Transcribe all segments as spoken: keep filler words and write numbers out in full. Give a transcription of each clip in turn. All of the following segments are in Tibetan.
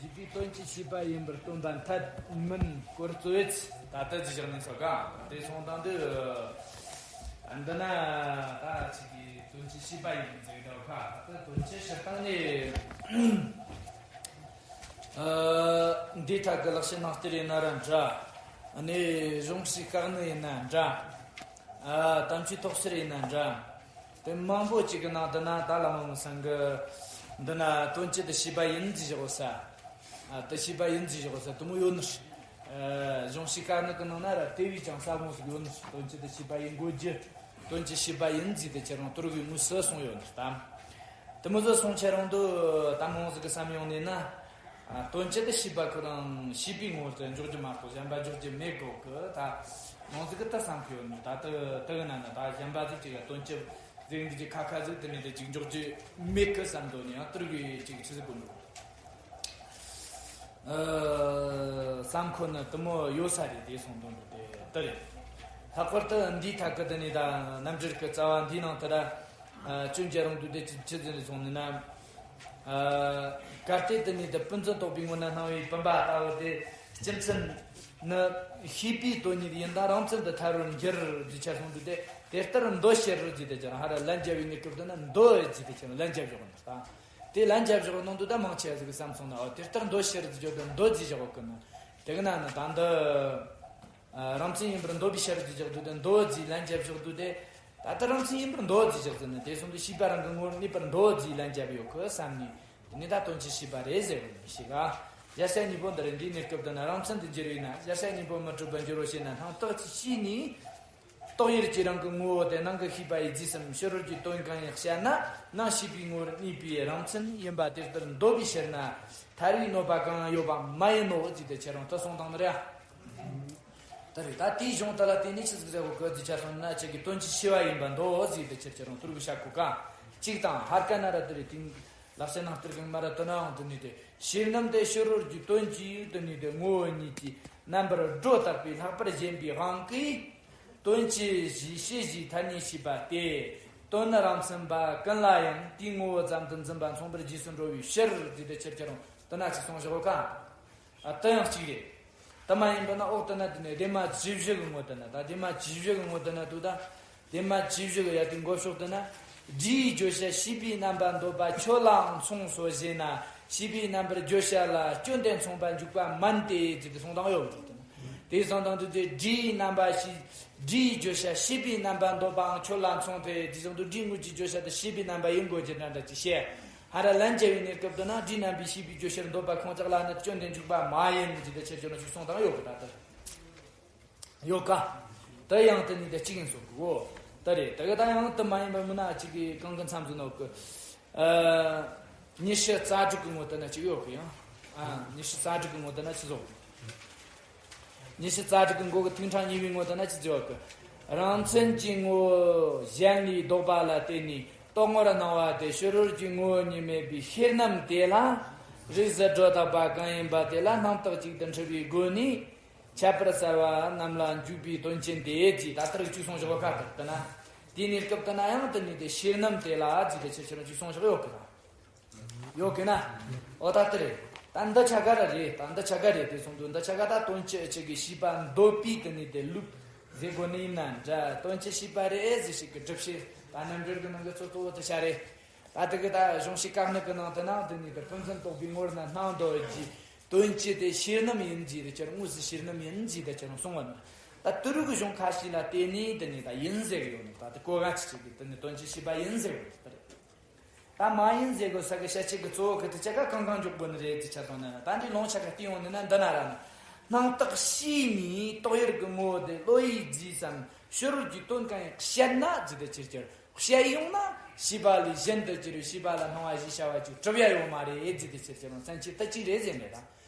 བྱས་པའི་དོན་གྱི་ཤེས་པ་ཡིན་པར་སྟོན་པ་འཐད་མིན་སྐོར་རྩོད་ཡུལ་ད་ལྟ་ཅི་བཞག་ནས་སོ་ག་དེ་སོང་དང་དུ། འདི་ན་ད་ཅིག་གི་དོན་གྱི་ཤེས་པ་ཡིན་ཟེར་གདའ་ཁ་ད་ལྟ་དོན་གྱི་ཕྱིར་བཏང་ནས། འདིའི་ཐད་ཀྱི་ལེགས་བཤད་སྣང་བསྟོད་ཡིན་ན་ར་འདྲ། ནས་གཞུང་ཞིག་བཀག་ནི་ཡིན་ན་འདྲ། ཨ། དམ་ཆོས་ཐོག་སེར་ཡིན་ན་འདྲ། དེ་མང་པོ་ཅིག་གི་ནང་དུ་ན་ད་ལ་མ་མོ་སང་གི་འདི་ན་དོན་སྤྱི་དེ་ཤེས་པ་ཡིན་ཟེར་བཞག་ས། ཨ། དེ་ཤེས་པ་ཡིན་ཟེར་བཞག་ས་དེ་མོ་ཡོད་ནི། ཨ། གཞུང་ཞིག་བཀག་ནི་གི་ནང་ན་ར་དེ་བས་ཀྱང་ས་མོ་ཟིག་ཡོད་ནི། དོན་སྤྱི་དེ་ཤེས་པ་ཡིན་དགོས་རྒྱུ། དོན་སྤྱི་ཤེས་པ་ཡིན་ཟེར་དེ་ཁྱེད་རང་དུར་གི་དངོས་སུ་གསུངས་ཡོད་ནི་ད། དེ་མོ་ཟིག་གསུངས་ཁྱེད་རང་དུ་ད་མང་ཟིག་གི་བསམ་ཡོང་ནས་ན། ཨ། དོན་སྤྱི་དེ་ཤེས་པ་ཁོ་རང་ཤེས་པའི་ངོ་བོར་འཇོག་རྒྱུ་མ་གཏོགས་གཞན་པ་འཇོག་རྒྱུ་མེད་གོ་གི་ད། མང་ཟིག་གི་ད་བསམ་གི་ཡོད་ནི་ད་དེ་དེ་གི་ནང་ན་ད་གཞན་པ་ཟིག་ཅིག་ལ་དོན་སྤྱི་ཟིག་འདི་ཅིག་ཁ་ཁ་ཟིག་དེ་ནས་དེ་ཅིག་འཇོག་རྒྱུ་མེད་གི་བསམ་དོན་ནི་ཡང་དུར་གི་ཅིག་ཆི་ཟིག་གོ་འདུག་ཨ། བསམ་ཁོ་ན་དེ་མོ་ཡོད་ས་རེད། དེ་སོང་དོན་དུ་དེ་དེ་རེད། ལྷག་པར་དུ་འདིའི་ཐད་ཀྱི་དེ་ནས་ད་རྣམ་འགྲེལ་གྱི་རྩ་བ་འདིའི་ནང་དུ་ར། ཨ། ཅུང་རྒྱ་རང་དུ་དེ་ཅི་ཅི་ཟེར་ནས་སོང་ནས་ན། ཨ། གལ་ཏེ་དེ་ནས་དེ་ཕན་ཚུན་རྟོག་པའི་ངོ་ན་སྣང་བའི་བུམ་པ་ལྟ་བུ་དེ་སྤྱི་མཚན་ནི་ཤེས་པའི་དོན་ཉིད་ཡིན་ད་རང་མཚན་དུ་ཐལ་བར་འགྱུར་ཟེར་ཁྱེར་སོང་དུས་དེ་དེ་ལྟར་མདོ་ཕྱིར་ཟེར་དེ་ཅི་རང་ཧ་ར་ལན་རྒྱབ་པའི་གནས་སྐབས་དུ་ན་མདོ་ཟེར་དེ་ཅི་རང་ལན་རྒྱབ་བཞག་ནས་ད། དེ་ལན་རྒྱབ་བཞག་ནང་དུ་ད་མང་ཆེ་ཟིག་བསམ་སོང་ན། འོ་དེ་ལྟར་མདོ་ཕྱིར་ཟེར་རྒྱུ་དེ་མདོ་ཟེར་བཞག་གི་ན། དེ་གི་ན་ན་ད་འདི། ཨ། རང་མཚན་ཡིན་པར་འདོད་པའི་ཕྱིར་ཟེར་བཞག་དུས་དེ་མདོ་ཟེར་ལན་རྒྱབ་བཞག་དུས་དེ། ད་ལྟ་རང་མཚན་ཡིན་པར་འདོད་ཟེར་བཞག་ཟེར་ན་དེ་སོང་དུས་ཤེས་པ་རང་གི་ངོ་བོར་གནས་པར་འདོད་ཟེར་ལན་རྒྱབ་ཡོད་གི་བསམ་ནས། དེ་ནས་ད་དོན་གྱི་ཤེས་པ་རེད་ཟེར་བ་ནི་ཞིག་ག་བཞག་བྱ་གཉིས་པོ་འདི་རེད། འདིའི་གནས་སྐབས་དུ་ན་རང་མཚན་དུ་འགྱུར་བས་ན། བཞག་བྱ་གཉིས་པོ་མི་འགྲུབ་པར་འགྱུར་རོ་ཞེ་ན། སྣང་བཏགས་ཀྱི་ཤེས་ནས། རྟོག་ཡུལ་གྱི་རང་གི་ངོ་བོ་དེ་སྣང་གི་ཤེས་པ་ཡིས་རྫས་སམ་ཕྱི་རོལ་གྱི་དོན་གང་ཡིན་བཤད་ན། སྣང་ཤེས་པའི་ངོ་བོར་གནས་པའི་རང་མཚན་ཡིན་པ་དེ་ལྟར་འདོད་པའི་ཕྱིར་ན། ཐལ་བའི་གནོད་པ་གང་ཡང་ཡོད་པ་མ་ཡིན་ནོ་ཟེར་ཏེ་ཁྱེད་རང་ལྟ་སོང་དང་ནི་རེད། ད་རེད། ད་དེའི་གཞུང་དེ་ལ་བརྟེན་ནས་ཆི་ཟིག་ཟེར་བ་གི་ཟེར་ཆ་སོང་ན་ཁྱེད་ཀྱི་དོན་གྱི་ཤེས་པ་ཡིན་པ་འདོད་ཟེར་ཏེ་ཁྱེད་ཁྱེད་རང་ཐུར་གི་བཤད་གོ་ག་གཅིག་དང་ཧར་ཀ་ན་ར་དེ་རེད། དེ་ལག་ཆ་ནང་སྟེར་གི་མ་ར་དོ་ནའང་དུ་ནུས་ཏེ། ཤེས་རྣམ་དེ་ཕྱི་རོལ་གྱི་དོན་གྱི་ཡུལ་དུ་ནུས་ཏེ་ངོ་བོ་ཉིད་ཀྱི་རྣམ་པར་སྒྲོ་བཏགས་པའི་ལྷག་པར་ཞེན་པའི་དབང་གིས། དོན་སྤྱི་ཞེས་ཤེས་བྱའི་ཐ་སྙད་བྱས་པ་སྟེ། དོན་ནི་རང་མཚན་པ་ཀུན་ལའང་དེའི་ངོ་བོ་ཙམ་དུ་འཛིན་པ་མཚུངས་པར་རྗེས་སུ་འགྲོ་བའི་ཕྱིར་ཟེར་ཏེ་ཁྱེད་ཁྱེད་རང་དོ་ན་ཅིག་གསུངས་བཞག་ག་ཨ། དེ་ཡང་གཅིག་རེད། དེ་མ་ཡིན་པ་ན་འོག་ཏུ་ན་དེ་ནས་སྡེབ་མ་བཅུ་བཞི་གི་ངོ་དེ་ན་ད་སྡེབ་མ་བཅུ་བཞི་གི་ངོ་དེ་ན་དུ་ད། སྡེབ་མ་བཅུ་བཞི་གི་ཡ་དེ་མགོ་ཕྱོགས་དེ་ན། སྒྲའི་བརྗོད་བྱ་ཤེས་པའི་རྣམ་པ་འདོད་པ་ཁྱོད་ལའང་མཚུངས་སོ་ཞེ་ན། ཤེས་པའི་རྣམ་པར་བརྗོད་བྱ་ལ་སྐྱོན་ཏེ་མཚུངས་པ་འཇུག་པ་མིན་ཏེ་ཟེར་ཏེ་གསུངས་དང་ཡོད་པ་དེ་ན། དེའི་གསུངས་དང་དུ་དེ་སྒྲའི་རྣམ་པ་ཤེས། སྒྲའི་བརྗོད་བྱ་ཤེས་པའི་རྣམ་པ་འདོད་པའང་ཁྱོད་ལ་མཚུངས་ཏེ་དེའི་གསུངས་དུ་སྒྲའི་དངོས་ཀྱི་བརྗོད་བྱ་དེ་ཤེས་པའི་རྣམ་པ་ཡིན་དགོས་ཀྱི་འདྲ་འདྲ་ཅིག་བཤད། ཧ་ར་ལན་རྒྱབ་པའི་གནས་སྐབས་དུ་ན་སྒྲའི་རྣམ་པའི་ཤེས་པའི་རྗོད་བྱར་འདོད་པ་ཁོང་ཅག་ལ་ནི་སྐྱོན་དེ་འཇུག་པ་མ་ཡིན་ཟེར་ཏེ་ཁྱེད་ཅག་ལ་ཅིག་གསུངས་དང་ཡོད་གི་ད་ལྟ། ཡོད་ག་དེ་ཡང་དེ་ནི་དེ་གཅིག་ཡིན་སོགས་གོ། ད་རེད། དེ་ག་ད་ཡང་དེ་མ་ཡིན་པ་མིན་ན་གཅིག་གི་གང་གི་མཚམས་སུ་ནོ་གི། ཨ། ཉི་ཤུ་རྩ་དྲུག་གི་ངོ་དེ་ན་གཅིག་ཡོད་གི་ཡང་། ཨ། ཉི་ཤུ་རྩ་དྲུག་གི་ངོ་དེ་ན་ཆི་ཟོ། ཉི་ཤུ་རྩ་དྲུག་གི་མགོ་གི་ཐིག་ཕྲེང་གཉིས་པའི་ངོ་དེ་ན་ཆི་ཟེར་བ་གི། རང་མཚན་གྱི་ངོ་བོ་གཞན་ལས་ལྡོག་པ་ལ་བརྟེན་ནས་རྟོག་ངོར་སྣང་བ་དེ་ཕྱི་རོལ་གྱི་ངོ་བོ་ཉིད་མེད་པའི་ཤེས་རྣམ་དེ་ལ་རིགས་སུ་སྒྲོ་བཏགས་པ་གང་ཡིན་པ་དེ་ལ་སྣང་བཏགས་གཅིག་ཏུ་འཁྲུལ་བའི་སྒོ་ནས་ཁྱད་པར་གསལ་བ་རྣམས་ལ་འཇུག་པའི་དོན་ཅན་ཏེ་ཅེས་ད་ལྟར་གཅིག་གསུངས་བཞག་པ་ཁ་ཐག་ཏུ་ན། དེའི་གནས་སྐབས་དུ་ན་ཡང་དུ་ནུས་ཏེ་ཤེས་རྣམ་དེ་ལ་ཅེས་དེ་ཕྱིར་ཕྱིར་གཅིག་གསུངས་བཞག་ཡོད་གི་ན། ཡོད་གི་ན། འོ་ད་དེ་རེད། ད་འདི་ཆ་ག་ར་རེད། ད་འདི་ཆ་ག་རེད་དེ་གསུངས་དུས་འདི་ཆ་ག་ད་དོན་སྤྱི་ཨ་ཆི་གི་ཤེས་པ་འདོད་པའི་དུ་ནུས་ཏེ་ལུགས་ཟེར་དགོས་ནི་ཡིན་ན་འདྲ། དོན་སྤྱི་ཤེས་པ་རེད་ཟེར་ཞིག་གི་སྒྲུབ་བྱེད་ད་རྣམ་འགྲེལ་གི་ནང་གི་གཙོ་གཙོ་བོ་དེ་ཆ་རེད། ད་དེ་གི་ད་གཞུང་ཞིག་བཀག་ནི་གི་ནང་དུ་ན་དུ་ནུས་ཏེ་ཕན་ཚུན་རྟོག་པའི་ངོར་ན་སྣང་འདོད་ཀྱི་དོན་སྤྱི་དེ་ཤེས་རྣམ་ཡིན་ཟེར་དེ་ཁྱེད་དངོས་སུ་ཤེས་རྣམ་ཡིན་ཟེར་དེ་ཁྱེད་གསུངས་པ་ན། ད་དུ་རུ་གི་གཞུང་ཁ་ཤས་ལ་བརྟེན་ནས་དུ་ནུས་ད་ཡིན་ཟེར་གི་ཡོད་ནི། ད་དེ་གོ་ག་ཆི་ཆི་གི་དུ་ནུས་དོན་སྤྱི་ཤེས་པ་ཡིན་ཟེར་གི་ཡོད་ནི་ད་རེད། ད་མ་ཡིན་ཟེར་དགོས་ས་གི་བཤད་བྱེད་ཀྱི་གཙོ་བོ་གི་དེ་ཆ་ག་གང་གང་འཇོག་དགོས་ནི་རེད་ཅེས་ཆ་སོང་ན་ན། ད་འདི་ལུང་ཆ་ག་བལྟས་ཡོང་ནི་ན་འདི་ན་ར་ན། སྣང་བཏགས་ཤེས་ནས་རྟོག་ཡུལ་གྱི་ངོ་བོ་དེ་བློ་ཡིས་རྫས་སམ་ཕྱི་རོལ་གྱི་དོན་གང་ཡང་བཤད་ན་ཟེར་དེ་ཕྱིར་ཕྱིར་བཤད་ཡོང་ན་ཤེས་པ་ལས་གཞན་དུ་གྱུར་བའི་ཤེས་པ་ལ་སྣང་བ་ཞེས་བྱ་བ་ཅིག་གྲུབ་ཡ་ཡོད་མ་རེད་ཟེར་དེ་ཕྱིར་ཕྱིར་རང་མཚན་ཆེ་ད་ཅིག་རེད་ཟེར་མེད་ད།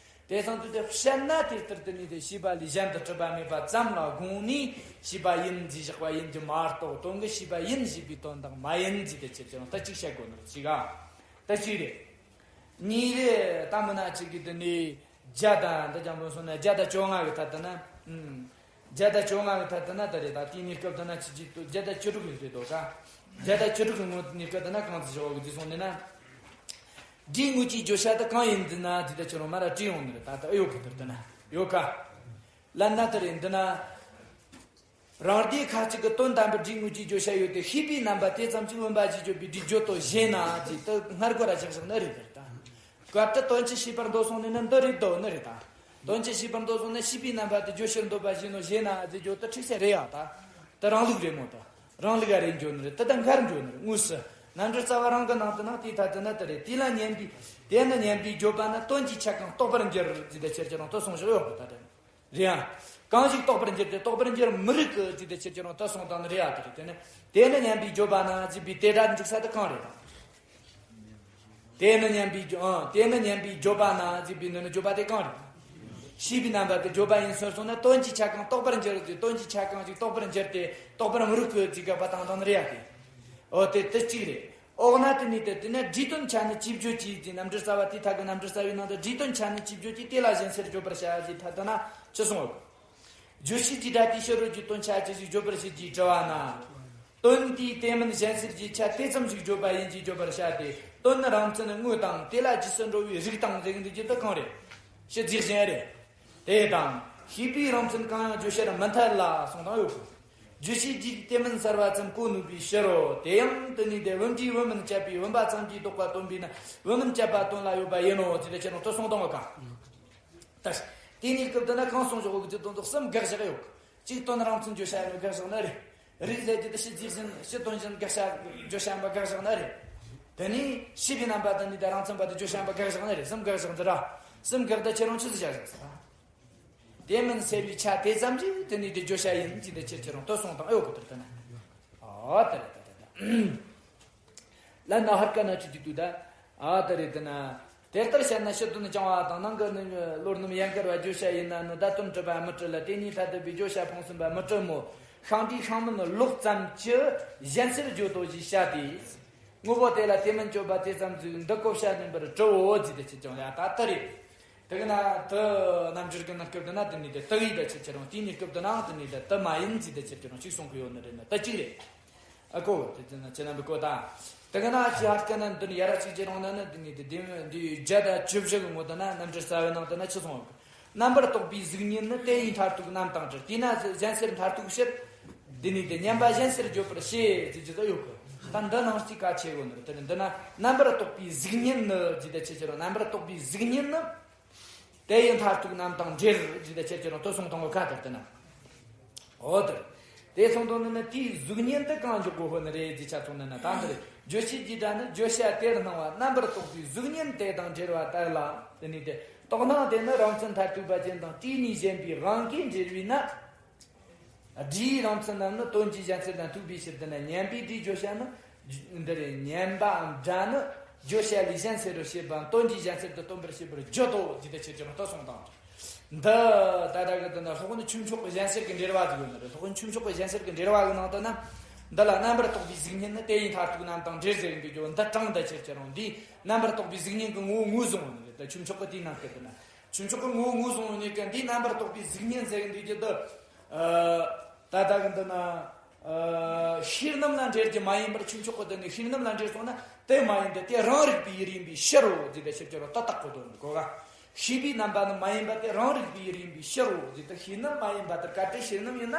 དེ་ཙམ་དུ་དེ་བཤད་ན་དེ་ལྟར་དུ་ནི་དེ་ཤེས་པ་ལས་གཞན་དུ་གྲུབ་པ་མེད་པ་ཙམ་ལ་དགོངས་ནས་ཤེས་པ་ཡིན་ཟེར་བཞག་པ་ཡིན་གྱི་མ་གཏོགས་དོན་གྱི་ཤེས་པ་ཡིན་ཞེས་པའི་དོན་དག་མ་ཡིན་ཟེར་དེ་ཕྱིར་ཕྱིར་ད་ཅིག་བཤད་དགོས་ནོ་ཅིག་ག་ད་ཅིག་རེད། གཉིས་རེད། ད་མི་ན་ཅིག་གི་དེ་ནི་བརྒྱ་དང་འདི་ཀྱང་དཔེ་སོང་ན་བརྒྱ་དང་བཅོ་ལྔ་གི་ཐད་དུ་ན། ཨུམ། བརྒྱ་དང་བཅོ་ལྔ་གི་ཐད་དུ་ན་ད་རེད། ད་དེའི་གནས་སྐབས་དུ་ན་ཅི་ཅི་བརྒྱ་དང་བཅུ་དྲུག་ཡིན་ཟེར་དོ་ད། བརྒྱ་དང་བཅུ་དྲུག་གི་ངོ་གནས་སྐབས་དུ་ན་གང་ཟེར་བཞག་གི་ཅི་སོང་ནས་ན། སྒྲའི་དངོས་ཀྱི་བརྗོད་བྱ་དེ་གང་ཡིན་འདི་ན་འདི་ལྟ་ཁྱེད་རང་མ་ར་བྲིས་ཡོང་ནི་རེད། ད་ལྟ་ཨེ་ཡོད་གི་དེར་ལྟ་ན་ཡོད་ཀ། ལབ་ན་དེ་རེད། འདི་ན་རང་སྒྲའི་ཁ་ཅིག་གི་དོན་དམ་པར་སྒྲའི་དངོས་ཀྱི་བརྗོད་བྱ་ཡོད་དེ། ཤེས་པའི་རྣམ་པ་དེ་ཙམ་གྱིས་བུམ་པ་ཞེས་བརྗོད་པའི་སྒྲའི་བརྗོད་དོན་གཞན་ན་ཅེས་དེ་སྔར་གོ་ར་བཞག་བཞག་ནི་རེད་དེར་ལྟ། སྐབས་དེ་དོན་སྤྱི་ཤེས་པར་འདོད་སོང་ནས་ནི་འདི་རེད་དོ་ནི་རེད་ད། དོན་སྤྱི་ཤེས་པར་འདོད་སོང་ན་ཤེས་པའི་རྣམ་པ་དེ་བརྗོད་ཕྱིར་འདོད་པ་ཞིག་ནོ་ཞེ་ན་ཟེར་རྒྱུ་དེ་འཁྲིག་ཆ་རེད་ཡ། ད་དེ་རང་ལུགས་རེད་མོ། ད་རང་ལུགས་ཨ་རེད་འགྱོ་ནི་རེད། དེ་ད་འགར་འགྱོ་ནི་རེད། དངོས་སུ་རྣམ་འགྲེལ་རྩ་བ་རང་གི་ནང་དུ་ན་དེའི་ཐད་དུ་ན་དེ་རེད། དེ་ལ་སྙན་པའི་དེ་ནི་སྙན་པའི་བརྗོད་པ་ན་དོན་གྱི་ཆ་གང་རྟོགས་པར་འགྱུར་ཟེར་ཏེ་ཁྱེད་ཀྱི་རང་དུ་གསུངས་བཞག་ཡོད་གི། ད་དེ་རེད་ཡ། གང་ཞིག་རྟོགས་པར་འགྱུར་ཏེ་རྟོགས་པར་འགྱུར་མི་རིགས་ཀྱི་ཟེར་ཏེ་ཁྱེད་ཀྱི་རང་དུ་གསུངས་དང་ནི་རེད་ཡ། དེ་རེད། དེ་ནི་དེ་ནི་སྙན་པའི་བརྗོད་པ་ན་ཟེར་བའི་དེ་སྒྲ་འཇུག་ས་དེ་གང་རེད་དང་། དེ་ནི་སྙན་པའི་བརྗོད། ཨང་། དེ་ནི་སྙན་པའི་བརྗོད་པ་ན་ཟེར་བའི་འདི་ནི་བརྗོད་པ་དེ་གང་རེད། ཤེས་པའི་རྣམ་པ་དེ་བརྗོད་པ་ཡིན་ཟེར་སོང་ན་དོན་གྱི་ཆ་གང་རྟོགས་པར་འགྱུར་ཏེ། དོན་གྱི་ཆ་གང་ཞིག་རྟོགས་པར་འགྱུར་ཏེ་རྟོགས་པར་མི་རིགས་ཀྱི་ཅིག་དགག་པ་དང་དང་རེད་ཡ་དེ། འོ་དེ་དེ་གཅིག་རེད། འོག་ན་དེ་ནི་དེ་དེ་ནི་སྒྲའི་དོན་ཆ་ནི་ཅིའི་བརྗོད་ཀྱི་ཅེས་རྣམ་འགྲེལ་རྩ་བ་དེའི་ཐད་ཀྱི་རྣམ་འགྲེལ་རྩ་བའི་ནང་དུ་སྒྲའི་དོན་ཆ་ནི་ཅིའི་བརྗོད་ཀྱི་དེ་ལ་གཞན་སེལ་བརྗོད་པར་བྱ་ཞེས་ཐད་དུ་ན་ཅི་གསུངས་འོ། རྗོད་བྱེད་ཀྱི་སྒྲ་དེའི་ཕྱི་རོལ་གྱི་དོན་ཆ་ཅི་ཞིག་བརྗོད་པར་བྱེད་ཅེས་དྲི་བ་ན། དོན་དེའི་དེ་མིན་གཞན་སེལ་གྱི་ཆ་དེ་ཙམ་ཞིག་བརྗོད་པ་ཡིན་གྱི་བརྗོད་པར་བྱ་སྟེ། དོན་ནི་རང་མཚན་དངོས་དང་དེ་ལ་རྗེས་སུ་འགྲོ་བའི་རིགས་དང་ཟེར་གྱི་འདུག་ཀྱི་དེ་གང་རེད། སྤྱི་རྫས་གཞན་རེད། དེ་དང་ཤེས་པའི་རང་མཚན་གང་ཡང་བརྗོད་བྱར་མི་འཐད་ལ་གསུངས་དང་ཡོད་གི། རྗོད་བྱེད་ཀྱི་དེ་མིན་གསལ་བ་ཙམ་གོ་ནུས་པའི་ཕྱིར་རོ། དེ་ཡང་དེ་ནི་དེ་བུམ་འདྲའི་བུམ་མིན་དཔྱད་པའི་བུམ་པ་ཙམ་གྱིས་ལྡོག་པ་སྟོན་པས་ན་བུམ་མིན་དཔྱད་པ་དོན་ལ་ཡོད་པ་ཡིན་ནོ་ཅེས་དེ་ཁྱེད་རང་དུ་གསུངས་དང་བ་ག། ད་དེ་ནས་སྐབས་དེ་ན་གང་གསུངས་བཞག་གི་དོན་དག་གསུམ་དགག་བཞག་ཡོད། གཅིག་དོན་རང་མཚན་བརྗོད་བྱ་ཡིན་ནོ་དགག་བཞག་ནི་རེད། རིགས་ཟེར་རྒྱུ་དེ་སྤྱི་རྫས་གཞན་སྤྱི་དོན་གཞན་དགག་བྱ་བརྗོད་བྱ་ཡིན་པ་དགག་བཞག་ནི་རེད། དེ་ནས་ཤེས་པའི་རྣམ་པ་དེ་ནི་དེ་རང་མཚན་པ་དེ་བརྗོད་བྱ་ཡིན་པ་དགག་བཞག་ནི་རེད། གསུམ་དགག་བཞག་འདི་ར། གསུམ་དགག་ད་ཁྱེད་རང་ཆི་ཟིག་བྱ་བཞག་ཟེར། དེ་མིན་སེལ་བའི་ཆ་དེ་ཙམ་གྱིས་དེ་ནི་དེ་བརྗོད་བྱ་ཡིན་གྱི་འདི་ཁྱེད་ཁྱེད་རང་དུ་གསུངས་དང་ཨེ་ཡོད་གི་དེར་དེ་ན། ཨ་དེ་རེད་ད་དེ་ད། ལ་ན་ཧར་ཀ་ན་ཅི་དུས་དུས་ད། ཨ་ད་རེད་དེ་ན། དེ་ལྟར་བཤད་ན་ཕྱི་དོན་རྐྱང་བ་དང་ནང་གི་ནི་བློ་རྣམ་ཡན་གར་བ་བརྗོད་བྱ་ཡིན་ན་ནི་བརྡ་དོན་གྲུབ་པ་མི་གྲུབ་ལ། དེ་གཉིས་ཐད་དུ་པའི་བརྗོད་བྱ་ཕུང་གསུམ་པ་མི་གྲུབ་མོད། ཤིང་འབྲས་ཤིང་མིན་ལོག་ཙམ་གྱི་གཞན་སེལ་བརྗོད་དོ་ཞེས་བྱ་སྟེ། དངོས་པོ་དེ་ལ་དེ་མིན་བརྗོད་པ་དེ་ཙམ་ཟིག་འདི་བཀོད་བྱ་མིན་པར་གྲུབ་བོ་ཅི་སྟེ་ཅི་ཀྱང་ཡ་ད་ལྟ་རེད། དེ་གི་ན་དུ་རྣམ་འགྱུར་གི་ནང་སྐབས་དུ་ན་དེ་ནི་དེ་དུ་ཡིན་ད་ཆེ་ཆེ་རང་དེ་ནི་སྐབས་དུ་ནའང་དེ་ནི་དེ་དུ་མ་ཡིན་ཅི་སྟེ་ཆེ་ཆེ་རང་ཅིག་གསུང་གི་ཡོད་ནི་རེད་ན་དུ་གཅིག་རེད། ཨ་ཀོ་དེ་དེ་ན་ཁྱེད་རྣམ་པའི་གོ་ད། དེ་གི་ན་ཅི་ཧར་ཀ་ན་འདི་ནི་ཡ་ར་ཅིག་ཅི་རང་ན་ནི་དེ་ནི་དེ་དེ་འདི་བརྒྱ་དང་བཅུ་བཞི་གི་ངོ་དུ་ན་རྣམ་འགྱུར་རྩ་བའི་ནང་དུ་ན་ཅི་གསུང་བ། རྣམ་པར་རྟོག་པའི་གཟུགས་བརྙན་ནི་དེ་ཡི་མཐར་ཐུག་རྣམ་དང་བྲལ། དེས་ན་གཞན་སེལ་མཐར་ཐུག་ཕྱིར། འདི་ནི་དེ་མཉམ་པ་གཞན་སེལ་བརྗོད་པར་བྱེད་ཅེས་ཀྱི་ད་ཡོད་གི། ད་འདི་ནང་གཅིག་ག་ཆེ་གོ་ནི་རེད། དེ་ནི་འདི་ན་རྣམ་པར་རྟོག་པའི་གཟུགས་བརྙན་ནི་ཅི་སྟེ་ཆེ་ཆེ་རང་རྣམ་པར་རྟོག་པའི་གཟུགས་བརྙན་ནི། དེ་ཡི་མཐར་ཐུག་རྣམ་དང་བྲལ་ཅི་སྟེ་ཆེ་ཆེ་རང་དུ་གསུངས་དང་གི་ཁ་དེར་དེ་ན། འོ་དེར། དེ་གསུངས་དང་ནི་ནི་དེའི་གཟུགས་བརྙན་དུ་གང་འཇོག་གོ་ཧོ་ནི་རེད་ཅེས་ཆ་ཚང་ནི་ན་ད་འདིར་རྗོད་བྱེད་ཀྱི་སྒྲ་ནི་བརྗོད་བྱ་དེར་སྣང་བ་རྣམ་པར་རྟོག་པའི་གཟུགས་བརྙན་དེ་དང་འབྲེལ་བ་ལྟར་ལ། དེ་ནི་དེ་རྟོག་སྣང་དེ་ནི་རང་མཚན་མཐར་ཐུག་པ་ཅན་དང་དེའི་གཉིས་གཞན་པའི་དབང་གིས་འབྲེལ་བས་ན། སྒྲའི་རང་མཚན་རྣམས་ནི་དོན་གྱི་གཞན་སེལ་དང་མཐུན་པའི་ཕྱིར་དུ་ན་སྙན་པའི་སྒྲའི་བརྗོད་བྱ་ནི། འདི་རེད། སྙན་པའམ་སྒྲ་ནི་བརྗོད་བྱ་ལས་གཞན་སེལ་རུ་བྱེད་པའམ་དོན་གྱི་གཞན་སེལ་དུ་སྟོན་པར་བྱེད་པར་བརྗོད་དོ་ཅི་སྟེ་ཆེ་ཆེ་རང་དུ་གསུངས་དང་། འདི་ད་ལྟ་གི་འདི་ན་སློབ་དཔོན་ཆོས་མཆོག་གི་གཞན་སེལ་གྱི་འགྲེལ་བ་ཟིག་ཡོད་ནི་རེད། སློབ་དཔོན་ཆོས་མཆོག་གི་གཞན་སེལ་གྱི་འགྲེལ་བ་གི་ནང་དུ་ན། འདི་ལ་རྣམ་པར་རྟོག་པའི་གཟུགས་བརྙན་ནི་དེ་ཡི་མཐར་ཐུག་རྣམ་དང་འབྲེལ་ཟེར་གི་འདུག་ཀྱང་འདི་དྲངས་ད་ཆེ་ཆེ་རང་འདིས་རྣམ་པར་རྟོག་པའི་གཟུགས་བརྙན་གྱི་ངོ་བོ་ངོས་བཟུང་བ་ནི་རེད། ད་ཆོས་མཆོག་གི་དེའི་ནང་སྐད་དུ་ན། ཆོས་མཆོག་གི་ངོ་བོ་ངོས་བཟུང་བ་ནི་ཀྱང་འདིས་རྣམ་པར་རྟོག་པའི་གཟུགས་བརྙན་ཟེར་གི་འདུག་ཀྱི་འདི། ད་ལྟ་གི་འདི་ན། ཤེས་རྣམ་ལ་འབྲེལ་རྒྱུ་མ་ཡིན་པར་ཆོས་མཆོག་གི་དོན་ནི་ཤེས་རྣམ་ལ་འབྲེལ་སོང་ན་དེ་མ་ཡིན་ཏེ་དེ་རང་རིག་པའི་ཡུལ་ཡིན་པའི་ཕྱིར་རོ་ཟེར་ཏེ་ཕྱིར་གྱི་རོ་ད་བཏགས་གོ་དོན་གོ་ག་ཤེས་པའི་རྣམ་པ་ནི་མ་ཡིན་པ་དེ་རང་རིག་པའི་ཡུལ་ཡིན་པའི་ཕྱིར་རོ་ཟེར་ཏེ་ཤེས་རྣམ་མ་ཡིན་པ་དེ་གལ་ཏེ་ཤེས་རྣམ་ཡིན་ན་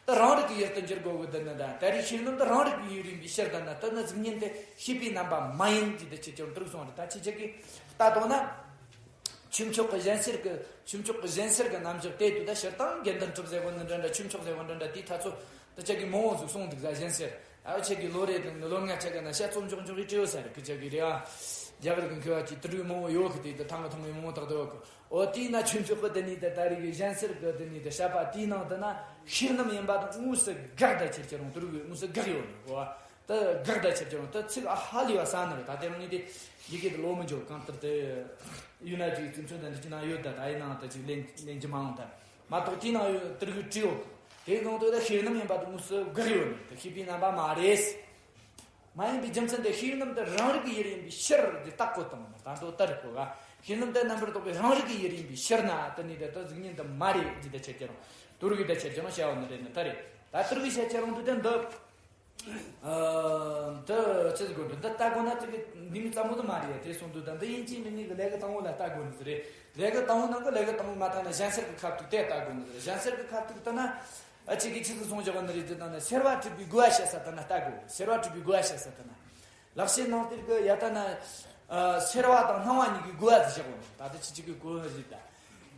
དེ་རང་རིག་གི་ཡུལ་དུ་འགྱུར་དགོས་གི་དོན་ནི་ད་ད་རེས་ཤེས་རྣམ་དེ་རང་རིག་པའི་ཡུལ་ཡིན་པའི་ཕྱིར་དང་ན་དེ་ནི་གཟུགས་བརྙན་དེ་ཤེས་པའི་རྣམ་པ་མ་ཡིན་ཟེར་ཏེ་ཕྱིར་གྱི་རོ་དེ་རིགས་སོང་རེད། ད་ཁྱེད་ཅག་གིས་ལྟ་དོ་ན། ཆོས་མཆོག་གི་གཞན་སེལ་གྱི་ཆོས་མཆོག་གི་གཞན་སེལ་གྱི་རྣམ་གཞག་དེ་དུས་ད་སྤྱིར་བཏང་དགེ་འདུན་གྲུབ་ཟེར་བ་ནི་འདྲ་འདྲ་ཆོས་མཆོག་ཟེར་བ་འདྲ་འདྲ་དེའི་ཐ་ཚོ་དུ་ཅག་གི་མང་བོ་ཟིག་གསུངས་འདུག་ཟ་གཞན་སེལ། ཨ་ཆེ་གི་ལོ་རེ་དང་ལོ་ལྔ་ཆ་གི་ན་ཤ་ཚོམ་འཇོག་འཇོག་གི་སྤྲེའུ་ས་རེད་ཁི་ཅག་གི་རེད་ཨ། རྒྱ་གར་གི་མཁས་པ་གྱི་དུ་རུ་མང་བོ་ཡོད་གི་དེ་དུ་ཐང་གི་ཐང་གི་མང་བོ་དག་དུ་ཡོད་གི། འོ་དེས་ན་ཆོས་མཆོག་གི་དེ་ནི་དེ་ད་རེས་གི་གཞན་སེལ་གི་དེ་ནི་དེ་བཤད་པ་དེའི་ནང་དུ་ན་ཤེས་རྣམ་ཡིན་པ་དང་དངོས་སུ་དགག་ད་ཁྱེར་ཁྱེར་རུང་དུ་རུ་གི་དངོས་སུ་དགག་ཡོད་ནི་གོ། ད་དགག་ད་ཁྱེར་ཁྱེར་རུང་ད་ཚིག་ཨ་ཧ་ལས་པ་ས་ནི་རེད། ད་དེ་རང་ངས་དེ་ཡི་གེ་དེ་ལོ་མི་འཇོག་གང་ལྟར་དེ་ཡུལ་ན་ཅིག་ཚིག་མཚོན་དང་འདི་ཅི་ན་ཡོད་ད་ད་ཡིན་ནའང་ད་ཅིག་ལེན་ལེན་རྒྱུ་མང་ད་མ་གཏོགས་དེའི་ནང་ཡོད་དུ་རུ་གི་བྲིས་ཡོད་གི། དེའི་ནང་དུ་ད་ཤེས་རྣམ་ཡིན་པ་དང་དངོས་སུ་དགག་ཡོད་ནི་ད་ཤེས་པའི་རྣམ་པ་མ་རེད། མ་ཡིན་པའི་རྒྱུ་མཚན་དེ་ཤེས་རྣམ་དེ་རང་རིག་གི་ཡུལ་ཡིན་པའི་ཕྱིར་འདི་བཏགས་གོ་དང་ད་དོ་ལྟར་གོ་ག་ཤེས་རྣམ་དེ་རྣམ་པར་རྟོག་པའི་རང་རིག་གི་ཡུལ་ཡིན་པའི་ཕྱིར་ན་དེ་ནི་དེ་ད་གཟུགས་བརྙན་དེ་མ་རེད་ཅི་ད་ཆེར་ཁྱེར་རུང་དུ་རུ་གི་ད་ཆེར་ཁྱེར་རུང་བྱ་བ་ནི་རེད་ནི་ད་རེད། ད་དུ་རུ་གི་བྱ་ཁྱེར་རུང་དུ་དེ་འདི། ཨ། འདི་ཅི་ཟེར་དགོས་འདུག་འདི་ལྟ་དགོས་ན་ཅིག་གི་འདི་མི་གཙང་མོ་དུ་མ་རེད་ཡ། དེ་སོང་དུས་ད་འདི་ཡིན་གཅིག་མིན་གཉིས་ཀྱི་ལས་ཀ་དང་པོ་ལ་ལྟ་དགོས་ནི་ཟེར་རེད། ལས་ཀ་དང་པོ་ནང་གི་ལས་ཀ་དང་པོ་མ་ལྟ་ན་གཞན་སེལ་གྱི་ཁ་ཐུག་དེ་ལྟ་དགོས་ནི་ཟེར་རེད། གཞན་སེལ་གྱི་ཁ་ཐུག་ལྟ་ན། ཨ། ཅིག་གི་ཆི་ཟིག་སོང་བཞག་ནི་རེད་ཟེར་ན། སེལ་བ་གྲུབ་པའི་དགོས་པ་བཤད་ས་ལྟ་ན་ལྟ་དགོས། སེལ་བ་གྲུབ་པའི་དགོས་པ་བཤད་ས་ལྟ་ན། ལག་ཤེས་ནང་དེར་གི་ཡ་ལྟ་ན། ཨ། སེལ་བ་དང་སྣང་བ་གཉིས་ཀྱི་དགོས་པ་ཟེར་བཞག་ནི། ད་ལྟ་ཁྱེད་ཅག་གི་གོ་བ་རེད་ད།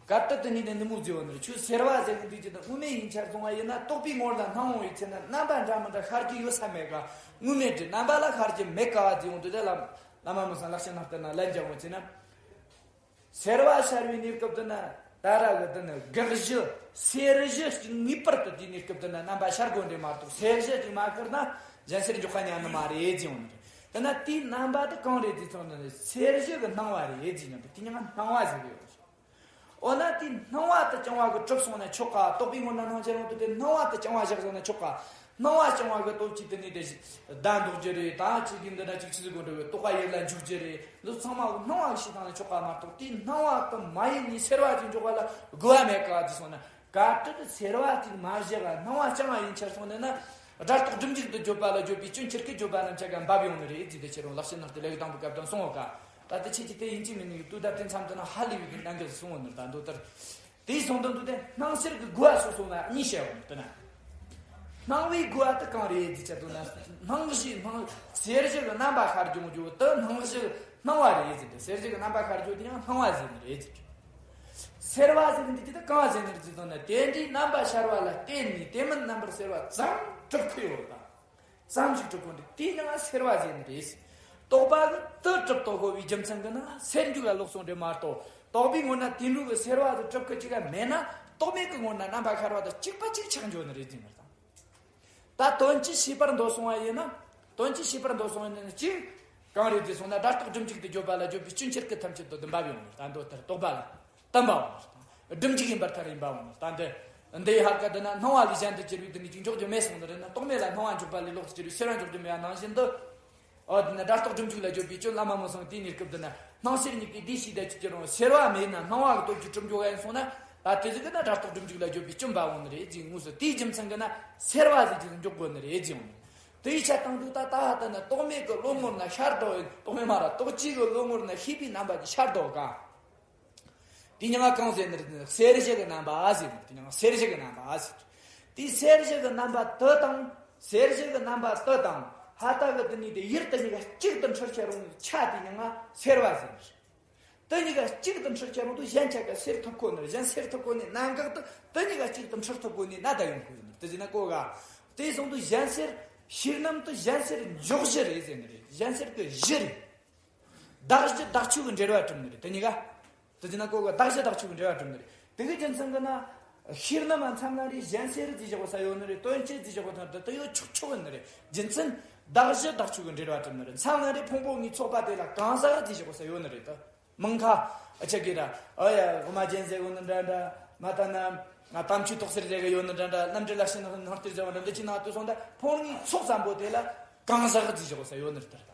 ག་ལྟར་དུ་ནི་ནི་ནི་མོ་བརྗོད་པ་ནི་ཁྱོད་སེལ་བ་ཟེར་གི་འདུག་ཅེ་ན། དངོས་མེད་ཡིན་ཆ་སོང་བ་ཡིན་ན། རྟོག་པའི་ངོར་ལ་སྣང་བ་ཡི་ཚེ་ན་རྣམ་པ་འདྲ་མི་འདྲ་ཤར་གྱི་ཡོད་ས་མེད་ཀ། དངོས་མེད་དུ་རྣམ་པ་ལ་ཤར་གྱི་མེད་ཀ་བ་ཟེར་ཡོང་དུས། དེ་ལ་བླ་མ་མི་སང་ལག་ཤེས་ནང་ལྟར་ན་ལན་རྒྱག་འོང་ཅེ་ན། སེལ་བ་ཤར་བའི་གནས་སྐབས་དུ་ན། ད་ར་གི་དུ་ནི་དགག་གཞི་སེལ་གཞི་གཅིག་ངེས་པར་དུ་དེའི་གནས་སྐབས་དུ་ན་རྣམ་པ་ཤར་དགོས་འདྲེ་མ་གཏོགས། སེལ་གཞི་གཅིག་མ་ཤར་ན་གཞན་སེལ་འཇོག་ཁ་ཉན་ནི་མ་རེད་ཅེས་འོང་ནི་རེད། དེ་ན་དེའི་རྣམ་པ་དུ་གང་རེད་དེ་ཚོ་ནི། སེལ་གཞི་གི་སྣང་བ་རེད་ཅེས་ཉན་པ་དེ་ཉན་སྣང་བ་ཟེར་གི་ཡོད། འོ་ན་དེ་སྣང་བ་དུ་རྐྱང་བ་གི་གྲུབ་སོང་ན་ཆོག་ག། རྟོག་པའི་ངོར་ན་སྣང་ཆ་རུང་དུ་དེ་སྣང་བ་དུ་རྐྱང་བ་བཞག་སོང་ན་ཆོག་ག། སྣང་བ་རྐྱང་བ་གི་སྟོབས་ཀྱིས་དེ་ནི་དེ་བདག་འདོགས་རྒྱུ་རེད། ད་ཅིག་གི་འདི་འདྲ་ཅིག་ཆི་ཟིག་གོ་འགྲོ་བའི་རྟོག་པ་ཡིད་ལ་འཇུག་རྒྱུ་རེད། འདི་ཚང་མ་སྣང་བ་གི་ཤེས་སྟངས་ལ་ཆོག་ག་མ་གཏོགས། དེ་སྣང་བ་དུ་མ་ཡིན་ནི་སེལ་བ་ཅིག་འཇོག་པ་ལ་དགོས་པ་མེད་ག་ཟེར་སོང་ན། གལ་ཏེ་སེལ་བ་ཅིག་མ་བཞག་པ་སྣང་བ་རྐྱང་བ་ཡིན་ཆ་སོང་ནས་ན། སྒྲ་རྟོག་སྒྲིབ་འཇུག་ཏུ་བརྗོད་པ་ལ་བརྗོད་པའི་སྐྱོན་ཁྱེར་གི་བརྗོད་པ་རྣམས་ཆ་ག་འབབ་ཡོང་ནི་རེད་ཅེས་དེ་ཁྱེད་རང་ལག་ཤེས་ནང་དུ་ལས་ཀྱི་དང་པོ་སྐབས་དང་སོང་བ་ག། ད་ལྟ་ཁྱེད་ཀྱིས་དེ་ཡིན་གཅིག་མིན་གཉིས་ཀྱི་དུས་ད་དེ་མཚམས་དུ་ན་ཧ་ལས་པའི་གི་གནད་འགག་སོང་བ་ནི་ད་འདོད་ལྟར། དེའི་སོང་དོན་དུ་དེ་སྣང་སེལ་གྱི་དགོས་པ་སོ་སོ་ན་གཉིས་བཤད་འོང་དུ་ན། སྣང་བའི་དགོས་པ་དེ་གང་རེད་ཅེས་བྱ་དུ་ན། སྣང་གཞི་སྣང་སེལ་གཞི་གི་རྣམ་པ་ཤར་བྱུང་རྒྱུ་དེ་སྣང་གཞི་སྣང་བ་རེད་ཟེར་ཏེ། སེལ་གཞི་གི་རྣམ་པ་ཤར་རྒྱུ་དེ་ཡང་སྣང་བ་ཟེར་ནི་རེད་ཅེས། སེལ་བ་ཟེར་ནི་འདི་དེ་གང་ཟེར་ནི་རེད་ཟེར་ན། དེ་འདྲའི་རྣམ་པ་ཤར་བ་ལ་བརྟེན་ནས་དེ་མིན་རྣམ་པར་སེལ་བ་ཙམ་གྲུབ་ཁུལ་ཡོད་པ། ཙམ་ཞིག་གྲུབ་ཁུལ་འདི་དེའི་མིང་ལ་སེལ་བ་ཟེར་ནི་རེད། རྟོག་པ་གི་དེ་གྲུབ་རྟོག་གོ་བའི་རྒྱུ་མཚན་གྱིས་ན་སེལ་འཇུག་ལ་ལོག་སོང་འདྲེ་མ་གཏོགས། རྟོག་པའི་ངོར་ན་དེ་འདྲ་གི་སེལ་བ་དེ་གྲུབ་ཁུལ་གཅིག་ལ་མེད་ན། རྟོག་མེད་ཀྱི་ངོར་ན་རྣམ་པ་ཤར་བ་དང་གཅིག་པ་གཅིག་ཆགས་འགྱོ་ནི་རེད་ཟེར་ནི་དང་། ད་དོན་སྤྱི་ཤེས་པར་འདོད་སོང་བ་ཡིན་ན། དོན་སྤྱི་ཤེས་པར་འདོད་སོང་བ་ཡིན་ན་གཅིག་གང་རེད་ཟེར་སོང་ན། སྒྲ་རྟོག་སྒྲིབ་འཇུག་ཏུ་བརྗོད་པ་ལ་བརྗོད་པའི་སྐྱོན་ཁྱེར་གི་ཐམས་ཅད་དུ་བདེན་པ་ཡོང་ནི། ད་འདོད་ལྟར་རྟོག་པ་ལ་བརྟན་པ་འོང་ནི་དང་། སྒྲིབ་འཇུག་ཡིན་པར་ཐལ་ཡིན་པ་འོང་ནི། ད་འདི་འདི་ཡི་ཧ་ཀ་འདི་ན་སྣང་བ་ལས་གཞན་དུ་གྱུར་པའི་དེ་ནི་ཅིག་འཇོག་རྒྱུ་མེད་སོང་ནི་རེད་ན། རྟོག་མེད་ལ་སྣང་བ་འཇོག་པ་ལས་ལོག་ཏུ་གྱུར་པའི་སེལ་བ་འཇོག་རྒྱུ་མེད་པ་ནང་བཞིན་དུ། འོ་དེ་ནི་སྒྲ་རྟོག་སྒྲིབ་འཇུག་ལ་བརྗོད་པའི་སྐྱོན་བླ་མ་མི་སང་དེའི་གནས་སྐབས་འདི་ན་སྣང་སེལ་གཉིས་ཀའི་དེ་ཤེས་བསྡད་ཀྱི་ཀྱི་རུང་སེལ་བ་མེད་ན་སྣང་བ་གི་སྟོབས་ཀྱིས་གྲུབ་འགྱོ་ག་ཡིན་སོང་ན། ད་དེ་ཟིག་གི་ན་སྒྲ་རྟོག་སྒྲིབ་འཇུག་ལ་བརྗོད་པའི་སྐྱོན་འབབ་འོང་ནི་རེད་ཅེས་ངོས་སུ་དེའི་རྒྱུ་མཚན་གྱིས་ན་སེལ་བ་ཟིག་ཅིག་འཇོག་དགོས་ནི་རེད་ཅེས་འོང་ནི། དེའི་ཆ་སྟངས་དུ་ད་ད་ཧ་ད་ན་རྟོག་མེད་ཀྱི་བློ་ངོར་ན་ཤར་དོ། རྟོག་མེད་མ་ར་རྟོག་བཅས་ཀྱི་བློ་ངོར་ན་ཤེས་པའི་རྣམ་པ་གྱིས་ཤར་དོ་ག། དེ་མྱིང་ང་གང་ཟེར་ནི་རེད་ཟེར་ན། སེལ་གཞི་གི་རྣམ་པ་ཟེར་ནི། དེ་མྱིང་ང་སེལ་གཞི་གི་རྣམ་པ་ཟེར། དེའི་སེལ་གཞི་གི་རྣམ་པ་དེ་དང་། སེལ་གཞི་གི་རྣམ་པ་དེ་དང་ཧ་ད་གི་དེ་ནི་དེ་ཡུལ་དེ་གཉིས་ཀ་གཅིག་ཏུ་འཁྲུལ་ཁྱེར་རུང་ཆ་དེ་མྱིང་ང་སེལ་བ་ཟེར་ནི། དེ་གཉིས་ཀ་གཅིག་ཏུ་འཁྲུལ་ཁྱེར་རུང་དུ་གཞན་ཆ་ག་སེལ་ཐུབ་གོ་ནི་རེད། གཞན་སེལ་ཐུབ་གོ་ནི་གནད་འགག་དེ་དེ་གཉིས་ཀ་གཅིག་ཏུ་འཁྲུལ་ཐུབ་གོ་ནི་ན་ད་ཡོང་གོ་ནི་རེད། དེ་ཟེར་ན་གོ་ག། དེ་སོང་དུ་གཞན་སེལ་ཤེས་རྣམ་དེ་གཞན་སེལ་འཇོག་གཞི་རེད་ཟེར་ནི་རེད། གཞན་སེལ་གི་གཞི་རེད། བདག་གཞི་བདག་ཆོས་ཀྱི་འབྲེལ་བ་གྲུབ་ནི་རེད། དེ་གཉིས་ཀ། དེ་ཟེར་ན་གོ་ག། བདག་གཞི་བདག་ཆོས་ཀྱི་འབྲེལ་བ་གྲུབ་ནི་རེད། དེ་གི་རྒྱུ་མཚན་གྱིས་ན་ཤེས་རྣམ་མ་མཚམས་ལ་རེ་གཞན་སེལ་རེད་ཟེར་བཞག་གོ་ས་ཡོད་ནི་རེད། དོན་སྤྱི་ཟེར་བཞག་གོ་ཐང་དུ་དེ་ཡོད་ཆོག་ཆོག་ནི་རེད། རྒྱུ་མཚན་བདག་གཞི་བདག་ཆོས་ཀྱི་འབྲེལ་བ་གྲུབ་ནི་རེད། མཚམས་ལ་རེ་ཕུང་པོ་ལྔའི་ཚོགས་པ་དེ་ལ་གང་ཟག་ཟེར་བཞག་གོ་ས་ཡོད་ནི་རེད་ད། མང་ཁ་ཨ་ཆ་གི་ར། ཨ་ཡ་འོ་མ་རྒྱན་ཟེར་ཡོད་ནི་འདྲ་འདྲ། མ་ད་ན་ང་དམ་ཆོས་ཐོག་སེར་ཟེར་གི་ཡོད་ནི་འདྲ་འདྲ། རྣམ་འགྲེལ་ལ་ཤེས་ན་ནང་དེར་ཟེར་བ་འདྲ་འདི་ཅི་ན་དུ་སོང་ད། ཕུང་ལྔའི་ཚོགས་ཙམ་པོ་དེ་ལ་གང་ཟག་ཟེར་བཞག་གོ་ས་ཡོད་ནི་རེད་ད།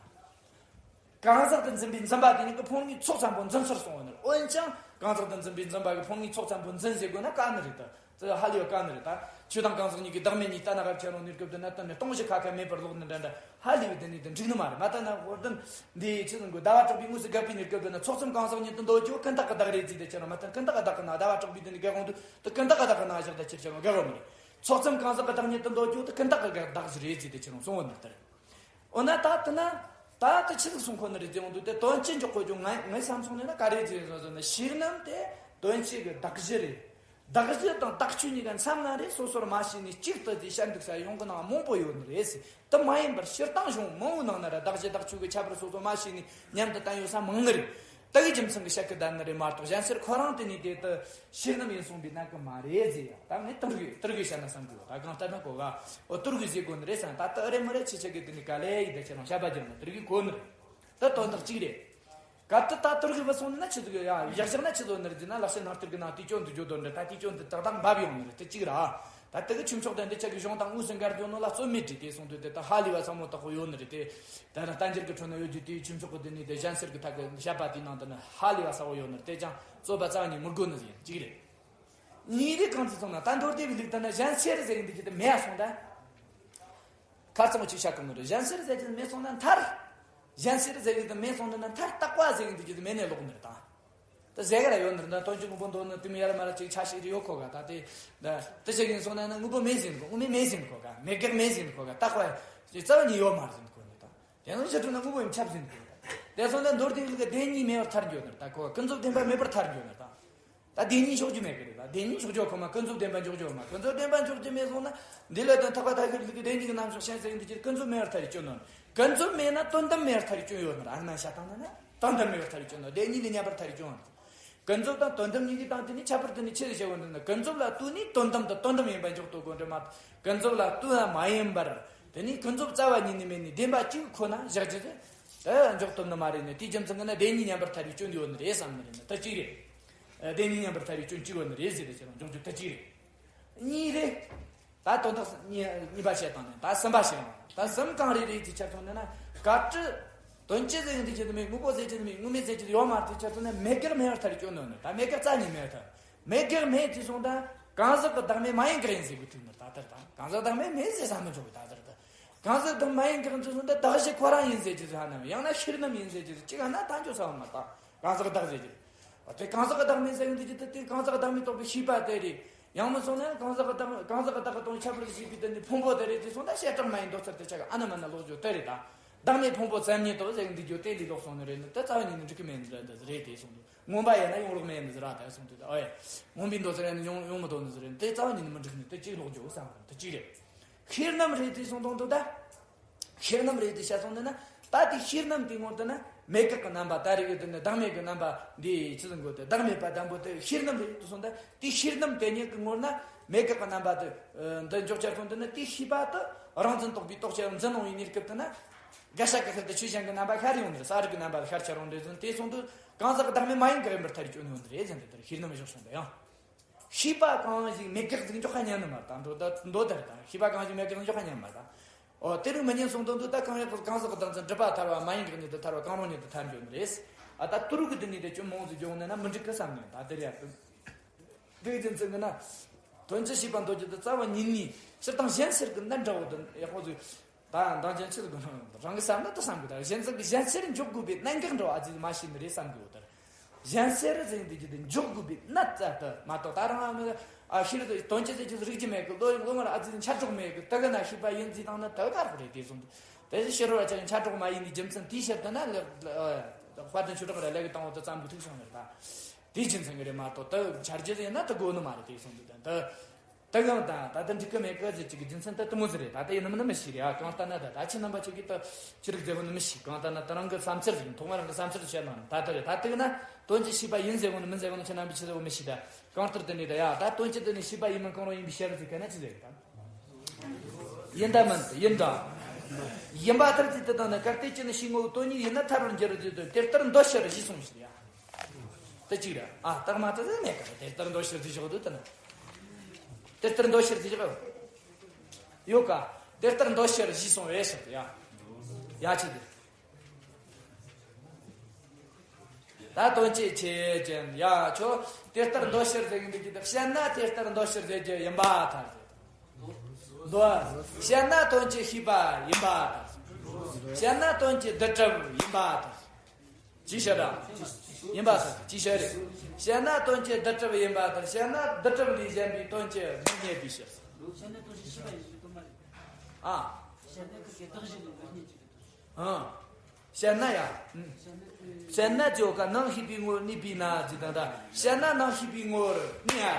གང་ཟག་ཏུ་འཛིན་པའི་འཛིན་པ་དེ་ཉིད་ཀྱིས་ཕུང་ལྔའི་ཚོགས་ཙམ་པོ་འཛིན་ཚུལ་གསུངས་པ་ནི། འོན་ཀྱང་གང་ཟག་ཏུ་འཛིན་པའི་འཛིན་པ་གིས་ཕུང་ལྔའི་ཚོགས་ཙམ་པོ་འཛིན་ཟེར་དགོས་ན་དཀའ་ནི་རེད་ད། དེ་ཧ་ལས་པ་དཀའ་ནི་རེད་ད། ཆོས་དང་གང་ཟག་གཉིས་ཀྱི་བདག་མེད་གཉིས་ལྟ་ན་རབ་ཁྱེར་རུང་གནས་སྐབས་དེ་ན་གཏན་ནས་སྟོང་གཞི་ཁ་ཁ་མེད་པར་ལོག་ནི་འདྲ་འདྲ་ཧ་ལས་པའི་དེ་ནི་དེ་འགྲིག་ནི་མ་རེད། མ་ལྟ་ན་འོར་དོན་འདི་ཆི་ཟིག་གོ། ཟླ་བ་གྲགས་པའི་དངོས་སུ་བཀག་པའི་གནས་སྐབས་དེ་ན་ཚོགས་ཙམ་གང་ཟག་ཉིད་དུ་འདོད་རྒྱུ་ཀུན་བཏགས་ཀྱི་བདག་རེད་ཟེར་དེ་ཁྱེར་རུང་མ་ལྟ་ན་ཀུན་བཏགས་ཀྱི་བདག་གི་ནང་ཟླ་བ་གྲགས་པའི་དེ་ནི་བཀག་འོང་དུས་དེ་ཀུན་བཏགས་ཀྱི་བདག་གི་ནང་བཞག་ད་ཁྱེར་ཁྱེར་རུང་བཀག་འོང་མི་རེད། ཚོགས་ཙམ་གང་ཟག་གི་བདག་ཉིད་དུ་འདོད་རྒྱུ་དེ་ཀུན་བཏགས་ཀྱི་བདག་རེད་ཟེར་དེ་ཁྱེར་རུང་གསུང་བ་ནི་ལྟར། འོ་ན་ད་དེ་ན་ད་དེ་ཆི་ཟིག་གསུང་གོ་ནི་རེད་ཟེར་འོང་དུས་དེ་དོན་སྤྱི་འཇོག་གོ་རྒྱུ་ངའི་ངའི་བསམ་ཚུལ་ནས་ན་ག་རེ་ཟེར་ཟེར་ན། ཤེས་རྣམ་དེ་དོན་སྤྱི་གི་བདག་གཞི་རེད། བདག་གཞི་དང་བདག་ཆོས་གཉིས་ཀ་མཚམས་ལ་རེ་སོ་སོར་མ་ཕྱེ་ནས་གཅིག་ཏུ་དེ་བཤད་འདུག་ས་ཡོང་གི་ནང་མང་པོ་ཡོད་ནི་རེད་ཟེར། དེ་མ་ཡིན་པར་སྤྱིར་བཏང་གཞུང་མང་བོའི་ནང་ན་ར་བདག་གཞི་བདག་ཆོས་ཀྱི་ཁྱད་པར་སོ་སོ་མ་ཕྱེ་ནས་མཉམ་དུ་བསྟན་ཡོད་ས་མང་ནི་རེད། དེ་གི་རྒྱུ་མཚན་གྱིས་བཤད་གི་བསྡད་ནི་རེད་མ་གཏོགས། གཞན་སེལ་ཁོ་རང་དེ་ནི་དེ་དུ་ཤེས་རྣམ་ཡིན་གསུངས་པའི་གནད་ཀྱི་མ་རེད་ཟེར་ཡ། ད་ངས་དེ་རིགས་དེ་རིགས་བཤད་ན་བསམ་གི་ཡོད། ད་གང་ལྟར་ན་གོ་ག། འོ་དེ་རིགས་ཟེར་དགོས་ནི་རེད་བསམ། ད་དེ་ཨ་རེ་མ་རེ་ཆེ་ཆེ་གི་དེ་ནི་ག་ལེ་ཡིན་ད་ཁྱེད་རང་བཤད་པ་རྒྱབ་ན་དེ་རིགས་གོ་ནི་རེད། ད་དོན་དག་གཅིག་རེད། གལ་ཏེ་ད་དེ་རིགས་བུད་སོང་ན་ཆི་ཟིག་ཡ་ཡག་བཞག་ན་ཆི་ཟིག་ནི་རེད་ཟེར་ན། ལག་ཤེས་ནང་དེར་གི་ནང་དེ་སྐྱོན་དུ་བརྗོད་དོ་འདྲ། ད་དེ་སྐྱོན་དུ་ཏག་ཏག་འབབ་ཡོང་ནི་རེད། དེ་གཅིག་ར། ད་དེ་གི་ཆོས་མཆོག་དང་འདི་ཆ་གི་གཞུང་དང་དངོས་སུ་འགལ་འགྱོ་ནོ་ལ་རྩོད་མེད་དྲི་དེ་གསུངས་དུས་དེ་ད་ཧ་ལས་པ་ཚང་མོ་དག་པོ་ཡོད་ནི་རེད་དེ། ད་ནི་བསྟན་འགྱུར་གྱི་ཁྲོད་ན་ཡོད་རྒྱུ་དེའི་ཆོས་མཆོག་གི་དེ་ནི་དེ་གཞན་སེལ་གྱི་ཐད་ཀྱི་བཤད་པ་དེའི་ནང་དུ་ནི་ཧ་ལས་པ་ས་བོ་ཡོད་ནི་རེད། དེ་ཅང་རྩོད་པ་རྩ་བ་ནས་མི་དགོས་ནི་ཟིག་ཡིན། གཅིག་རེད། གཉིས་རེད། གང་ཚེ་སོང་ན་ད་མདོར་བསྡུས་པའི་ལུགས་ལྟར་ན་གཞན་སེལ་ཟེར་གི་འདི་ཅི་དེ་མེད་ཡ་སོང་ད། ཁ་རྩང་ཅིག་བཤད་གི་མི་རེད། གཞན་སེལ་ཟེར་གྱི་མེད་སོང་ན་མཐར། གཞན་སེལ་ཟེར་གྱི་མེད་སོང་ན་མཐར་རྟག་པ་ཟེར་གྱི་འདུག་གི་མེད་ནས་ལོག་ནི་རེད་ད། ད་ཟེར་གི་ར་ཡོད་ནི་རེད་ད། དོན་གྱི་དངོས་པོ་མདོ་ནི་དུ་མི་ཡར་མར་ཅིག་ཆ་ཤས་རེ་ཡོད་ཁོ་ག་ད་དེ། ད་དེ་ཟེར་གྱི་སོང་ན་ན་དངོས་པོ་མེད་ཟེར་གོ། དངོས་མེད་མེད་ཟེར་གོ་ག་མེད་དགག་མེད་ཟེར་གོ་ག་རྟག་པ་ཅིག་རྩ་བ་ཉིད་ཡོད་མ་རེད་ཟེར་གོ་ནི་ད། དེ་ནང་བཞིན་དུ་ན་དངོས་པོ་ཡིན་ཁྱབ་ཟིན་དགོས། དེ་སོང་ན་མདོར་བསྡུས་ལུགས་ཀྱི་བདེན་གཉིས་མེད་པར་ཐལ་འགྱོ་ནི་རེད་ད། ཁོ་ཀུན་རྫོབ་བདེན་པ་མེད་པར་ཐལ་འགྱོ་ནི་རེད་ད། ད་བདེན་གཉིས་འཇོག་རྒྱུ་མེད་གི་རེད་ད། བདེན་གཉིས་འཇོག་རྒྱུ་ཁོ་མ་ཀུན་རྫོབ་བདེན་པ་འཇོག་རྒྱུ་མ། ཀུན་རྫོབ་བདེན་པ་འཇོག་རྒྱུ་མེད་སོང་ན་འདི་ལ་དོན་ཐོབ་པ་ཐལ་འགྱུར་ལུགས་ཀྱི་བདེན་གཉིས་ཀྱི་རྣམ་གཞག་ཤན་ཟེར་འདི་ཀྱི་ཀུན་རྫོབ་མེད་པར་ཐལ་རེ་སྐྱོན་ནོ། ཀུན་རྫོབ་མེད་ན་དོན་དམ་མེད་པར་ཐལ་རེ་སྐྱོན་ཡོད་ནི་རེད། ཨ་ན་ཤ་སྟངས་ན་ན་དོན་དམ་མེད་པར་ཐལ་རེ་སྐྱོན་ནོ། བདེན་གཉིས་ལས་ཉམས་པར་ཐལ་རེ་སྐྱོན་ནོ། ཀུན་རྫོབ་དང་དོན་དམ་གཉིས་ཀྱི་སྟེང་དེ་ནི་ཁྱད་པར་དུ་ནི་ཆེ་ཟེར་བ་འདི་ནི་ཀུན་རྫོབ་ལ་ལྟོས་ནས་དོན་དམ་དང་དོན་དམ་ཡིན་པ་འཇོག་ཏུ་དགོས་འདྲ་མ་གཏོགས། ཀུན་རྫོབ་ལ་ལྟོས་པ་མ་ཡིན་པར་དེ་ནི་ཀུན་རྫོབ་རྩ་བ་ཉིད་ནས་མེད་ནས་བདེན་པ་གཅིག་ཁོ་ན་བཞག་རྒྱུ་དེ་འཇོག་ཐུབ་ནི་མ་རེད་ནི། དེའི་རྒྱུ་མཚན་གྱིས་ན་བདེན་གཉིས་ཉམས་པར་ཐལ་རེ་སྐྱོན་ཡོད་ནི་རེད་བསམ་ནི་རེད་ནི། ད་གཅིག་རེད། བདེན་གཉིས་ཉམས་པར་ཐལ་རེ་སྐྱོན་གཅིག་ཡོད་ནི་རེད་ཟེར་ཏེ་ཁྱེད་རང་འཇོག་རྒྱུ་ད་གཅིག་རེད། གཉིས་རེད། ད་དོན་དག་གཉིས་གཉིས་པ་བཤད་དང་ནི་ད་གསུམ་པ་བཤད་ཡོང་། ད་གསུམ་གང་རེ་རེད་ཅེས་ཆ་མཚོན་ནས་ན། གལ་ཏེ་དོན་སྤྱི་ཟེར་གྱི་འདི་ཅི་ནི་མེད། དངོས་པོ་ཟེར་གྱི་ནི་མེད། དངོས་མེད་ཟེར་གྱི་ཡོད་མ་རེད་ཅེས་ཆ་མཚོན་ན་མེད་དགག་མེད་པར་ཐལ་རེ་སྐྱོན་ནོ་ནི། ད་མེད་དགག་རྩ་གཉིས་མེད་པར་ཐལ། མེད་དགག་མེད་ཅེས་སོང་ད་གང་ཟག་གི་བདག་མེད་མ་ཡིན་དགག་ཡིན་ཟེར་གི་ཐུག་ནི། ད་ལྟར་དང་གང་ཟག་བདག་མེད་མེད་ཟེར་ས་མི་འཇོག་གི། ད་ལྟར་དང་གང་ཟག་བདག་མ་ཡིན་དགག་ཅེས་སོང་ད་གདགས་གཞི་ཁོ་རང་ཡིན་ཟེར་གྱི་ཟེར་ཧ་ན་ཡང་ན་ཤེས་རྣམ་ཡིན་ཟེར་གྱི་ཟེར་གཅིག་ཧ་ན་ད་འཇོག་ས་མ་ད། གང་ཟག་བདག་ཟེར་གྱི། དེ་གང་ཟག་བདག་མེད་ཟེར་གྱི་འདི་ཅི་ད་དེ་གང་ཟག་བདག་མེད་རྟོགས་པའི་ཤེས་པ་དེ་རེད། ཡང་མིན་སོང་ན་གང་ཟག་བདག་གང་ཟག་བདག་དང་ཁྱད་པར་ཤེས་པའི་དེ་ནི་ཕུང་པོ་དེ་རེད་ཅེས་སོང་ད་བྱེ་བྲག་སྨྲ་བའི་མདོ་ཚར་དེ་ཆ་ག་ཨ་ན་མ་ན་ལོག་རྒྱུ་དེ་རེད་ད། བདག་མེད་ཕུང་པོ་ཙམ་ཉིད་དོ་ཟེར་གྱི་འདི་རྒྱུ་དེ་ལས་ལོག་སོང་ནི་རེད་ནི། དེ་རྩ་བ་ཉིད་ནས་འགྲིག་གི་མེད་ནི་རེད་ཟེར་དེ་སོང་དུས་མངོན་པ་ཡིན་ན་ཡོང་རོགས་མེད་ནི་ཟེར་ར་དེ་སོང་དུས་ཨོ་ཡ། མངོན་པའི་མདོ་ཚར་ཡང་ཡོང་ཡོང་མི་དོ་ནི་ཟེར་རེད། དེ་རྩ་བ་ཉིད་ནས་མི་འགྲིག་ནི་དེ་གཅིག་ལོག་རྒྱུ་བསམ་རེད། དེ་གཅིག་རེད། ཤེས་རྣམ་རེད་དེ་སོང་དོན་དུ་ད། ཤེས་རྣམ་རེད་དེ་བཤད་སོང་ནི་ན། ད་དེ་ཤེས་རྣམ་དེ་ངོར་དུ་ན་མེད་དགག་གི་རྣམ་པ་ད་རེད་གི། དེ་ནི་བདག་མེད་ཀྱི་རྣམ་པ་འདི་ཆི་ཟིག་དགོས་ཏེ་བདག་མེད་པ་དང་པོ་དེ་ཤེས་རྣམ་རེད་དུ་སོང་ད། དེ་ཤེས་རྣམ་དེ་ཉིད་ཀྱི་ངོར་ན་མེད་དགག་གི་རྣམ་པ་དེ་འདི་འཇོག་བྱ་སོང་དུ་ན། དེ་ཤེས་པ་དེ་རང་འཛིན་རྟོག་པའི་རྟོགས་བྱ་འཛིན་རུང་བའི་གནས་སྐབས་དུ་ན། དགག་བྱ་གི་ཁུལ་དུ་ཆོས་གཞན་གྱི་རྣམ་པ་ཤར་ཡོང་ནི་རེད། ས་རིག་གི་རྣམ་པ་ཤར་ཆ་རུང་རེད་ཟིན། དེ་སོང་དུ་གང་ཟག་བདག་མེད་མ་ཡིན་དགག་ཡིན་པར་ཐལ་རེ་སྐྱོན་ཡོང་ནི་རེད་ཟེར་འདི་ལྟར་ཤེས་རྣམ་བཞག་སོང་ད་ཡང་། ཤེས་པ་གང་ཞིག་མེད་དགག་ཟིག་འཇོག་ཁ་ཉན་ནི་མ་རེད་ད། འགྲོ་ད་མདོ་ལྟར་དང་ཤེས་པ་གང་ཞིག་མེད་དགག་འཇོག་ཁ་ཉན་མ་རེད་ད། ཨོ་དེ་རིགས་མི་ཉན་སོང་དོན་དུ་ད་གང་ཡག་གང་ཟག་གི་བདག་འཛིན་སྒྲིབ་པ་ཐར་བ་མ་ཡིན་དགག་ཉིད་དུ་ཐར་བ་གང་རུང་ཉིད་དུ་ཐར་འགྱོ་ནི་རེད། ཨ་ད་ཏུ་རུ་གི་དུ་ནི་དེ་ཅུང་མང་ཟིག་འཇོག་ནས་ན་མི་འགྲིག་གི་བསམ་ནས་ད་དེ་རེད་ཡ། དེ་དེ་རྒྱུ་མཚན་གི་ན། དོན་སྤྱི་ཤེས་པ་འདོད་རྒྱུ་དེ་རྩ་བ་ཉིད་ནས་སྤྱིར་བཏང་གཞན་སེལ་གི་གནད་འདྲ་བོ་དང་ཡག་པོ་ཟིག་ད་འདང་ཅན་ཆི་ཟིག་རང་གི་བསམ་ན་ད་བསམ་གི་ད། གཞན་ཟིག་གི་གཞན་སེལ་འཇོག་དགོས་པའི་གནད་འགག་འདྲ་བ་ཨ་ཙི་མ་ཤེས་ནི་རེད་བསམ་གི་འོ་ད། གཞན་སེལ་ཟེར་འདི་གི་དེ་འཇོག་དགོས་པའི་གནད་རྩ་དུ་མ་གཏོགས། ད་རང་ཨ་ཤེས་རིག་དོན་སྤྱི་ཟེར་གྱི་རིག་རྒྱུ་མེད་གི། བློ་བློ་ངོར་ཨ་ཙི་འཆར་སྒྲོག་མེད་གི། དེ་གི་ན་ཤེས་པ་ཡིན་ཟེར་བཏང་ན་དེ་ག་རེད་དེ་སོང་དུ། དེ་ཕྱི་རོལ་བ་ཅག་གི་འཆར་སྒྲོག་མ་ཡིན་ནི་རྒྱུ་མཚན་དེའི་ཕྱིར་དུ་ན་ལེགས། དཔལ་ལྡན་ཆོས་གྲགས་ར་ལས་གི་བཏང་བ་དེ་ཙམ་གི་ཐུག་སོང་ནི་རེད་ད། དེའི་རྒྱུ་མཚན་གི་རེད་མ་གཏོགས་དེ་འཆར་རྒྱུ་ཡིན་ན་དེ་དགོས་ནི་མ་རེད་དེ་སོང་དུ་ད། ད་གང་ད་ད་ལྟ་འགྲིག་གི་མེད་གི་ཟེར་གྱི་གི་རྒྱུ་མཚན་ད་དེ་མོ་ཟིག་རེད། ད་ལྟ་ཡིན་ནམ་ནི་མི་ཤེས་རེད། ཨ་གང་ལྟར་ན་ད་ད་ཁྱེད་རྣམ་པ་ཁྱེད་ཀྱིས་ད་ཅི་རིགས་ཟེར་བོ་ནི་མི་ཤེས། གང་ལྟར་ན་ད་རང་གི་བསམ་ཚུལ་ཟིག་ཐོག་མ་རང་གི་བསམ་ཚུལ་བཤད་ན་ད་ད་རེད། ད་དེ་ན་དོན་གྱི་ཤེས་པ་ཡིན་ཟེར་བོ་ནི་མིན་ཟེར་བོ་ནི་ཁྱེད་རྣམ་པས་ཆི་ཟེར་བོ་མི་ཤེས་ད། གང་ལྟར་དེ་ནི་ད་ཡ་ད་དོན་གྱི་དེ་ནི་ཤེས་པ་ཡིན་མིན་གང་རུང་ཡིན་པའི་ཕྱིར་ཟེར་ག་ན་ཅི་ཟེར་ད། ཡིན་ད་མིན་ད་ཡིན་ད། ཡིན་པ་ལྟར་ཅི་དེ་དང་ནི་གལ་ཏེ་ཅི་ནི་ཤེས་ངོ་བོ་དོན་གཉིས་ཡིན་ན་ཐལ་བར་འགྱུར་རོ་ཟེར་དོན་དེ་ལྟར་འདོད་ཕྱིར་ཞེས་གསུངས་ཤིག་ཡ། དེ་གཅིག་རེད། ཨ་རྟགས་མ་དེ་ཟེར་མེད་ག་རེ། དེ་ལྟར་འདོད་ཕྱིར་ཟེར་བཞག་འདུག་དེ་ན། དེ་ལྟར་འདོད་ཕྱིར་ཟེར་བཞག་ཡོད་ག། དེ་ལྟར་འདོད་ཕྱིར་ཞེས་གསུངས་པས་ཟེར་ཡ། ཡ་ཆི་དེ། ད་དོན་ཅི་ཆེ་ཅན་ཡ་ཆོ། དེ་ལྟར་འདོད་ཕྱིར་ཟེར་གི་འདུག་གི་དེ་བཤད་ན་དེ་ལྟར་འདོད་ཕྱིར་ཟེར་རྒྱུ་ཡིན་པར་ཐལ་ཟེར། འདོད། བཤད་ན་དོན་གྱི་ཤེས་པ་ཡིན་པར་ཐལ། བཤད་ན་དོན་གྱི་བསྡུ་གྲུབ་ཡིན་པར་ཐལ། ཅི་ཤེས་ར། ཡིན་པར་ཐལ། ཅི་ཤེས་རེད། བཤད་ན་དོན་གྱི་བསྡུ་གྲུབ་ཡིན་པར་ཐལ། བཤད་ན་བསྡུ་གྲུབ་ལས་གཞན་པའི་དོན་གྱི་མི་རྙེད་པའི་ཕྱིར། བཤད་ན་དོན་གྱི་ཤེས་པ་ཡིན་པའི་དོན་མ་རེད། ཨ། བཤད་ན་ཁུ་གེ་བདག་གཞན་ལས་མི་རྙེད་ཅིག་ཨ། བཤད་ན་ཡ། བཤད་ན་ཅོ་ག་ནང་ཤེས་པའི་ངོར་གནས་པས་ན་ཅི་དང་ད། བཤད་ན་ནང་ཤེས་པའི་ངོར་གནས་ཨ།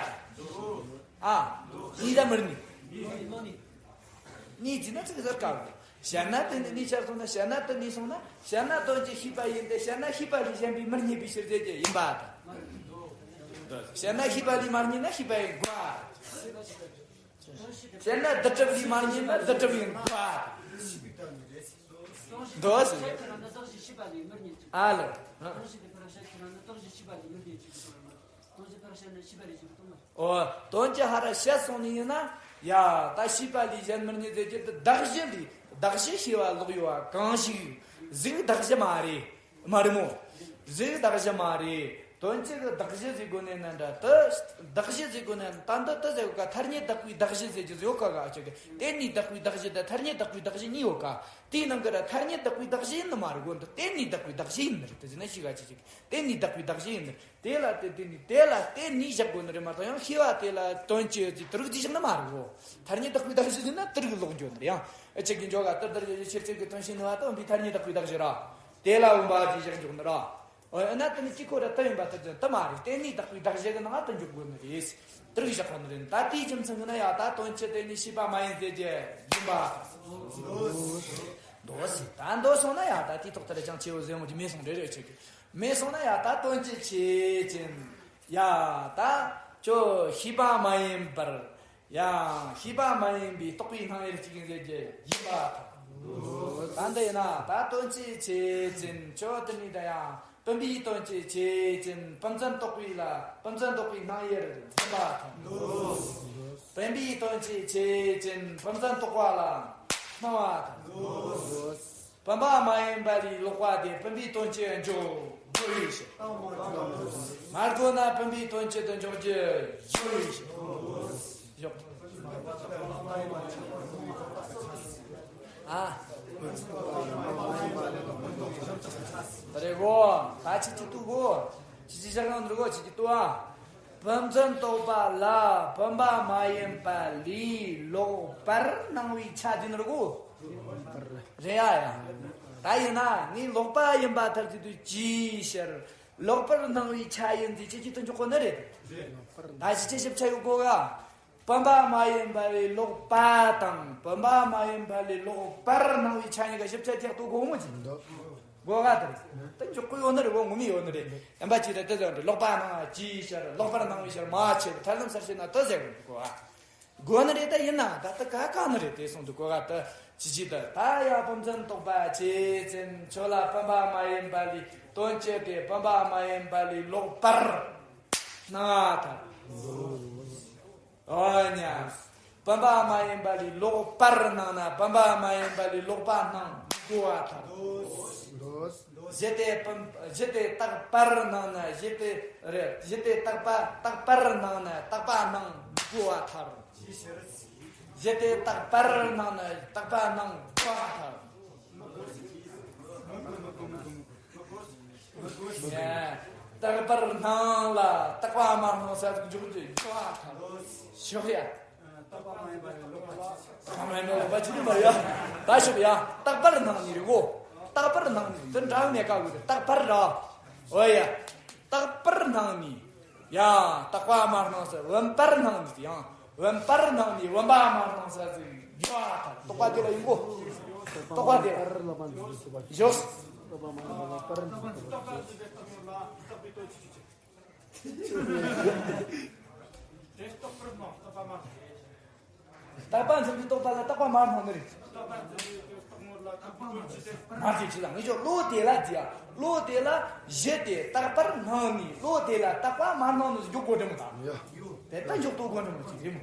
ཨ། གནས་ད་མི་རྙེད། གནས་ཅི་ན་ཅི་གི་ཟེར་ག་བཤད་ན་དེ་ནི་གནས་ཆགས་སོང་ན། བཤད་ན་དེ་གནས་སོང་ན། བཤད་ན་དོན་གྱི་ཤེས་པ་ཡིན་ཏེ། བཤད་ན་ཤེས་པ་ལས་གཞན་པའི་མི་རྙེད་པའི་ཕྱིར་ཟེར་གྱི་ཡིན་པ་དང་། བཤད་ན་ཤེས་པ་ལས་མ་རྙེད་ན་ཤེས་པ་ཡིན་དགོས། བཤད་ན་བསྡུ་གྲུབ་ལས་མ་རྙེད་ན་བསྡུ་གྲུབ་ཡིན་དགོས། འདོད་ཟེར། ཨ་ལོ། ཨོ། དོན་གྱི་ཧ་ར་བཤད་སོང་ནི་ཡིན་ན། ཡ། ད་ཤེས་པ་ལས་གཞན་མི་རྙེད་ཟེར་རྒྱུ་དེ་གདགས་གཞི་ལས། གདགས་གཞི་ཤེས་པ་ལོག་ཡོད་པ་གང་ཞིག་གཟུགས་གདགས་གཞི་མ་རེད། མ་རེད་མོ། གཟུགས་གདགས་གཞི་མ་རེད། དོན་སྤྱི་གི་གདགས་གཞི་ཟེར་དགོས་ནས་ན་འདྲ། དེ་གདགས་གཞི་ཟེར་དགོས་ནས་ད་འདི་དེ་ཟེར་ག་ཐ་སྙད་བདག་པོའི་གདགས་གཞི་ཟེར་གྱི་ཡོད་ག་ག་ཅིག་གི་དེ་ནི་བདག་པོའི་གདགས་གཞི་དང་ཐ་སྙད་བདག་པོའི་གདགས་གཞི་གཉིས་ཡོད་ག་དེའི་ནང་གི་ར་ཐ་སྙད་བདག་པོའི་གདགས་གཞི་ཡིན་ནི་མ་རེད་གོ་འདི་དེ་ནི་བདག་པོའི་གདགས་གཞི་ཡིན་ནི་རེད། དེ་ཟེར་ན་ཤི་ག་ཅིག་ཅིག་དེ་ནི་བདག་པོའི་གདགས་གཞི་ཡིན་ནི་རེད། དེ་ལ་དེ་དེ་ནི་དེ་ལ་དེ་ནི་བཞག་དགོས་ནི་རེད་མ་གཏོགས་ཡང་ཤེས་པ་དེ་ལ་དོན་སྤྱི་ཡོད་ཀྱི་དེ་རིགས་ཅིག་བཞག་ནི་མ་རེད་གོ་ཐ་སྙད་བདག་པོའི་གདགས་གཞི་ཟེར་ན་དེ་རིགས་ལོག་འགྱོ་ནི་རེད། ཡང་ཨ་ཅིག་གི་འཇོག་ག་དེ་དེར་ཡོད་ཀྱི་ཆེར་ཚད་ཀྱི་དོན་ཤེས་ནི་བ་དང་བའི་ཐ་སྙད་བདག་པོའི་གདགས་གཞི་ར། དེ་ལ་བུམ་པ་ཅིག་བཞག་འཇོག་ནི་ར། འོ་ཡིན་ན་དེ་ནི་གཅིག་ཁོ་ར་དེ་ཡིན་པ་ལྟར་དེ་མ་རེད། དེ་ནི་བདག་པོའི་གདགས་གཞི་གི་ནང་ང་དེ་འཇོག་དགོས་ནི་རེད། དེ་རིགས་བཞག་པ་ནི་རེད། ད་དེའི་རྒྱུ་མཚན་གྱིས་ན་ཡང་ད་དོན་སྤྱི་དེ་ནི་ཤེས་པ་མ་ཡིན་ཟེར་རྒྱུ་ཡིན་པ། མདོ་ཟེར་ད་མདོ་སོང་ན་ཡང་ད་དེའི་ཐོག་ལྟར་ཅང་ཆེ་བོ་ཟེར་འོང་གི་མེད་སོང་རེ་རེ་ཆེ་གི་མེད་སོང་ན་ཡང་ད་དོན་སྤྱི་ཆོས་ཅན། ཡང་ད་ཁྱོད་ཤེས་པ་མ་ཡིན་པར། ཡང་ཤེས་པ་མ་ཡིན་པའི་རྟོག་པའི་སྣང་ཡུལ་གཅིག་ཡིན་ཟེར་རྒྱུ་ཡིན་པ་དང་། ད་འདི་ཡིན་ན་ད་དོན་སྤྱི་ཆོས་ཅན། ཁྱོད་དེ་ནི་ད་ཡང་བུམ་པའི་དོན་སྤྱི་ཆོས་ཅན། བུམ་འཛིན་རྟོག་པའི་ལ་བུམ་འཛིན་རྟོག་པའི་སྣང་ཡུལ་འཛིན་པ་དང་། བུམ་པའི་དོན་སྤྱི་ཆོས་ཅན། བུམ་འཛིན་རྟོག་པ་ལ་སྣང་བ་དང་། བུམ་པ་མ་ཡིན་པ་ལས་ལོག་པ་དེ་བུམ་པའི་དོན་སྤྱི་འཇོག་དགོས་ཡོད་ཞེས། མ་དགོས་ན་བུམ་པའི་དོན་སྤྱི་དུ་འཇོག་རྒྱུ་ཡོད་ཡོད་ཞེས། ཞོག་ཨ། ད་རེ་གོ་ད་ཁྱེད་ཀྱིས་ལྟོས་གོ་ཁྱེད་ཀྱིས་ཞག་གང་འདུག་གོ་ཁྱེད་ཀྱིས་ལྟོས་ཨ། བུམ་འཛིན་རྟོག་པ་ལ་བུམ་པ་མ་ཡིན་པ་ལས་ལོག་པར་སྣང་བའི་ཆ་དེ་ནི་རེད་གོ། རེད་ཨ་ཡ། ད་ཡིན་ན་ངས་ལོག་པ་ཡིན་པ་ཐལ་ཟེར་དུས་ཅིའི་ཕྱིར་ལོག་པར་སྣང་བའི་ཆ་ཡིན་ཟེར་ཁྱེད་ཀྱིས་དེ་འཇོག་གོ་ནི་རེད། ད་ཅི་ཅི་ཞིབ་ཆ་ཡོད་གོ་ག་བུམ་པ་མ་ཡིན་པ་ལས་ལོག་པ་དང་བུམ་པ་མ་ཡིན་པ་ལས་ལོག་པར་སྣང་བའི་ཆ་གཉིས་ཀ་ཞིབ་ཆ་རྒྱག་ཏུ་དགོས་མོ་ཅི་འདུག་གོ་ག་དེ་རེད། དེ་འཇོག་གི་ཡོད་ནི་རེད་གོ་ངོ་མ་ཡོད་ནི་རེད། ཡིན་པ་ཅི་རེད་དེ་ཟེར་རེད། ལོག་པ་སྣང་བ་ཅིའི་ཕྱིར་ལོག་པར་སྣང་བའི་ཕྱིར་མ་ཆེ་བའི་ཐར་ལམ་གསལ་བྱེད་ན་དེ་ཟེར་གི་འདུག་གོ་ག་དགོས་ནི་རེད། ད་ཡིན་ན་ད་ལྟ་ག་ག་ནི་རེད། དེ་སོང་དུས་གོ་ག་ད་ཅི་ཅི་ད་ད་ཡ་བུམ་འཛིན་རྟོག་པ་ཆོས་ཅན། ཁྱོད་ལ་བུམ་པ་མ་ཡིན་པ་ལས་དོན་སྤྱི་དེ་བུམ་པ་མ་ཡིན་པ་ལས་ལོག་པར་སྣང་བ་དང་། ཨོ་ཉ། བུམ་པ་མ་ཡིན་པ་ལས་ལོག་པར་སྣང་ན་བུམ་པ་མ་ཡིན་པ་ལས་ལོག་པ་སྣང་དགོས་པ་ཐལ། གཞི་དེ་བུམ་གཞི་དེ་རྟག་པར་སྣང་ན་གཞི་དེ་རེད། གཞི་དེ་རྟག་པ་རྟག་པར་སྣང་ན་རྟག་པ་སྣང་དགོས་པ་ཐལ། གཞི་དེ་རྟག་པར་སྣང་ན་རྟག་པ་སྣང་དགོས་པ་ཐལ། རྟག་པར་སྣང་ལ་རྟག་པ་མ་སྣང་ས་ཟིག་འཇོག་རྒྱུ་ཡོད་པ་ཐལ། ཞོག་ཡ། རྟག་པ་མ་ཡིན་པ་ལས་ལོག་པ་ཅི་ནི་མ་ཡ། ད་ཞོག་ཡ། རྟག་པར་སྣང་ནི་རེད་གོ་རྟག་པར་སྣང་ནི་དེ་འདྲ་མེད་ཀ་གོ་རྟག་པར་ར། འོ་ཡ། རྟག་པར་སྣང་ནི། ཡ། རྟག་པ་མ་སྣང་ས་བུམ་པར་སྣང་ནི་ཡང་། བུམ་པར་སྣང་ནི་བུམ་པ་མ་སྣང་ས་ཟིག་ཡོད་པ་ཐལ། རྟོག་པ་དེ་ལ་ཡིན་གོ་རྟོག་པ་དེ་ལ། ཞོག་རྟག་པ་འཛིན་པའི་རྟོག་པ་ལ་རྟག་པ་མ་སྣང་ནི་རེད། མ་བྱེད་ཅི་ལ་ངེས་ཤོག་བློ་དེ་ལ་བརྩི་ཡ། བློ་དེ་ལ་གཞི་དེ་རྟག་པར་སྣང་ནི་བློ་དེ་ལ་རྟག་པ་མ་སྣང་ནི་འཇོག་དགོས་དྲན་མོ་དང་། དེ་ལྟ་འཇོག་ཏུ་དགོས་དྲན་མོ་ཅིག་རེད་མོ།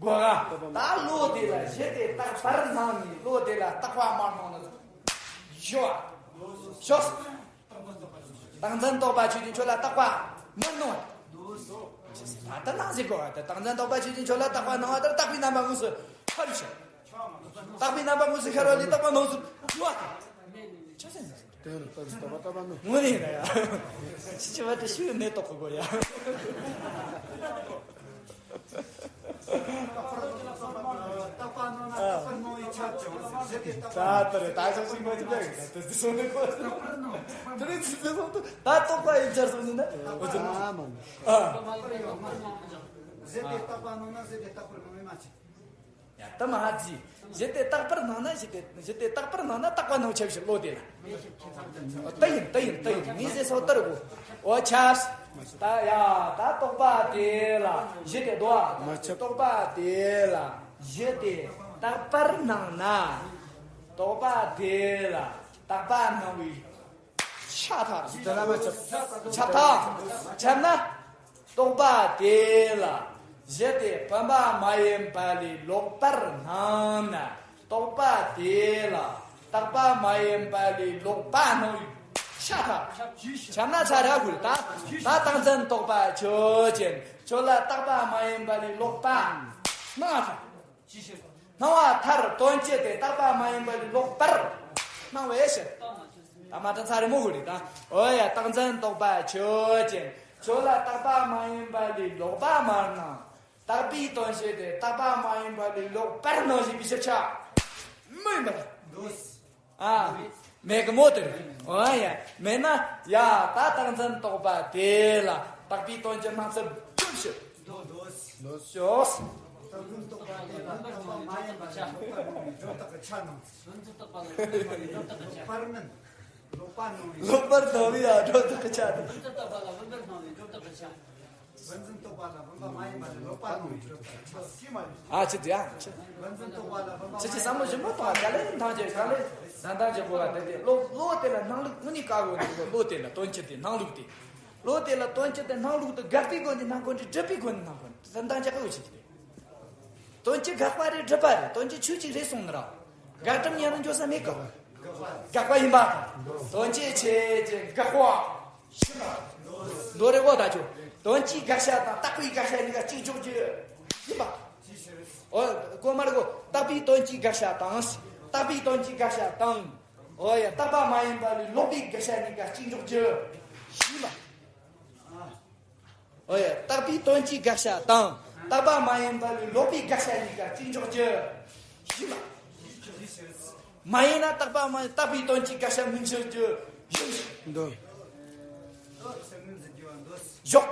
གོ་ག་ད་བློ་དེ་ལ་གཞི་དེ་རྟག་པར་སྣང་ནི་བློ་དེ་ལ་རྟག་པ་མ་སྣང་ནི་ཞོག་ཞོག་རྟག་འཛིན་རྟོག་པ་ཆོས་ཅན་ཁྱོད་ལ་རྟག་པ་མི་སྣང་བ། ད་ལྟ་སྣང་ཟེར་གོ་བ་དེ་རྟག་འཛིན་རྟོག་པ་ཆོས་ཅན་ཁྱོད་ལ་རྟག་པ་སྣང་བ་ལྟར་རྟག་པའི་རྣམ་པ་དངོས་སུ་ཤར་བའི་ཕྱིར། རྟག་པའི་རྣམ་པ་དངོས་སུ་ཤར་བ་ལས་རྟག་པ་སྣང་ཚུལ་འགྱུར་བ་དང་། ཆ་ཚང་ཟེར། དེ་ནི་རྟག་ཏུ་རྟག་པ་རྟག་པ་སྣང་། དངོས་གནས་ཡིན་ན་ཡ། ཕྱི་ཕྱི་བ་དེ་ཤི་བའི་གནས་རྟོགས་གོ་གོ་ཡ། རྟག་པར་སྣང་ན་རྟག་པར་སྣང་བའི་ཆ་བྱུང་ཟེར་ཏེ་རྟག་པར། ད་ལྟར་ད་ཆ་ཞིག་མ་ཅི་ད་ད་དེ་སོང་ནས་གོ། དེ་རིང་ཚིག་དེ་སོང་དུ་ད་རྟོག་པ་ཡིན་ཅར་སོང་ཟིན་ན། ཨ་མ་ནི། ཨ། ཟེར་ཏེ་རྟག་པར་སྣང་ན་ཟེར་ཏེ་རྟག་པར་སྣང་བའི་མ་ཅི། ཡ་ད་མ་ཧ་ཙི། གཞི་དེ་རྟག་པར་སྣང་ན་གཞི་དེ་གཞི་དེ་རྟག་པར་སྣང་ན་རྟག་པ་སྣང་ཆ་བྱེད་བློ་དེ་ལ། ད་ཡིན་ད་ཡིན་ད་ཡིན་ངས་ཟེར་སོ་ལྟར་གོ། འོ་ཆ། ད་ཡ་ད་རྟོག་པ་དེ་ལ་གཞི་དེ་དོ། མ་ཆགས། རྟོག་པ་དེ་ལ་གཞི་དེ་རྟག་པར་སྣང་ན། རྟོག་པ་དེ་ལ་རྟག་པ་སྣང་བའི་ཆ་ཐག་དེ་ལ་མ་ཆགས། ཆ་ཐག་ཆགས་ན། རྟོག་པ་དེ་ལ་གཞི་དེ་བུམ་པ་མ་ཡིན་པ་ལས་ལོག་པར་སྣང་ན། རྟོག་པ་དེ་ལ་རྟག་པ་མ་ཡིན་པ་ལས་ལོག་པ་སྣང་བའི་ ཤ་ཐག་ཁྱབ་ན་ཚ་ར་དགོས་ད། ད་རྟག་འཛིན་རྟོག་པ་ཆོས་ཅན། ཁྱོད་ལ་རྟག་པ་མ་ཡིན་པ་ལས་ལོག་པ་སྣང་བ་ཐར། སྣང་བ་ཐར་དོན་སྤྱི་དེ་རྟག་པ་མ་ཡིན་པ་ལས་ལོག་པར་སྣང་བའི་ཕྱིར། ད་མ་ཐར་ཚ་རེ་མོ་དགོས་རེད་ད། འོ་ཡ། རྟག་འཛིན་རྟོག་པ་ཆོས་ཅན། ཁྱོད་ལ་རྟག་པ་མ་ཡིན་པ་ལས་ལོག་པ་མར་སྣང་། རྟག་པའི་དོན་སྤྱི་དེ་རྟག་པ་མ་ཡིན་པ་ལས་ལོག་པར་སྣང་བཞིན་པའི་ཕྱིར་ཆ་མི་ཡིན་པ་དང་། ཨ། མེད་གི་མོ་དེར། འོ་ཡ། མེད་ན་ཡ། ད་རྟག་འཛིན་རྟོག་པ་དེ་ལ་རྟག་པའི་དོན་གྱི་སྣང་ཚུལ་བསྒྲུབ་ཕྱིར། ལོ་ཞོག་རྟག་འཛིན་རྟོག་པ་དེ་ལ་རྟག་པ་མ་ཡིན་པ་ལ་ལོག་པར་སྣང་བའི་སྒྲོ་བཏགས་ཀྱི་ཆ་སྣང་། ལོག་པར་སྣང་བའི། ལོག་པར་སྣང་བའི་ཡ་སྒྲོ་བཏགས་ཀྱི་ཆ་སྣང་། བདེན་འཛིན་རྟོག་པ་ལ་བུམ་པར་སྣང་བའི་སྒྲོ་བཏགས་ཀྱི་ཆ། བདེན་འཛིན་རྟོག་པ་ལ་བུམ་པ་མ་ཡིན་པ་ལས་ལོག་པར་སྣང་བའི་སྒྲོ་བཏགས་ཀྱི་ཆ་ཞེས་མ་ཡིན། ཨ་ཅི་དེ་ཨ་ཅི། བདེན་འཛིན་རྟོག་པ་ལ་བུམ་པ་ཅི་ཅི་བསམ་བློ་ཞིབ་མོ་གཏོང་བ་ག་ལེ་འཐང་རྒྱུ་ག་ལེ་ད་འཐང་རྒྱུ་དགོས་པ་དེ་དེ་བློ་བློ་དེ་ལ་སྣང་ལུགས་དངོས་གནས་དཀའ་གི་ཡོད་དེ། བློ་དེ་ལ་དོན་སྤྱི་དེ་སྣང་ལུགས་དེ། བློ་དེ་ལ་དོན་སྤྱི་དེ་སྣང་ལུགས་དེ་དགག་པའི་སྒོ་ནས་སྣང་གོ་འདྲི་སྒྲུབ་པའི་སྒོ་ནས་སྣང་གོ་འདྲི་ད་འཐང་རྒྱུ་ག་ཡོད་ཅི་དེ། དོན་སྤྱི་དགག་པ་རེད་སྒྲུབ་པ་རེད། དོན་སྤྱི་ཆོས་གཅིག་རེད་གསུངས་ནི་ར། དགག་སྒྲུབ་ཉན་ན་འགྱོ་ས་མེད་གི། དགག་པ་ཡིན་པ་དང་། དོན་སྤྱི་ཆོས་ཅན་དགག་པ། མདོ་རེ་བོ་ད་ཆོ། དོན་སྤྱིའི་དགག་བྱ་དང་རྟག་པའི་དགག་བྱ་གཉིས་ཀ་གཅིག་འཇོག་རྒྱུ་ཡིན་པ། ཨོ། གོ་མ་རེད་གོ། རྟག་པའི་དོན་སྤྱིའི་དགག་བྱ་དང་། རྟག་པའི་དོན་སྤྱིའི་དགག་བྱ་དང་། ཨོ་ཡ། རྟག་པ་མ་ཡིན་པ་ལས་ལོག་པའི་དགག་བྱ་གཉིས་ཀ་གཅིག་འཇོག་རྒྱུ་ཡིན་པ། ཨོ་ཡ། རྟག་པའི་དོན་སྤྱིའི་དགག་བྱ་དང་། རྟག་པ་མ་ཡིན་པ་ལས་ལོག་པའི་དགག་བྱ་གཉིས་ཀ་གཅིག་འཇོག་རྒྱུ་ཡིན་པ། མ་ཡིན་ན་རྟག་པ་མ་རྟག་པའི་དོན་གྱི་དགག་བྱ་མིན་ཕྱིར་རྒྱུ་ཡིན། འདོད། ཞོག་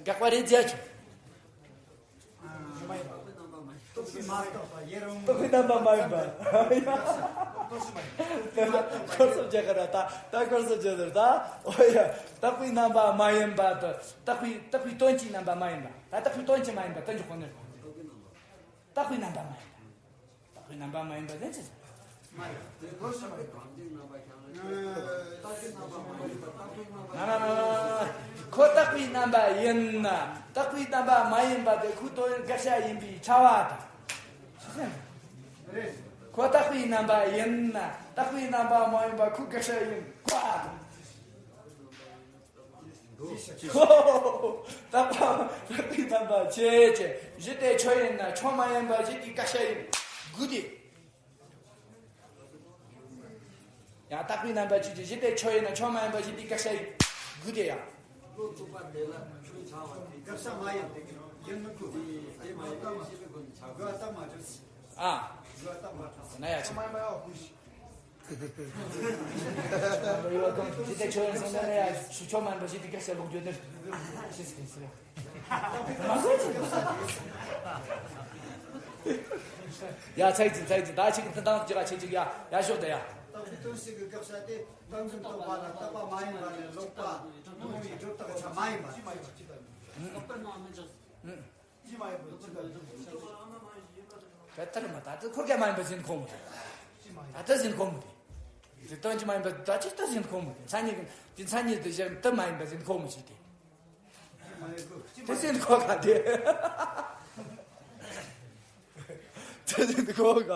དགག་པ་རེད་རྒྱ་ཆུ། རྟོག་པའི་རྣམ་པ་མ་ཡིན་པ། ཁོར་སོང་རྒྱ་གར་ད་ད་ཁོར་སོང་རྒྱ་གར་ད། ཨོ་ཡ། རྟག་པའི་རྣམ་པ་མ་ཡིན་པ་དང་རྟག་པའི་རྟག་པའི་དོན་གྱི་རྣམ་པ་མ་ཡིན་པ། ད་རྟག་པའི་དོན་གྱི་མ་ཡིན་པ་དོན་གྱི་ཁོ་ནར། རྟག་པའི་རྣམ་པ་མ་ཡིན་པ། རྟག་པའི་རྣམ་པ་མ་ཡིན་པ་དེ་ཅི། ན་ན་ན་ན། ཁོ་རྟག་པའི་རྣམ་པ་ཡིན་ན། རྟག་པའི་རྣམ་པ་མ་ཡིན་པ་དེ་ཁོའི་དོན་དགག་བྱ་ཡིན་པའི་ཁྱབ་པ་དང་། ཁོ་རྟག་པའི་རྣམ་པ་ཡིན་ན་རྟག་པའི་རྣམ་པ་མ་ཡིན་པ་ཁོའི་དགག་བྱ་ཡིན་དགོས་པ་དང་། ཁོ། རྟག་པ་རྟག་པའི་རྣམ་པ་ཆོས་ཅན། གཞི་དེ་ཆོས་ཡིན་ན་ཆོས་མ་ཡིན་པ་གཞི་དེའི་དགག་བྱ་ཡིན་དགོས་ཏེ། ཡང་རྟག་པའི་རྣམ་པ་ཆོས་ཅན། གཞི་དེ་ཆོས་ཡིན་ན་ཆོས་མ་ཡིན་པ་གཞི་དེའི་དགག་བྱ་ཡིན་དགོས་ཏེ་ཡང་། བློ་རྟོག་པ་དེ་ལ་ཆོས་འཆང་བ་དེ་དགག་བྱ་མ་ཡིན་ཏེ་ཡིན་མི་དགོས། དེ་དེ་མ་ཡིན་པའི་ཤེས་པའི་སྒོ་ནས་འཆང་དགོས། དགག་བྱ་མ་གྲུབ། ཨ། དགག་བྱ་མ་གྲུབ། ན་ཡ་ཆེ། ཇི་ལྟར་ཆོས་ཡིན་གསུངས་ན་ཡ་ཆོས་མ་ཡིན་པ་ཞིག་དེ་སྐད་ཆ་ལོག་རྒྱུ་ནི་ཞེས་ཟེར་ཟེར། ཡ་ཚིག་ཅིག་ཚིག་ཅིག་ད་ཅིག་དེ་དང་ཅིག་ཨ་ཆེ་ཅིག་ཡ་ཡ་ཤོག་དེ་ཡ། རྟག་པའི་དོན་སྤྱི་གི་དགག་བྱ་སྟེ་རྟག་འཛིན་རྟོག་པ་ལ་རྟག་པ་མ་ཡིན་པ་ལས་ལོག་པ་སྣང་བའི་སྒྲོ་བཏགས་ཆ་མ་ཡིན་པ། ལོག་པར་སྣང་མི་འཇོག་ཅི་མ་ཡིན་པ་ཅི་ལ་ཡིན། ད་ལྟར་མ་ད་ལྟ་ཁོ་ག་མ་ཡིན་པ་ཟིན་ཁོ་མོ་དེ། ད་ལྟ་ཟིན་ཁོ་མོ་དེ། དེ་དོན་ཅི་མ་ཡིན་པ་ད་ཅི་ལྟ་ཟིན་ཁོ་མོ་དེ། མཚན་ཉིད་དེ་མཚན་ཉིད་དེ་བཞག་དུ་མ་ཡིན་པ་ཟིན་ཁོ་མོ་ཞིག་དེ། དེ་ཟིན་ཁོ་ག་དེ། དེ་ཟིན་ཁོ་ག་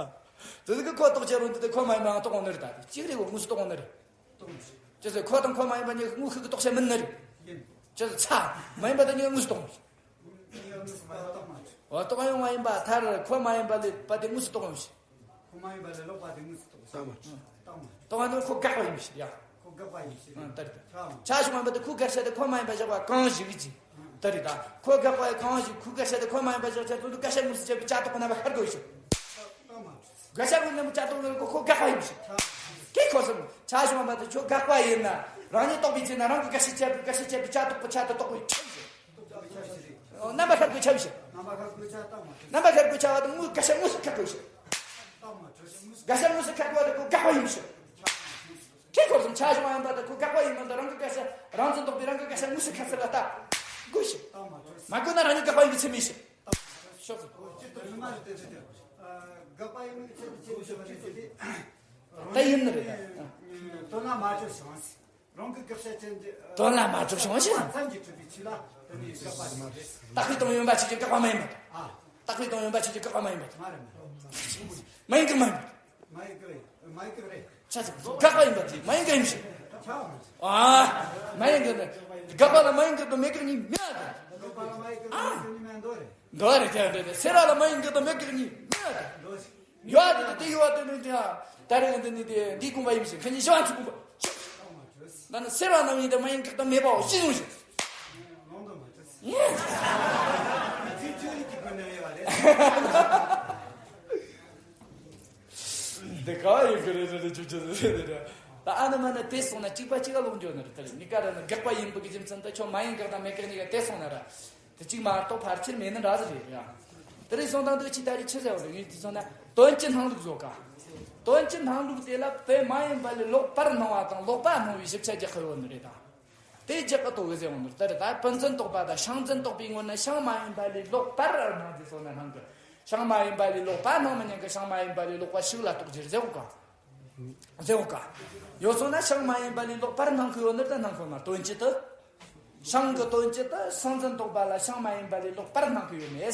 དེ་ཟིན་ཁོ་རྟོགས་ཅི་རུང་དེ་ཁོ་མ་ཡིན་པ་རྟོགས་འོང་ནི་རེད། ད་དེ་གཅིག་རེད་གོ་དངོས་སུ་རྟོགས་འོང་ནི་རེད། ཅི་ཟེར་ཁོ་དང་ཁོ་མ་ཡིན་པ་གཉིས་དངོས་ཤུགས་ཀྱི་རྟོགས་བྱ་མིན་ནི་རེད། ཅི་ཟེར་ཚ་མ་ཡིན་པ་དང་གཉིས་དངོས་སུ་རྟོགས་འོང་ཞིག་འོ་རྟོགས་ཡོང་བ་ཡིན་པ་མཐར་ཁོ་མ་ཡིན་པ་ལས་པ་དེ་དངོས་སུ་རྟོགས་ཡོང་ཞིག་ཁོ་མ་ཡིན་པ་ལས་ལོག་པ་དེ་དངོས་སུ་རྟོགས་ཤིག་རྟགས་མ་གྲུབ། རྟགས་མ་གྲུབ། རྟོགས་པ་ནི་ཁོ་དགག་པ་ཡིན་ཞིག་ཡ། ཁོ་དགག་པ་ཡིན་ཞིག་ཨང་། ད་རེད། ཆ་མ་ཆ་བྱུང་བ་དེ་ཁོ་དགག་བྱ་དེ་ཁོ་མ་ཡིན་པ་བཞག་པ་གང་ཞིག་གི་ད་རེད། ད་ཁོ་དགག་པ་གང་ཞིག་ཁོ་དགག་བྱ་དེ་ཁོ་མ་ཡིན་པ་བཞག་བྱ་དུ་དགག་བྱ་དངོས་སུ་བྱས་པའི་ཆ་རྟོགས་པ་རྣམ་པ་ཤར་དགོས་ཞིག་རྟགས་མ་གྲུབ། དགག་བྱ་དངོས་རྣམས་ཆ་རྟོགས་ཡོད་ཁོ་དགག་པ་ཡིན་ཞིག་ཁྱེད་ཁོ་སོང་ཆ་བྱུང་བ་དེ་ཁྱོད་དགག་པ་ཡིན་ན་རང་ཉིད་རྟོགས་པའི་ཚེ་ན་རང་གི་དགག་བྱ་བྱས་པའི་དགག་བྱ་བྱས་པའི་ཆ་རྟོགས་པ་ཆ་དེ་རྟོགས་པའི་ཁྱེད་ཞིག་རྣམ་པ་ཤར་དགོས་ཆ་བཞག་རྣམ་པ་ཤར་དགོས་ཆ་རྟགས་མ་གྲུབ། རྣམ་པ་ཤར་དགོས་ཆ་བ་དང་དངོས་དགག་བྱ་དངོས་སུ་ཁྱེར་དགོས་ཤིག་དགག་བྱ་དངོས་སུ་ཁྱེར་དགོས་དེ་ཁོ་དགག་པ་ཡིན་ཞིག་ཁྱེད་ཁོ་སོང་ཆ་བྱུང་བ་ཡིན་པ་དེ་ཁོ་དགག་པ་ཡིན་ནོ་དང་རང་གི་དགག་བྱ་རང་བཙན་རྟོགས་པའི་རང་གི་དགག་བྱ་དངོས་སུ་ཁྱེར་ཚུལ་ལ་ལྟ་དགོས་ཤིག་མ་དགོས་ན་རང་ཉིད་དགག་པ་ཡིན་པའི་ཚུལ་མིན་ཞིག་ཤོག་གོ་ཅི་ལྟར་ཡོད་མ་རེད་དེ་དེ་དེ། དགག་པ་ཡིན་པའི་ཚུལ་དེ་ཅི་ལྟར་ཡོད་མ་རེད་དེ་དེ། ད་ཡིན་ནི་རེད་ད། དོན་ལ་མ་གྲུབ་བྱུང་། རང་གི་དགག་བྱ་ཅན་གྱི་དོན་ལ་མ་གྲུབ་བྱུང་ཞེས། མཚམས་ཀྱིས་གྲུབ་པའི་ཆོས་ལ་དེ་ནི་དགག་པ་ཡིན་མ་རེད། རྟག་པའི་དོན་ཡོད་པ་ཆོས་ཅན་དགག་པ་མ་ཡིན་པ་དང་། ཨ། རྟག་པའི་དོན་ཡོད་པ་ཆོས་ཅན་དགག་པ་མ་ཡིན་པ་དང་། མ་རེད་མ་རེད། མ་ཡིན་གི་མ་ཡིན་པ། མ་ཡིན་གི་རེད། མ་ཡིན་གི་རེད། ཆ་ཚང་དགག་པ་ཡིན་པ་དེ་མ་ཡིན་གི་ཡིན་ཞིང་། ཨ། མ་ཡིན་གི་ནི། དགག་པ་ལ་མ་ཡིན་གི་དང་མེད་དགག་གཉིས་མེད་ཨ། ལོག་པ་ལ་མ་ཡིན་གི་དང་མེད་དགག་གཉིས་མེད་འདོད་རེད། འདོད་རེད་དེ་རེད་དེ། སེ་ར་ལ་མ་ཡིན་གི་དང་མེད་དགག་གཉིས་མེད་ཨ། འདོད་རེད། ཡོད་དེ་དེ་ཡོད་དེ་ནི་དེ། ད་རེས་འདི་ནི་དེ་འདི་དགོངས་པ་ཡིན་ཞིང་ཁ་ཉིན་ཞི་བ་ཚུགས་དགོངས་པ། ད་ནི་སེ་ར་ནང་ཡིན་དེ་མ་ཡིན་གི་དང་མེད་པའོ་ཤི་ཟུང་ཞིག་འདི་ག་ཡིན་གི་རེད་རེད་རེད་ཅུ་ཅུ་རེད་རེད་རེད། ད་ཨ་ནི་མ་ནི་དེ་སོང་ན་གཅིག་པ་གཅིག་ག་ལོག་འགྱོ་ནི་རེད། དེ་རེད་མི་ཀ་ར་ནི་དགག་པ་ཡིན་པ་གི་རྒྱུ་མཚན་དུ་ཁྱོད་མ་ཡིན་དགག་དང་མེད་དགག་གཉིས་ཀ་དེ་སོང་ན་ར། དེ་གཅིག་མ་གཏོགས་ཕལ་ཆེར་མེད་ནི་འདྲ་ཟིག་རེད་ཡ། དེ་རིང་སོང་དང་དུ་ཅི་ད་རེས་ཆི་ཟེར་བ་རེད། ངས་དེ་སོང་ན་དོན་སྤྱི་སྣང་ལུགས་བཟོ་ག་དོན་སྤྱི་སྣང་ལུགས་དེ་ལ་དེ་མ་ཡིན་པ་ལས་ལོག་པར་སྣང་བ་དང་ལོག་པ་སྣང་བའི་ཞིབ་ཆ་རྒྱག་གི་ཡོད་ནི་རེད་ད། དེ་རྒྱག་གི་དོ་གི་ཟེར་བ་ནི་རེད། ད་རེད་ད་ཕན་ཚུན་རྟོག་པ་དང་ཤིང་འཛིན་རྟོག་པའི་ངོ་ན་ཤིང་མ་ཡིན་པ་ལས་ལོག་པར་སྣང་དེ་སོང་ན་སྣང་གི་ཤིང་མ་ཡིན་པ་ལས་ལོག་པ་སྣང་མི་ཉན་གི་ཤིང་མ་ཡིན་པ་ལས་ལོག་པ་ཤིག་ལ་རྟོག་རྒྱུ་རེད་ཟེར་བ་ག་ཟེར་བ་ཀ་ཡོད་སོང་ན་ཤིང་མ་ཡིན་པ་ལས་ལོག་པར་སྣང་གི་ཡོད་ནི་ད་སྣང་གི་མ་དོན་སྤྱི་དུ། ཤིང་གི་དོན་སྤྱི་དུ་ཤིང་འཛིན་རྟོག་པ་ལ་ཤིང་མ་ཡིན་པ་ལས་ལོག་པར་སྣང་གི་ཡོད་མེད།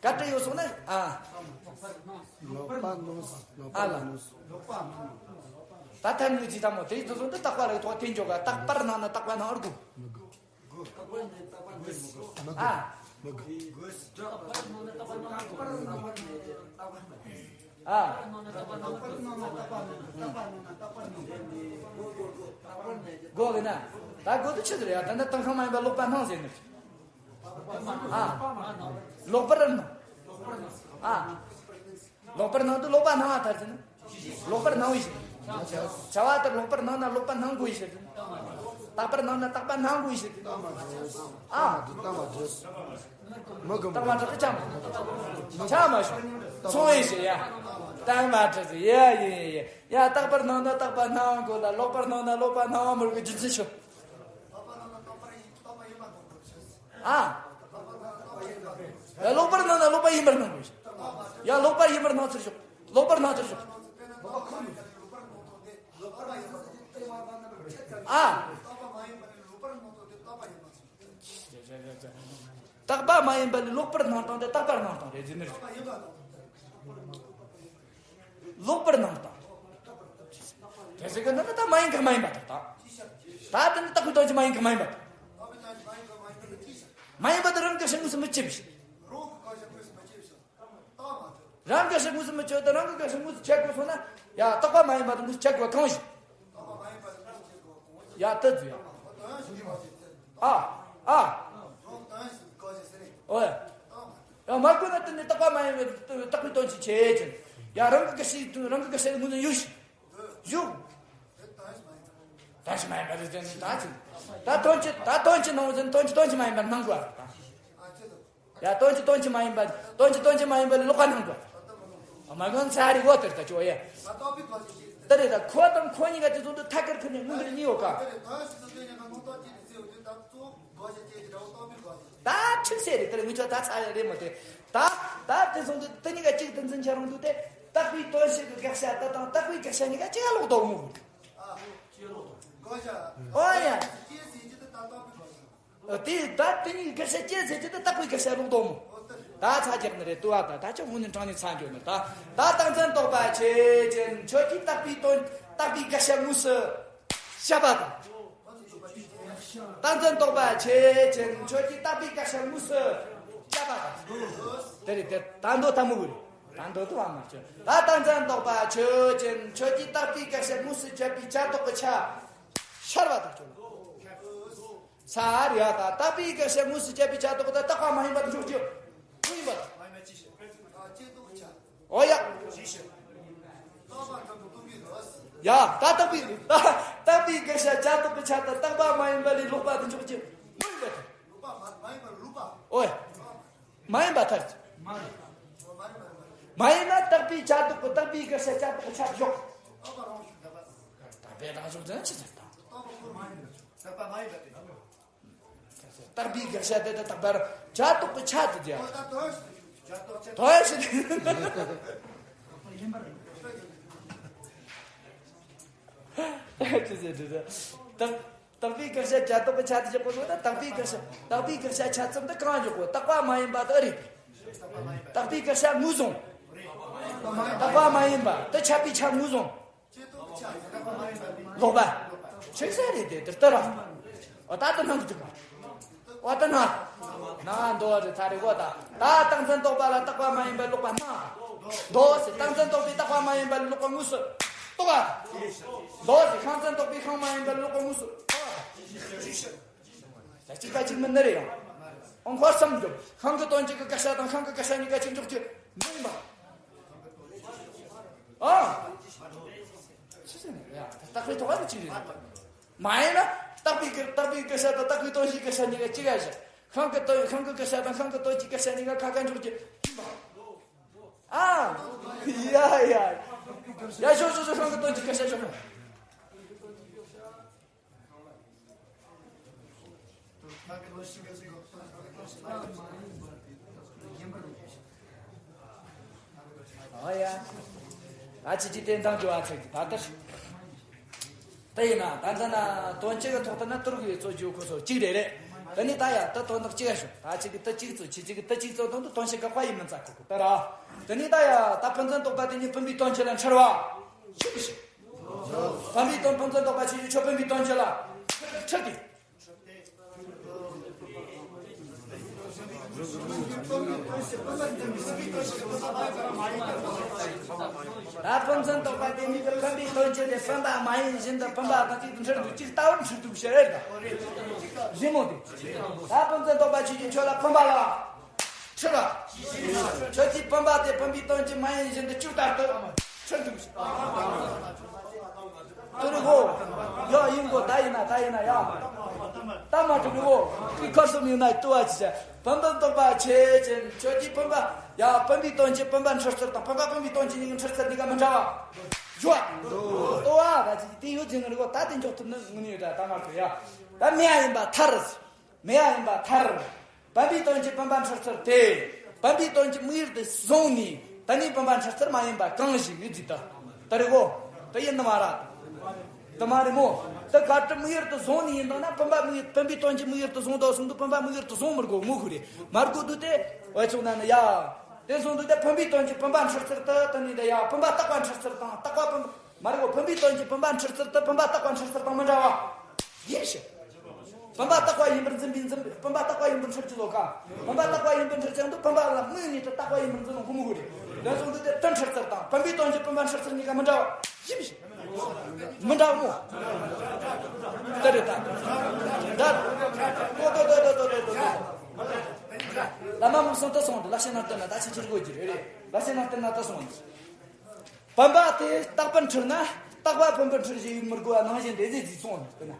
ག་དེ་ཡོད་སོང་ན་ཨ། ལོག་པ་སྣང་། ལོག་པ་ཨ་ལ། སྣང་། ད་ཐར་ནུས་ཀྱི་ད་མོ་དེའི་དུ་སོང་དུ་རྟག་པ་ལ་ཐོག་དེ་འཇོག་ག་རྟག་པར་སྣང་ན་རྟག་པ་སྣང་བར་དགོས། ཨ། ཨ། གོ་གི་ན། ད་གོ་དུ་ཆི་ཟེར་ཡ་ད་ནི་ཏང་ཁང་མ་ཡིན་པ་ལོག་པ་སྣང་ཟེར་ནི། ཨ། ལོག་པར་སྣང་། ཨ། ལོག་པར་སྣང་དུ་ལོག་པ་སྣང་བ་ཐར་ཟེར་ན། ལོག་པར་སྣང་བའི་ཕྱིར། བྱ་བ་ལྟར་ལོག་པར་སྣང་ན་ལོག་པ་སྣང་དགོས་པའི་ཕྱིར། རྟག་པར་སྣང་ན་རྟག་པ་སྣང་དགོས་པའི་ཕྱིར། ཨ། མི་གི་རྟག་མ་གྲགས་ཏེ་ཆ་མ། ཆ་མ་ཤོག་ཚོང་ཡིན་ཞེས་ཡ། རྟག་མ་གྲགས་ཏེ་ཡ་ཡིན་ཡིན་ཡ། རྟག་པར་སྣང་ན་རྟག་པ་སྣང་དགོས་ལ་ལོག་པར་སྣང་ན་ལོག་པ་སྣང་མི་རུང་གི་རྒྱུ་མཚན་ཤོད། ཨ། ཡ་ལོག་པར་སྣང་ན་ལོག་པ་ཡིན་པར་སྣང་དགོས་ཤིག་ཡ་ལོག་པ་ཡིན་པར་སྣང་ཚུལ་ཤོག་ལོག་པར་སྣང་ཚུལ་ཤོག་ཨ། རྟག་པ་མ་ཡིན་པ་ལས་ལོག་པར་སྣང་སྟངས་དེ་རྟག་པར་སྣང་སྟངས་རེད་ཟེར་ནི་རེད། ལོག་པར་སྣང་སྟངས། དེ་ཟེར་གི་འདི་ནི་ད་མ་ཡིན་གི་མ་ཡིན་པ་དག་དང་། ད་དེ་ནི་རྟག་པའི་དོན་གྱི་མ་ཡིན་གི་མ་ཡིན་པ་དག་མ་ཡིན་པ་དེ་རང་གི་ཕྱིར་དངོས་སུ་མི་སྐྱེ་བའི་ཕྱིར། རང་གི་ཕྱིར་དངོས་སུ་མི་སྐྱེ་བ་དེ་རང་གི་ཕྱིར་དངོས་སུ་སྐྱེ་དགོས་སོང་ན་ཡ་རྟག་པ་མ་ཡིན་པ་དེ་དངོས་སུ་སྐྱེ་དགོས་གང་ཞིག་ཡ་དེ་ཚོ་ཡ། ཨ། ཨ། ཨོ་ཡ། ཡང་མ་དགོས་ན་དེ་ནི་རྟག་པ་མ་ཡིན་པའི་རྟག་པའི་དོན་གྱི་ཆེད་ཅན། ཡང་རང་གི་སྐད་ཤེས་རང་གི་སྐད་ཤེས་ངོས་ནས་ཡོད་ཤིག་ཡོད། དོན་གྱི་མ་ཡིན་པ་རེད་ཟེར་ནས་ད་ཅི། ད་དོན་གྱི་ད་དོན་གྱི་ནང་ཟེར་དོན་གྱི་དོན་གྱི་མ་ཡིན་པར་སྣང་དགོས་པ་རེད་ད། ཡང་དོན་གྱི་དོན་གྱི་མ་ཡིན་པ་དོན་གྱི་དོན་གྱི་མ་ཡིན་པ་ལས་ལོག་པ་སྣང་དགོས་པ་རེད། མ་གང་ཚ་རི་བོ་དེར་ད་ཅོ་ཡ། ད་རེད་ད་ཁོ་དང་ཁོ་གཉིས་ཀ་དེ་ཚོ་འདི་ཐད་ཀར་ཁུར་ནས་མངོན་གྱུར་གཉིས་ཡོད་ཀ་ད་ཁྲིག་སེ་རེད། དེ་ལ་ངུ་ཆོག་ད་ཚ་ཡ་རེད་མོ་དེ། ད་ད་དེ་སོང་དུས་དེ་གཉིས་ཀ་གཅིག་ཏུ་འཛིན་ཆ་རུང་དུས་དེ་རྟག་པའི་དོན་ཞིག་གི་དགག་བྱ་དེ་དང་རྟག་པའི་དགག་བྱ་གཉིས་ཀ་གཅིག་ལ་ལོག་དོ་མོ། ཨོ་ཡ། དེ་ད་དེ་གཉིས་དགག་བྱ་སྐྱེ་ཟེར་གྱི་དེ་རྟག་པའི་དགག་བྱ་ལོག་དོ་མོ། ད་ཚ་རྒྱག་ནི་རེད་དུ་བ། ད་ད་ཆ་དངོས་གནས་དྲང་ནས་ཚ་འགྱོ་ནི་ད། ད་སྟངས་འཛིན་རྟོག་པ་ཆོས་ཅན་ཁྱོད་ཀྱིས་རྟག་པའི་དོན་རྟག་པའི་དགག་བྱ་དངོས་སུ་བཤད་པ་དང་། སྟངས་འཛིན་རྟོག་པ་ཆོས་ཅན་ཁྱོད་ཀྱིས་རྟག་པའི་དགག་བྱ་དངོས་སུ་བྱ་བ་དང་། དེ་རེད་དེ་ད་མདོ་ལྟ་མོ་བུ་རེད། ད་མདོ་དུ་བ་མ་ཆོད། ད་སྟངས་འཛིན་རྟོག་པ་ཆོས་ཅན་ཁྱོད་ཀྱིས་རྟག་པའི་དགག་བྱ་དངོས་སུ་བྱ་བའི་ཆ་རྟོགས་ཀྱི་ཆ་ཤར་བ་དང་ཆོད། ས་ར་ཡ་ད་རྟག་པའི་དགག་བྱ་དངོས་སུ་བྱ་བའི་ཆ་རྟོགས་ད་རྟག་པ་མ་ཡིན་པ་དུ་འཇོག་རྒྱུ་དངོས་ཡིན་པ་དང་། ཨོ་ཡ། ཡ་ད་རྟག་པའི་ད་རྟག་པའི་དགག་བྱ་ཆ་རྟོགས་ཀྱི་ཆ་ད་རྟག་པ་མ་ཡིན་པ་ལས་ལོག་པ་དུ་འཇོག་རྒྱུ་དངོས་ཡིན་པ་དང་། ཨོ་ཡ། མ་ཡིན་པ་ཐར་གྱི། མ་ཡིན་ན་རྟག་པའི་ཆ་རྟོགས་ཀྱི་རྟག་པའི་དགག་བྱ་ཆ་རྟོགས་ཀྱི་ཆ་འཇོག་རྟག་པའི་རང་བྱུང་ཅན་ཅི་ཟེར་དང་། རྟག་པའི་དགག་བྱ་དེ་དང་རྟག་པར་ཆ་རྟོགས་ཀྱི་ཆ་དེ་དེ། དོན་ཞིག་ཅི་ཟེར་དེ་དང་། རྟག་པའི་དགག་བྱ་ཆ་རྟོགས་ཀྱི་ཆ་དེ་འཇོག་དགོས་ན་རྟག་པའི་དགག་བྱ་རྟག་པའི་དགག་བྱ་ཆ་ཚང་དེ་གང་འཇོག་དགོས། རྟག་པ་མ་ཡིན་པ་དེ་རེད། རྟག་པའི་དགག་བྱ་ངོས་བཟུང་། རྟག་པ་མ་ཡིན་པ་དེ་ཆད་པའི་ཆ་ངོས་བཟུང་། ལོག་པ། ཆེ་ས་རེད་དེ་དེར་ལྟར་ར། ཨ་ད་ལྟ་སྣང་གི་འདུག་ག་ཨ་ད་ན། ན་མདོ་རེད་ཚ་རེད་གོ་ད། ད་རྟགས་མཚན་རྟོག་པ་ལ་རྟག་པ་མ་ཡིན་པའི་ལོག་པ་སྣང་། མདོ་ཟེར་རྟགས་མཚན་རྟོག་པའི་རྟག་པ་མ་ཡིན་པའི་ལོག་པ་དངོས་སུ་རྟོགས་པ། མདོ་ཟེར་ཤིང་མཚན་རྟོག་པའི་ཤིང་མ་ཡིན་པའི་ལོག་པ་དངོས་སུ་རྟོགས་པ། ད་གཅིག་པ་གཅིག་མིན་ནི་རེད་ཡང་། ཨོ་འཁོར་བསམ་འཇོག་ཤིང་གི་དོན་གཅིག་གི་སྐད་ཆ་དང་ཤིང་གི་སྐད་ཆ་གཉིས་ཀ་གཅིག་འཇོག་རྒྱུ་མིན་པ། ཨ། ཆི་ཟེར་ནི་ཡ་ད་རྟགས་པའི་ཐོག་ནས་གཅིག་རེད། མ་ཡིན་ན་རྟག་པའི་སྐད་རྟག་པའི་སྐད་ཆ་དང་རྟག་པའི་དོན་གཅིག་སྐད་ཆ་གཉིས་ཀ་གཅིག་ཡ་བཞག་ཤིང་གི་དོན་ཤིང་གི་སྐད་ཆ་དང་ཤིང་གི་དོན་གཅིག་སྐད་ཆ་གཉིས་ཀ་ཁ་ཁ་འཇོག་རྒྱུ་མིན་པ། ཨ། ཡ་ཡ། ཡ་ཞོག་ཞོག་ཞོག་ཤིང་གི་དོན་གཅིག་སྐད་ཆ་ཞོག་ཨ་ཡ། ཨ་ཅི་ཅི་བསྟན་སྟངས་ཀྱི་བ་ཚིག་གི་ད་ལྟར། དེ་ཡིན་ན་ད་ལྟ་ན་དོན་སྤྱི་གི་ཐོག་ཏུ་ན་དུར་གི་གཙོ་རྒྱུ་ཁོ་ཚོ་གཅིག་རེད་རེད། དེ་ནི་ད་ཡ་ད་དོན་དག་གཅིག་ཡ་ཞོག་ད་ཅི་གི་ད་གཅིག་གཙོ་ཆི་ཅི་གི་ད་གཅིག་གཙོ་དོན་དུ་དོན་སྤྱི་གི་དཔའ་ཡིན་མིན་ཙག་ཁོ་ཁོ་ད་ར། དེ་ནི་ད་ཡ་ད་ཕན་ཚུན་རྟོག་པ་དེ་ཉིད་བུམ་པའི་དོན་སྤྱི་ལ་འཁྲུལ་བ། ཞིག་ཞིག་བུམ་པའི་དོན་ཕན་ཚུན་རྟོག་པ་ཆོས་ཅན་ཆོས་བུམ་པའི་དོན་སྤྱི་ལ་འཁྲུལ་ཏེ། ད་ཕན་ཚུན་རྟོག་པ་དེ་ཉིད་ཀྱི་བུམ་པའི་དོན་སྤྱི་དེ་བུམ་པ་མ་ཡིན་བཞིན་དུ་བུམ་པ་དང་གཅིག་ཏུ་འཁྲུལ་འདུག་གཅིག་ལྟ་བུར་འཁྲུལ་འདུག་ཞེས་རེད་ད། བཞིན་མོ་དེ། ད་ཕན་ཚུན་རྟོག་པ་ཆོས་ཅན་ཆོས་ལ་བུམ་པ་ལ་འཁྲུལ་བ། ཁྱོད་ཀྱིས་བུམ་པ་དེ་བུམ་པའི་དོན་སྤྱི་མ་ཡིན་བཞིན་དུ་གཅིག་ལྟར་དུ་འཁྲུལ་འདུག་དུ་རུ་གོ་ཡ་ཡིན་གོ་ད་ཡིན་ན་ད་ཡིན་ན་ཡ། ད་མ་དུ་རུ་གོ་ཁི་ཁར་སོ་མི་ན་ཏུ་བ་ཅི་བུམ་པ་རྟོགས་པ་ཆོས་ཅན་ཆོས་ཀྱི་བུམ་པ་ཡ་བུམ་པའི་དོན་གྱི་བུམ་པ་འཁྲུལ་ཚུལ་དང་བུམ་པ་བུམ་པའི་དོན་གྱི་ཉིད་འཁྲུལ་ཚུལ་གཉིས་ཀ་མི་འདྲ་བ། ཞུ་བ། ཏུ་བ་ད་ཅི་དེ་ཡོད་ཅིང་རུ་གོ་ད་དེ་འཇོག་ཐུབ་ནི་ངུ་ནི་ཡོད་ད་ད་མ་དུ་ཡ། ད་མེ་ཡ་ཡིན་པ་ཐར། མེ་ཡ་ཡིན་པ་ཐར། བུམ་པའི་དོན་གྱི་བུམ་པ་འཁྲུལ་ཚུལ་དེ། བུམ་པའི་དོན་གྱི་དམིགས་ཡུལ་དུ་བཟུང་ནས་དེ་ནས་བུམ་པ་འཁྲུལ་ཚུལ་མ་ཡིན་པ་གང་ཞིག་ཡོད་ཅིག་ད། ད་རེད་གོ་ད་ཡིན་ནི་མ་ར། ད་མ་རེད་མོ། ད་ག་ཏུ་དམིགས་ཡུལ་དུ་བཟུང་ནས་ཡིན་དང་ན་བུམ་པ་དམིགས་ཡུལ་བུམ་པའི་དོན་གྱི་དམིགས་ཡུལ་དུ་བཟུང་དོ་གསུངས་འདུག་བུམ་པ་དམིགས་ཡུལ་དུ་བཟུང་མི་དགོས་མོ་ཁུ་རེད་མ་དགོས་འདུག་སྟེ། འོ་ཚོགས་ན་ནི་ཡ། དེ་གསུངས་འདུག་སྟེ་བུམ་པའི་དོན་གྱི་བུམ་པ་འཁྲུལ་ཚུལ་དུ་དེ་ནས་དེ་ཡ་བུམ་པ་རྟག་པ་འཁྲུལ་ཚུལ་དང་རྟག་པ་བུམ་པ། མ་རེད་གོ་བུམ་པའི་དོན་གྱི་བུམ་པ་འཁྲུལ་ཚུལ་དུ་བུམ་པ་རྟག་པ་འཁྲུལ་ཚུལ་དང་མི་འདྲ་བ། ཡིན་ཞེས། བུམ་པ་རྟག་པ་ཡིན་པར་འཛིན་པའི་འཛིན་པའི་བུམ་པ་རྟག་པ་ཡིན་པར་འཁྲུལ་གྱི་ལོ་ཀ་བུམ་པ་རྟག་པ་ཡིན་པར་འཁྲུལ་ཀྱང་དུ་བུམ་པ་ལ་དམིགས་ནས་དུ་རྟག་པ་ཡིན་པར་འཛིན་ལོ་ཧུ་མུ་ཧུ་རེ། ལན་སོང་དུ་དེ་དོན་འཁྲུལ་ཚུལ་དང་བུམ་པའི་དོན་གྱི་བུམ་པ་འཁྲུལ་ཚུལ་གཉིས་ཀ་མི་འདྲ་བ། ཡིན་ཞེས། མི་འདྲ་བ་མོ། དེ་རེད་ད། འདྲ། ཏོ་ཏོ་ཏོ་ཏོ་ཏོ་ཏོ་ཏོ། བླ་མ་མུ་སོང་དུ་སོང་དུ་ལ་ཤེ་ན་དོན་ན་ད་ཆི་ཆི་རི་གོ་གི་རེད་རེད། ལ་ཤེ་ན་དོན་ན་ད་སོང་དུ། བུམ་པ་དེ་རྟག་པར་འཁྲུལ་ན་རྟག་པ་བུམ་པར་འཁྲུལ་ཞེས་ཡོད་མི་དགོས་པ་ནང་བཞིན་རེད་ཟེར་ཅིག་གསུངས་ནས་ན།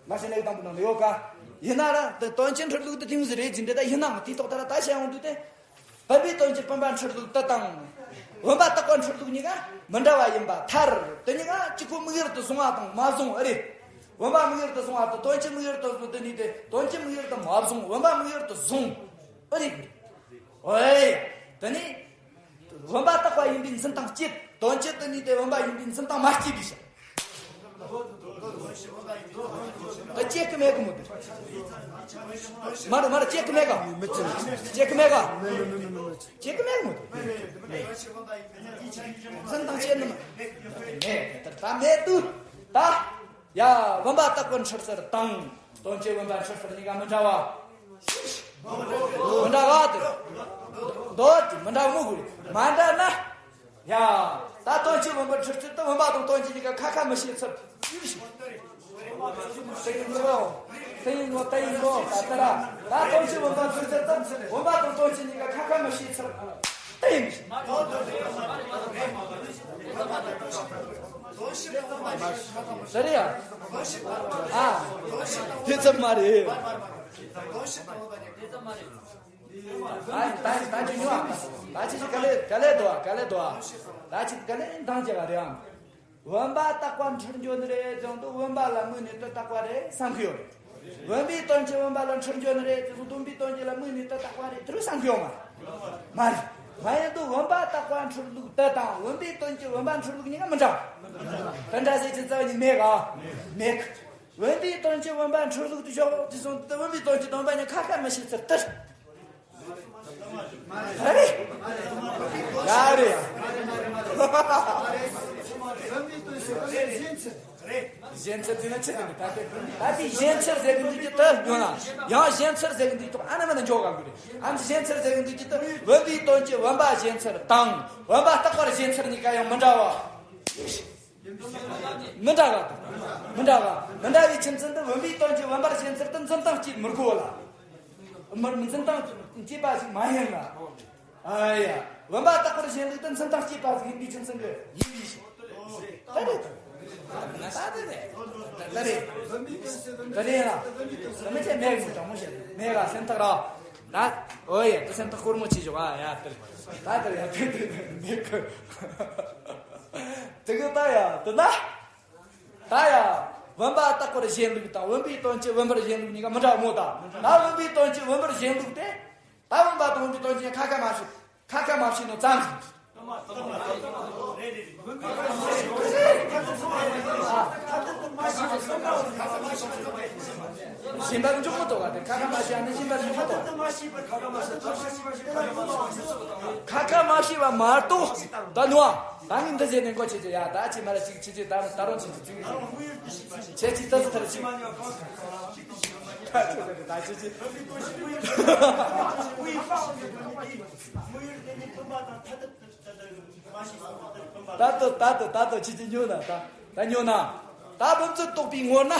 མ་ཤེས་ན་ཡི་དམ་པོ་ནང་ལ་ཡོད་ཀ་ཡིན་ན་ར་དོན་ཆེན་འཁྲུལ་ལུགས་དེ་དེ་མོ་ཟིག་རེད་ཅིག་འདི་ད་ཡིན་ནའང་དེའི་ཐོག་ད་ར་ད་བཤད་ཡོང་དུས་དེ། བུམ་པའི་དོན་གྱི་བུམ་པ་འཁྲུལ་ལུགས་དེ་དང་། བུམ་པ་རྟག་པ་འཁྲུལ་ལུགས་གཉིས་ཀ་མི་འདྲ་བ་ཡིན་པ་ཐར། དེ་གཉིས་ཀ་གཅིག་པོ་དམིགས་ཡུལ་དུ་བཟུང་བ་དང་མ་བཟུང་ཨེ་རེད། བུམ་པ་དམིགས་ཡུལ་དུ་བཟུང་བ་དང་དོན་གྱི་དམིགས་ཡུལ་དུ་བཟུང་དེ་ནི་དེ་དོན་གྱི་དམིགས་ཡུལ་དུ་མ་བཟུང་བུམ་པ་དམིགས་ཡུལ་དུ་བཟུང་ཨེ་རེད། ཨོ་ཡེ། དེ་ནི། བུམ་པ་རྟག་པ་ཡིན་པའི་འཛིན་སྟངས་སྐྱེད། དོན་སྤྱི་དུ་ནུས་ཏེ་བུམ་པ་ཡིན་པའི་འཛིན་སྟངས་མ་སྐྱེས་པའི་ཕྱིར། ད་སྐྱེ་གི་མེད་གི་མོ། མ་རེད་མ་རེད་སྐྱེ་གི་མེད་ག་སྐྱེ་གི་མེད་ག་སྐྱེ་གི་མེད་གི་མོ། འཛིན་སྟངས་སྐྱེ་ནི་མེད། ད་མེད་དུ་ད། ཡ། བུམ་པ་རྟག་པར་འཁྲུལ་ཚུལ་དང་། དོན་གྱི་བུམ་པ་འཁྲུལ་ཚུལ་གཉིས་ཀ་མི་འདྲ་བ། མི་འདྲ་བ་དེ། མདོ་དེ་མི་འདྲ་མོ་དགོས། མ་འདྲ་ན། ཡ། ད་དོན་གྱི་བུམ་པ་འཁྲུལ་ཚུལ་དུ་བུམ་པ་དང་དོན་གྱི་གཉིས་ཀ་ཁ་ཁ་མི་ཤེས་ཚུལ། དེ་ཡིན་ནོ། དེ་ཡིན་ནོ་དེ་ཡིན་ནོ་ད་ལྟ་ར། ད་དོན་གྱི་བུམ་པ་འཁྲུལ་ཚུལ་དུ་བུམ་པ་དང་དོན་གྱི་གཉིས་ཀ་ཁ་ཁ་མི་ཤེས་ཚུལ། དེ་ཡིན། ཟེར་ཡ། ཨ། དེ་ཙམ་མ་རེད། ཨ་ད་ད་ཅི་ཉོ་ཨ། ད་ཅི་ཅི་ག་ལེ་ག་ལེ་དོ་ཨ་ག་ལེ་དོ་ཨ། ད་ཅི་ག་ལེ་འདང་རྒྱག་ག་རེད་ཨ། བུམ་པ་རྟག་པ་འཁྲུལ་འགྱོ་ནི་རེད་ཙང་དུ་བུམ་པ་ལ་དམིགས་ནས་དུ་རྟག་པ་རེད་བསམ་གི་ཡོད་རེད། བུམ་པའི་དོན་གྱི་བུམ་པ་ལ་འཁྲུལ་འགྱོ་ནི་རེད་ཙང་དུ་བུམ་པའི་དོན་གྱི་ལ་དམིགས་ནས་དུ་རྟག་པ་རེད་དུ་བསམ་གི་ཡོད་མ་རེད། མ་རེད། མ་ཡིན་དུ་བུམ་པ་རྟག་པ་འཁྲུལ་ལུགས་དུ་དང་བུམ་པའི་དོན་གྱི་བུམ་པ་འཁྲུལ་ལུགས་གཉིས་ཀ་མི་འདྲ། དུ་འདྲ་ཟེར་གྱི་རྩ་བ་ཉིད་མེད་ག་མེད་གི། བུམ་པའི་དོན་གྱི་བུམ་པ་འཁྲུལ་ལུགས་དུ་ཞོག་དུ་སོང་དུ་བུམ་པའི་དོན་གྱི་སྟོང་པ་ཉིད་ཁ་ཁ་མི་ཤེས་ཚུལ་དུ། ཨ་རེ། ཡ་རེ་ཡ། གཞན་ཚུལ་དེ་ནི་ཆི་ཟེར་ནི། ད་དེ་ད་དེ་གཞན་ཚུལ་ཟེར་གི་འདུག་གི་དུ་ཡོང་ན། ཡང་གཞན་ཚུལ་ཟེར་གི་འདུག་ཐོག་ཨ་ན་མ་ན་འཇོག་ག་དགོས་རེད། ཨམ་གཞན་ཚུལ་ཟེར་གི་འདུག་གི་དུ་བུམ་པའི་དོན་གྱི་བུམ་པ་གཞན་ཚུལ་དང་བུམ་པ་རྟག་པར་གཞན་ཚུལ་གཉིས་ཀ་ཡང་མི་འདྲ་བ། མི་འདྲ་བ་དང་། མི་འདྲ་བ། མི་འདྲ་བའི་ཁྱིམ་ཚུལ་འདི་བུམ་པའི་དོན་གྱི་བུམ་པར་གཞན་ཚུལ་དུ་འཛིན་སྟངས་སྐྱེད་མི་དགོས་ལ། མི་འཛིན་སྟངས་སྐྱེད་པ་ཞིག་མ་ཡིན་ལ། ཨ་ཡ། བུམ་པ་རྟག་པར་གཞན་ལུགས་དུ་འཛིན་སྟངས་སྐྱེད་པ་ཞིག་ཡིན་པའི་ཁྱིམ་ཚུལ་གྱི་ཡིན་པའི་ཕྱིར། ད་རེད། ད་རེད། ད་རེད། ད་རེད་ལ། ད་མི་ཚེ་མེད་མོ་དྲང་མོ་བཤད་མེད་ལ་སེམས་ཐག་ར། ད། ཨོ་ཡ། ད་སེམས་ཐག་ཁོར་མོ་ཆེ་ཞོག་ཨ་ཡ། ད་ད་ཡ། ད་ད་མེད་གི། དེ་གི་ད་ཡ། དེ་ན། ད་ཡ། བུམ་པ་རྟག་པར་གཞན་ལུགས་དང་བུམ་པའི་དོན་གྱི་བུམ་པར་གཞན་ལུགས་གཉིས་ཀ་མི་འདྲ་མོ་ད། ད་བུམ་པའི་དོན་གྱི་བུམ་པར་གཞན་ལུགས་ཏེ། ད་བུམ་པ་དང་བུམ་པའི་དོན་གྱི་ཁ་ཁ་མ་བྱེད། ཁ་ཁ་མ་བྱེད་ནོ་ཙམ་ཞིག་གཞན་པ་འཇུག་མི་ཐུབ་པ་དེ་ཁ་ཁ་མ་བྱེད་ནི་གཞན་པ་འཇུག་མི་ཐུབ། ཁ་ཁ་མ་བྱེད་པ་མ་གཏོགས་ད་ནུ་ཨ། ད་ནི་འདི་ཟེར་ནས་མགོ་ཆེ་ཆེ་ཡ། ད་ཅི་མ་ར་ཅིག་ཆེ་ཆེ་ད་ད་རུང་ཆེ་ཆེ་ཅིག་ཆེ་ཆེ་ད་ཟི་ཐར་ཅིག་ད་ཆེ་ཆེ་ད་ཆེ་ཆེ། ད་ལྟོ་ད་ལྟོ་ད་ལྟོ་ཆེ་ཆེ་ཉོ་ན་ད་ད་ཉོ་ན། ད་བུམ་ཚུལ་རྟོགས་པའི་ངོར་ན།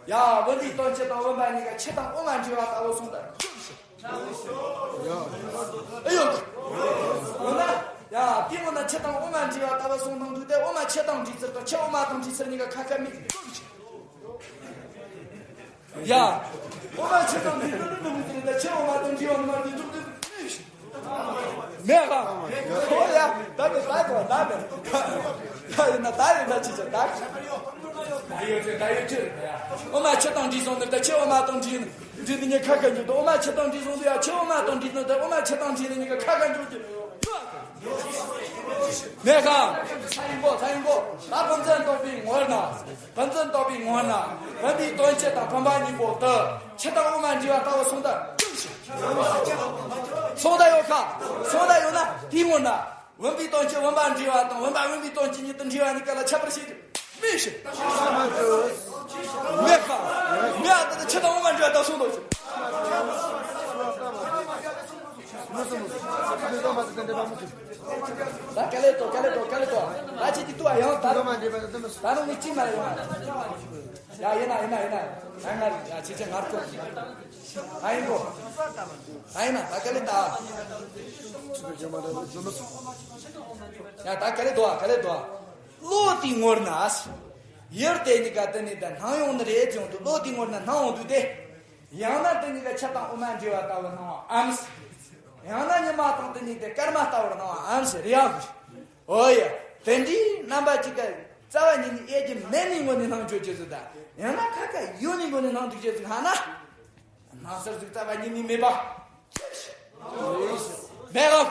ཡ། བུམ་པའི་དོན་སྤྱི་དང་བུམ་པ་གཉིས་ཀ་ཆུ་དང་འོ་མ་འདྲེས་པ་ལྟ་བུ་སོང་ད། ཨེ་ཡོད། འོ་ན། ཡ། དེ་འོ་ན་ཆུ་དང་འོ་མ་འདྲེས་པ་ལྟ་བུ་སོང་དང་འདུག་སྟེ་འོ་མ་ཆུ་དང་འདྲེས་ཚུལ་དང་ཆུ་འོ་མ་དང་འདྲེས་ཚུལ་གཉིས་ཀ་ཁ་ཁ་མིག་ཡ། འོ་མ་ཆུ་དང་འདྲེས་ནི་ནི་མི་འདྲེས་ད་ཆུ་འོ་མ་དང་འདྲེས་པ་ནི་མ་འདྲེས་འདུག་སྟེ་མིག་མེད་ལ། ཨོ་ཡ། ད་དེ་ད་དེ་ད་དེ། ད་ཡིན་ན་ད་ཡིན་ན་ཅི་བྱ་ད། ད་ཡོད་ཚེ་ད་ཡོད་ཚེ། འོ་མ་ཆུ་དང་འདྲེས་སོང་ནི་ད་ཆུ་འོ་མ་དང་འདྲེས་ནི་འདྲེས་ནི་གཉིས་ཁ་ཁ་འཇུག་ཏུ། འོ་མ་ཆུ་དང་འདྲེས་སོང་དུ་ཡ། ཆུ་འོ་མ་དང་འདྲེས་ནི་ད་འོ་མ་ཆུ་དང་འདྲེས་ནི་གཉིས་ཀ་ཁ་ཁ་འཇུག་གི། མེད་ཁ། ས་ཡིན་པོ་ས་ཡིན་པོ། ད་བུམ་ཚུལ་རྟོགས་པའི་ངོར་ན། བུམ་ཚུལ་རྟོགས་པའི་ངོར་ན། བུམ་པའི་དོན་སྤྱི་དང་བུམ་པ་གཉིས་པོ་དུ། ཆུ་དང་འོ་མ་འདྲེས་པ་ལྟ་བུ་སོང་ད། སོང་ད་ཡོད་ཁ། སོང་ད་ཡོད་ན་དེའི་ངོར་ན། བུམ་པའི་དོན་སྤྱི་བུམ་པ་འདྲེས་པ་དང་བུམ་པ་བུམ་པའི་དོན་སྤྱི་གཉིས་དུ་འདྲེས་པ་གཉིས་ཀ་ལ་ཁྱད་པར་ཕྱེ་རྒྱུ་མེད་ཕྱིར། མེད་ཁ། མེད་ཨ། ད་ཆུ་དང་འོ་མ་འདྲེས་པ་ལྟ་བུ་སོང་ད་ཡོད། ད་ག་ལེ་ཏོ་ག་ལེ་ཏོ་ག་ལེ་ཏོ། ད་ཅི་ཏི་ཏུ་ཨ་ཡང་ད་རུང་མི་གཅིག་མ་ཡོང་། ཡ་ཡིན་ན་ཡིན་ན་ཡིན་ན། ང་ང་ཡ་ཆེ་ཆེ་ངར་ཁོ། ད་ཡིན་གོ། ད་ཡིན་ན་ད་ག་ལེ་ད། ཡ་ད་ག་ལེ་དོ་ག་ལེ་དོ། བློ་དེའི་ངོར་ན། ཡུལ་དེ་གཉིས་ཀ་དེ་ནས་ད་སྣང་ཡོང་ནི་རེད་ཅང་དུ། བློ་དེའི་ངོར་ན་སྣང་ཡོང་དུས་དེ། ཡང་ན་དེ་གཉིས་ཀ་ཆུ་དང་འོ་མ་འདྲེས་པ་ལྟ་བུ་སྣང་བའམ། ཡང་ན་ཉི་མ་དང་དེ་གཉིས་དེ་སྐར་མ་ལྟ་བུར་སྣང་བའམ་ཞེས་རེ་བ་དགོས། ཨོ་ཡ། དེ་འདྲའི་རྣམ་པ་གཅིག་ག་རྩ་བ་ཉིད་ནས་དབྱེ་རྒྱུ་མེད་ནི་ངོ་ནས་སྣང་བརྗོད་ཀྱི་ཟིག་ད། ཡང་ན་ཁ་ཁ་ཡོད་ནི་ངོ་ནས་སྣང་འདུག་ཀྱི་ཟིག་ཧ་ན། སྣང་ཟེར་ཟིག་རྩ་བ་ཉིད་ནས་མེད་པ། མེད་ལ།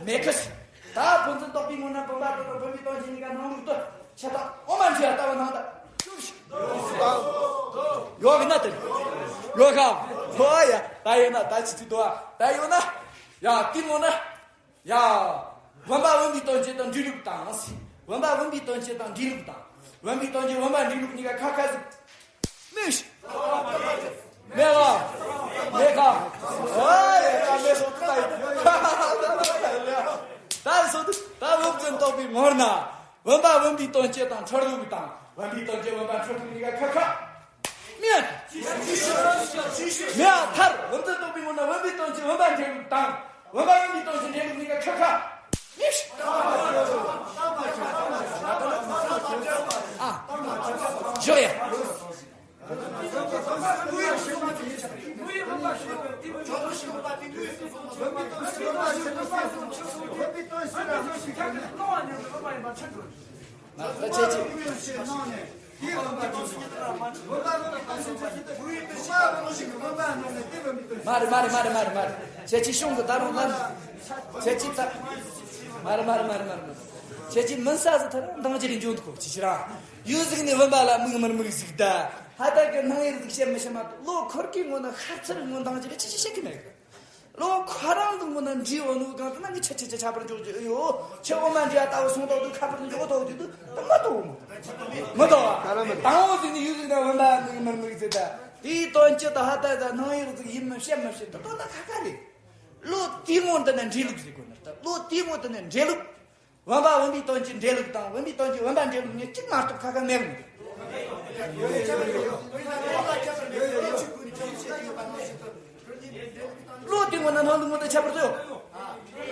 མེད་ཁི། ད་བུམ་ཚུལ་རྟོགས་པའི་ངོ་ན་བུམ་པ་དེ་དང་བུམ་པའི་དོན་གཉིས་ཀ་སྣང་ལུགས་དུ་ཆུ་དང་འོ་མ་འདྲེས་པ་ལྟ་བུ་སྣང་ད། ཡོད་གི་ན་དེ། ཡོད་ག། ཧོ་ཡ། ད་ཡོད་ན་ད་ཅི་ཅི་དོ། ད་ཡོད་ན། ཡ་དེ་ངོ་ན། ཡ། བུམ་པ་བུམ་པའི་དོན་སྤྱི་དང་འདྲེས་ལུགས་དང་། བུམ་པ་བུམ་པའི་དོན་སྤྱི་དང་འདྲེས་ལུགས་དང་། བུམ་པའི་དོན་སྤྱི་བུམ་པ་འདྲེས་ལུགས་གཉིས་ཀ་ཁ་ཁ་ཟིག་མེད་ཤི། མེད་ལ། མེད་ཁ། ཨོ་ཡ་ཡ་མེད་སོ་ད་ཡིན། ད་སོ་ད་བུམ་ཚུལ་རྟོགས་པའི་ངོར་ན། བུམ་པ་བུམ་པའི་དོན་སྤྱི་དང་འཁྲུལ་ལུགས་དང་། བུམ་པའི་དོན་སྤྱི་བུམ་པ་འཁྲུལ་ལུགས་གཉིས་ཀ་ཁ་ཁ། མེད། མེད་ཨ། མཐར་བུམ་ཚུལ་རྟོགས་པའི་ངོ་ན་བུམ་པའི་དོན་གྱི་བུམ་པ་འདྲེས་ལུགས་དང་། བུམ་པ་བུམ་པའི་དོན་གྱི་འདྲེས་ལུགས་གཉིས་ཀ་ཁ་ཁ། མེད། ཨ། ཞོ་ཡ། ད་ཁྱེད་ཀྱིས། མ་རེད་མ་རེད་མ་རེད་མ་རེད་མ་རེད། ཁྱེད་ཀྱིས་གཞུང་གི་ད་རུང་ལ། ཁྱེད་ཀྱིས་ད། མ་རེད་མ་རེད་མ་རེད་མ་རེད་མ་རེད། ཁྱེད་ཀྱིས་མིན་ས་ཟིག་ད་རུང་འདང་རྒྱུ་རེ་འཇོག་འདུག་གོ་ཅི་ཕྱིར་ར། ཡུལ་ཟིག་ནས་བུམ་པ་ལ་དམིགས་མི་དམིགས་ཟིག་ད། ཧ་ད་གི་སྣང་ཡུལ་ཟིག་བཤད་མི་བཤད་མ་གཏོགས་བློ་འཁོར་གི་ངོ་ན་ཤར་ཚུར་ངོ་འདང་རྒྱུ་རེ་ཅི་ཞིག་བཤད་གི་མེད་གི། བློ་ཁོ་རང་གི་ངོ་ན་འདྲིས་འོ་ནུ་གང་དུ་ན་ངི་ཆ་ཆ་ཆ་ཁྱད་པར་འཇོག་རྒྱུ་ཡོད། ཁྱེད་འོ་མ་འདྲིས་ཡ་ལྟ་བུ་སོང་ཐོག་ཏུ་ཁྱད་པར་འཇོག་ཐོག་ཏུ་དུ་མ་ཐོག་མ་ཐོག་མ་ཐོག་བ། དང་འོ་ཟིག་ནི་ཡུལ་ཟིག་ན་འོན་པ་མིག་མིག་མིག་ཟིག་ད། དེའི་དོན་སྤྱི་དང་ཧ་ད་ད་སྣང་ཡག་ཟིག་ཡིན་མི་བཤད་མི་བཤད་དུ་དོན་ན་ཁ་ཁ་རེད། བློ་དེའི་ངོ་འདི་ན་འདྲེ་ལུགས་ཟིག་དགོས་ན་ད་བློ་དེའི་ངོ་འདི་ན་འདྲེ་ལུགས། བུམ་པ་བུམ་པའི་དོན་གྱི་འདྲེ་ལུགས་དང་བུམ་པའི་དོན་གྱི་བུམ་པ་འདྲེ་ལུགས་གཉིས་གཅིག་མ་གཏོགས་ཁ་ཁ་མེད་མི་འདུག། བློ་དེ་ངོ་ན་སྣང་ལུགས་ངོ་དེ་ཁྱད་པར་ཟེར་ཡོད།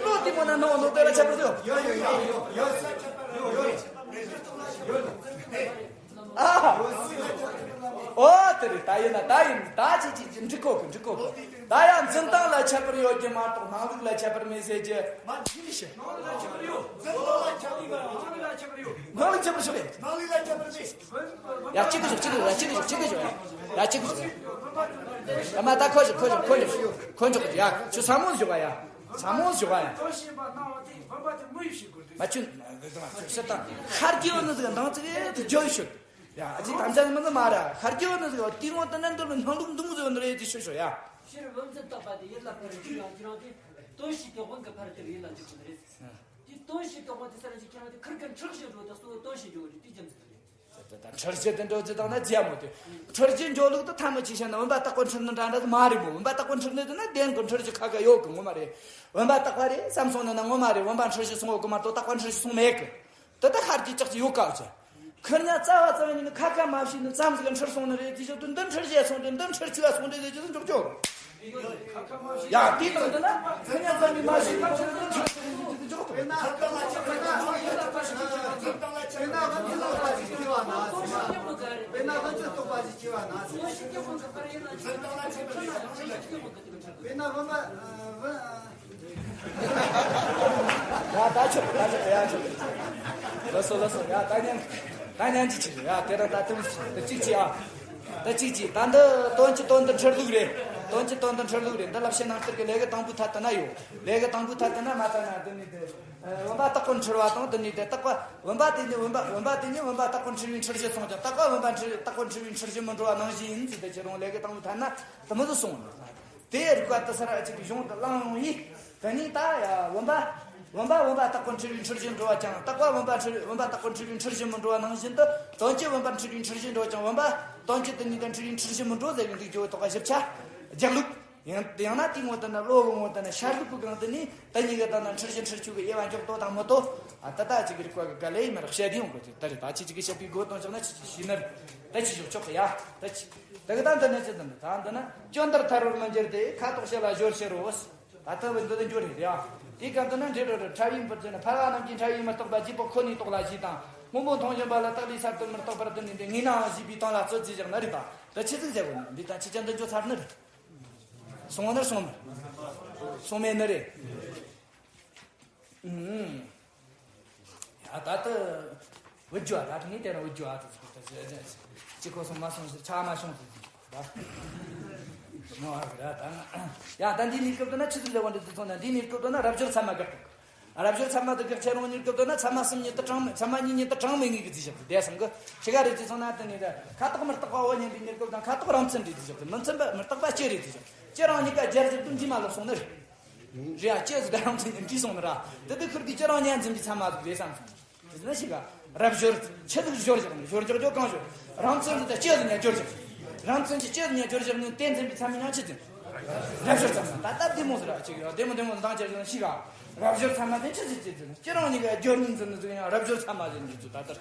བློ་དེ་ངོ་ན་སྣང་ངོ་དེ་ལ་ཁྱད་པར་ཟེར་ཡོད། ཨ། ཨོ་དེ་རེད། ད་ཡིན་ན་ད་ཡིན་ད་ཅི་ཅི་ཅི་འགྲིག་གོ་གི་འགྲིག་གོ་གི། ད་ཡང་འཛིན་སྟངས་ལ་ཁྱད་པར་ཡོད་ཀྱི་མ་གཏོགས་སྣང་ལུགས་ལ་ཁྱད་པར་མེད་ཟེར་གྱི། མ་འགྲིག་ཤི། སྣང་ལུགས་ཁྱད་པར་ཤོག་ཡ། ཡ་གཅིག་གི་ཞོག་གཅིག་གི་ཞོག་ཡ་གཅིག་གི་ཞོག་གཅིག་གི་ཞོག་ཡ། ཡ་གཅིག་གི་ཞོག་ཡ། ཡ་མ་ད་ཁོ་ཞོག་ཁོ་ཞོག་ཁོ་ཞོག་ཁོ་ཞོག་ཡ། ཁྱོད་ས་མོ་ཞོག་ཡ། ས་མོ་ཞོག་ཡ། མ་ཁྱོད་ཤི་ད། ཤར་གྱི་ཡོད་ནི་ཟིག་འདང་ཙིག་དེ་བརྗོད་ཤོད། ཡ་ཨ་ཅིག་དམ་བཅའ་མི་ནི་མ་ར་ཤར་གྱི་ཡོད་ནི་ཟིག་དེ་ངོ་དེ་ནན་དུ་ལ་སྣང་ལུགས་འདུག་ཟིག་ནི་རེད་དེ་ཤོད་ཤོད་ཡ། ཕྱིར་བུམ་འཛིན་རྟོག་པ་དེ་ཡིད་ལ་ཕར་འཇུག་ཡང་ཁྱེད་རང་དེ་དོན་ཞིག་དེ་དབང་གི་ཕར་དེར་ཡིད་ལ་འཇུག་དགོས་ནི་རེད། དེ་དོན་ཞིག་དེ་དབང་དེ་སར་ཞིག་ཁྱེད་རང་དེ་ཁུར་གི་འཁྲུལ་ཞིག་འགྲོ་དང་གཙོ་བོ་དོན་ཞིག་འགྲོ་རེད་དེ་རྒྱུ་མཚན་རེད། ད་ད་འཁྲུལ་རྒྱུ་དེ་འགྲོ་རྒྱུ་དང་ན་རྒྱ་མོ་དེ། འཁྲུལ་རྒྱུ་འགྲོ་ལུགས་དེ་ཐ་མ་ཅིག་བཤད་ན་བུམ་པ་རྟག་པར་འཁྲུལ་ནི་འདྲ་འདྲ་མ་རེད་མོ། བུམ་པ་རྟག་པར་འཁྲུལ་ནི་དེ་ན་བདེན་གི་འཁྲུལ་རྒྱུ་ཁ་ཁ་ཡོད་གི་ངོ་མ་རེད། བུམ་པ་རྟག་པ་རེད་བསམ་སོང་ནི་ན་ངོ་མ་རེད། བུམ་པ་འཁྲུལ་རྒྱུ་སོང་ཡོད་གི་མ་གཏོགས་རྟག་པར་འཁྲུལ་རྒྱུ་སོང་མེད་གི། དེ་ད་ཤར་གྱི་ལྕགས་ཀྱི་ཡོད་ཀ་ཅི། ཁུར་ཉ་རྩ་བ་རྩ་བ་ཉིད་ནི་ཁ་ཁ་མ་བྱས་ནི་ཙམ་ཟིག་འཁྲུལ་སོང་ནི་རེད་དེ་ཞོག་དུ་འདི་འཁྲུལ་བྱས་སོང་དུ་འདི་འཁྲུལ་ཆུ་བ་སོང་དུ་ཟེར་གྱི་འཇོག་ཆོག། ཡ་དེ་དང་འདི་ན་ཁུར་ཉ་ཙམ་གྱིས་མ་ཤེས་པ་ཁུར་འདི་འཁྲུལ་སོང་ནི་འཇོག་ཐུབ། དཔེར་ན་བུམ་པ་རྟོག་པ་ཞིག་སྐྱེ་བ་ན། དཔེར་ན་བུམ་པ་རྟོག་པ་ཞིག་སྐྱེ་བ་ན། དཔེར་ན་བུམ་པ་བུམ། ཡ་ད་ཆོག་ད་ཆོག་ཡ་ཆོག། ལགས་སོ་ལགས་སོ། ཡ་ད་ཉན་ད་ཉན་གཅིག་བྱེད། ཡ་དེ་ར་ད་དུང་ད་གཅིག་བྱེད་ཨ། ད་གཅིག་བྱེད། ད་འདི་དོན་གྱི་དོན་དུ་འཁྲུལ་ལུགས་རེད། དོན་གྱི་དོན་དུ་འཁྲུལ་ལུགས་རེད། འདི་ལབ་བཤད་ནང་ལྟར་གྱི་ལས་ཀྱི་དང་པོའི་ཐད་དུ་ན་ཡོད། ལས་ཀྱི་དང་པོའི་ཐད་དུ་ན་མ་ཐད་ན་འདི་ནི་དེ། བུམ་པ་རྟག་པར་འཁྲུལ་བ་དང་འདི་ནི་དེ་རྟག་པ་བུམ་པ་དེ་ནི་བུམ་པ་བུམ་པ་དེ་ནི་བུམ་པ་རྟག་པར་འཁྲུལ་བའི་འཁྲུལ་གཞི་སོང་ཀྱང་རྟག་པ་བུམ་པ་འཁྲུལ་རྟག་པར་འཁྲུལ་བའི་འཁྲུལ་གཞི་མི་འགྲོ་བ་ནང་བཞིན་ཡིན་ཟེར་དེ་ཁྱེད་རང་ལས་ཀྱི་དང་པོའི་ཐད་ན་དུ་མི་བཟོ་སོང་། དེ་རིགས་པ་དེ་སར་ཨ་ཅིག་གཞུང་དུ་བླངས་ཡོང་ཡིན། དེ་ནས་ད་ཡ་བུམ་པ། བུམ་པ་བུམ་པ་རྟག་པར་འཁྲུལ་བའི་འཁྲུལ་གཞི་འགྲོ་བ་ཀྱང་རྟག་པ་བུམ་པ་འཁྲུལ་བུམ་པ་རྟག་པར་འཁྲུལ་བའི་འཁྲུལ་གཞི་མི་འགྲོ་བ་ནང་བཞིན་དུ་དོན་གྱི་བུམ་པ་འཁྲུལ་བའི་འཁྲུལ་གཞི་འགྲོ་ཀྱང་བུམ་པ་དོན་གྱི་དེ་ཉིད་དུ་འཁྲུལ་བའི་འཁྲུལ་གཞི་མི་འགྲོ་ཟེར་བའི་འདུག་ཀྱི་འོ་ཐོག་ག་ཞིབ་ཆ་རྒྱག་ལུགས། ཡང་ཡང་ན་དེའི་ངོ་དེ་ན་བློ་གི་ངོ་དེ་ན་ཤར་ལུགས་ཀྱི་སྒང་དེ་ནས་དེ་གཉིས་ཀྱི་དེ་ན་འཁྲུལ་གཞི་འཁྲུལ་ཆོས་ཀྱི་དབྱེ་བ་འཇོག་དོ་དང་མི་དོ། ཨ་ད་ད་ཅིག་གི་རིགས་པ་གི་ག་ལེ་ཡིན་མ་རེད། བཤད་དེ་ཡོང་དགོས་ཀྱི་ད་རེད། ད་ཅི་ཅིག་གི་བཤད་པའི་སྒོ་དང་ཆགས་ན་ཅི་ཅི་ཤེས་ན་རེད། ད་ཅི་ཞོག་ཆོག་གི་ཡ་ད་ཅི། དེ་གི་ད་འདི་ནས་ཅི་འདི་འདི་ད་འདི་ན་སྐྱོན་དེར་ཐར་བར་མི་འགྱུར་ཏེ་ཁ་དོག་ཕྱི་ལ་སྦྱོར་ཕྱིར་རོ། ད་ལྟ་བུ་འདི་ལ་འགྱུར་རེད་ཡ། དེའི་སྐབས་དུ་ན་འདྲེ་རོ་རོ་ཕྲ་བའི་འབུར་ཚོས་ན་ཕལ་བ་རྣམས་ཀྱིས་ཕྲ་བའི་མི་རྟག་པ་རྗེས་དཔག་ཁོ་ནའི་རྟོགས་ལ་ཞེས་དང་སྔོན་པོ་མཐོང་བཞིན་པ་ལ་རྟག་ལས་གསར་དུ་མི་རྟག་པར་དུ་ནི་འདི་ངེས་ནའང་ཞེས་པའི་དོན་ལ་རྩོད་རྩིས་བཞག་ན་རེད་ད། ད་ཆི་ཟིག་ཟེར་བོ་ནི་འདི་ད་ཆི་ཅན་དུ་འགྱོ་ཚར་ནི་རེད། སོང་བ་ན་སོང་མེད། སོང་མེད་ནི་རེད། ཨུམ། ཡ་ད་ལྟ་བུ་རྒྱུ་བ་ད་ངས་དེ་རང་བུ་རྒྱུ་བ་ད་ཅི་གོ་སོང་མ་སོང་ཟེར་ཆ་མ་བྱུང་ཟེར་ད། མོ་ཨ་ར་ད་ཡ་ད་འདི་ནི་སྐབས་དུ་ན་ཆི་ཟིག་ལས་བ་འདི་ཚོ་ན་འདི་ནི་སྐབས་དུ་ན་རབ་སྦྱོར་ཚད་མ་དགག་རབ་སྦྱོར་ཚད་མ་དེ་དགག་ཆེ་རུང་ནི་སྐབས་དུ་ན་ཚད་མ་གསུམ་ཉིད་དུ་གྲངས་མེད་ཚད་མ་གཉིས་ཉིད་དུ་གྲངས་མེད་ངེས་ཀྱི་རྩིས་བཞག་དེ་སང་གི་ཆི་ག་རེ་རྩིས་སོང་ན་དེ་ནི་ད་ཁ་དོག་མི་རྟག་པ་འོ་སྙམ་པའི་ནི་སྐབས་དང་ཁ་དོག་རང་མཚན་རེད་རྩིས་བཞག་དེ་མི་མཚན་པ་མི་རྟག་པ་ཅི་རེད་རྩིས་བཞག་ཅི་རང་གཉིས་ཀ་སྦྱར་ཟེར་དུ་འདྲིས་མ་ལོག་སོང་ནི་རེད། རེད་ཡ་ཅི་ཟིག་རང་མཚན་ཉིད་འདྲིས་སོང་ནི་ར། དེ་དུས་ཁུར་གི་ཅི་རང་ཉན་འཛིན་པའི་ཚད་མ་ཟིག་རེད་བསམ་སོང་། དེ་ན་ཞིག་ག་རབ་སྦྱོར་ཆི་ཟིག་སྦྱོར་བཞག་ནི་སྦྱོར་བཞག་རྒྱོ་གང་སྦྱོར། རང་མཚན་གྱི་ཅི་ཟིག་ཉན་སྦྱོར་བཞག་རང་མཚན་གྱི་ཅི་ཟིག་ཉན་སྦྱོར་བཞག་ནི་དེ་འཛིན་པའི་ཚད་མ་ཉན་ཅི་འཛིན། རབ་སྦྱོར་ཚད་མ་ད་ལྟ་བདེ་མོ་ཟིག་ར་ཅིག་ཡ་བདེ་མོ་བདེ་མོ་འདང་ཅི་ཟིག་ཞིག་ག་རབ་སྦྱོར་ཚད་མ་དེ་ཆི་ཟིག་ཅི་འཛིན་ཅི་རང་ཉིད་ཀ་སྦྱོར་ཉིད་འཛིན་ནི་ཟིག་ཡང་རབ་སྦྱོར་ཚད་མ་ཟིག་འཛིན་ཚུལ་ད་ལྟར།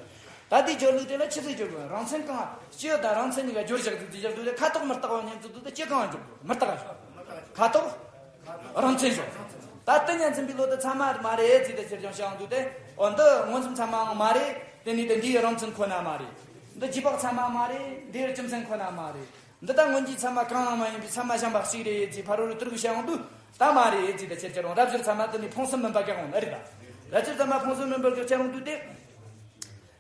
ད་དེ་སྦྱོར་ལུགས་དེ་ལ་ཆི་ཟིག་སྦྱོར་དགོས། རང་མཚན་གང་ཅི་ཡོད་ད་རང་མཚན་ཉིད་ཀ་སྦྱོར་བཞག་དུས་དེ་བཞག་དུས་དེ་ཁ་དོག་མི་རྟག་པ་ཉན་ཚུལ་དུ་དེ་ཅི་གང་འཇོག་དགོས་མི་རྟག་པ་ཁ་དོག་རང་མཚན་བྱུང་། ད་ལྟ་ཉན་ཚན་པའི་ལོ་དུ་ཚད་མ་མ་རེད་ཟེར་ཏེ་ཕྱིར་ཀྱང་བཤད་འོང་དུས་ཏེ། འོ་འདི་མངོན་སུམ་ཚད་མའང་མ་རེད། དེ་ནས་ཏེ་འདིའི་རང་མཚན་ཁོ་ན་མ་རེད། འདི་རྗེས་དཔག་ཚད་མ་མ་རེད། འདིའི་རྒྱུ་མཚན་ཁོ་ན་མ་རེད། འདི་ལྟ་སྔོན་གྱི་ཚད་མ་གང་ཡང་མ་ཡིན་པའི་ཚད་མ་གཞན་པ་གཅིག་རེད་ཟེར་ཕ་རོལ་རི་ཏུར་གྱིས་བཤད་འོང་དུས་ད་མ་རེད་ཟེར་ཏེ་ཕྱིར་ཁྱེར་འོང་། རབ་སྦྱོར་ཚད་མ་དེ་ནི་ཕུང་གསུམ་མིན་པ་གང་འོང་ན་རེད་ད། རབ་སྦྱོར་ཚད་མ་ཕུང་གསུམ་མིན་པར་ཁྱེར་འོང་དུས་ཏེ།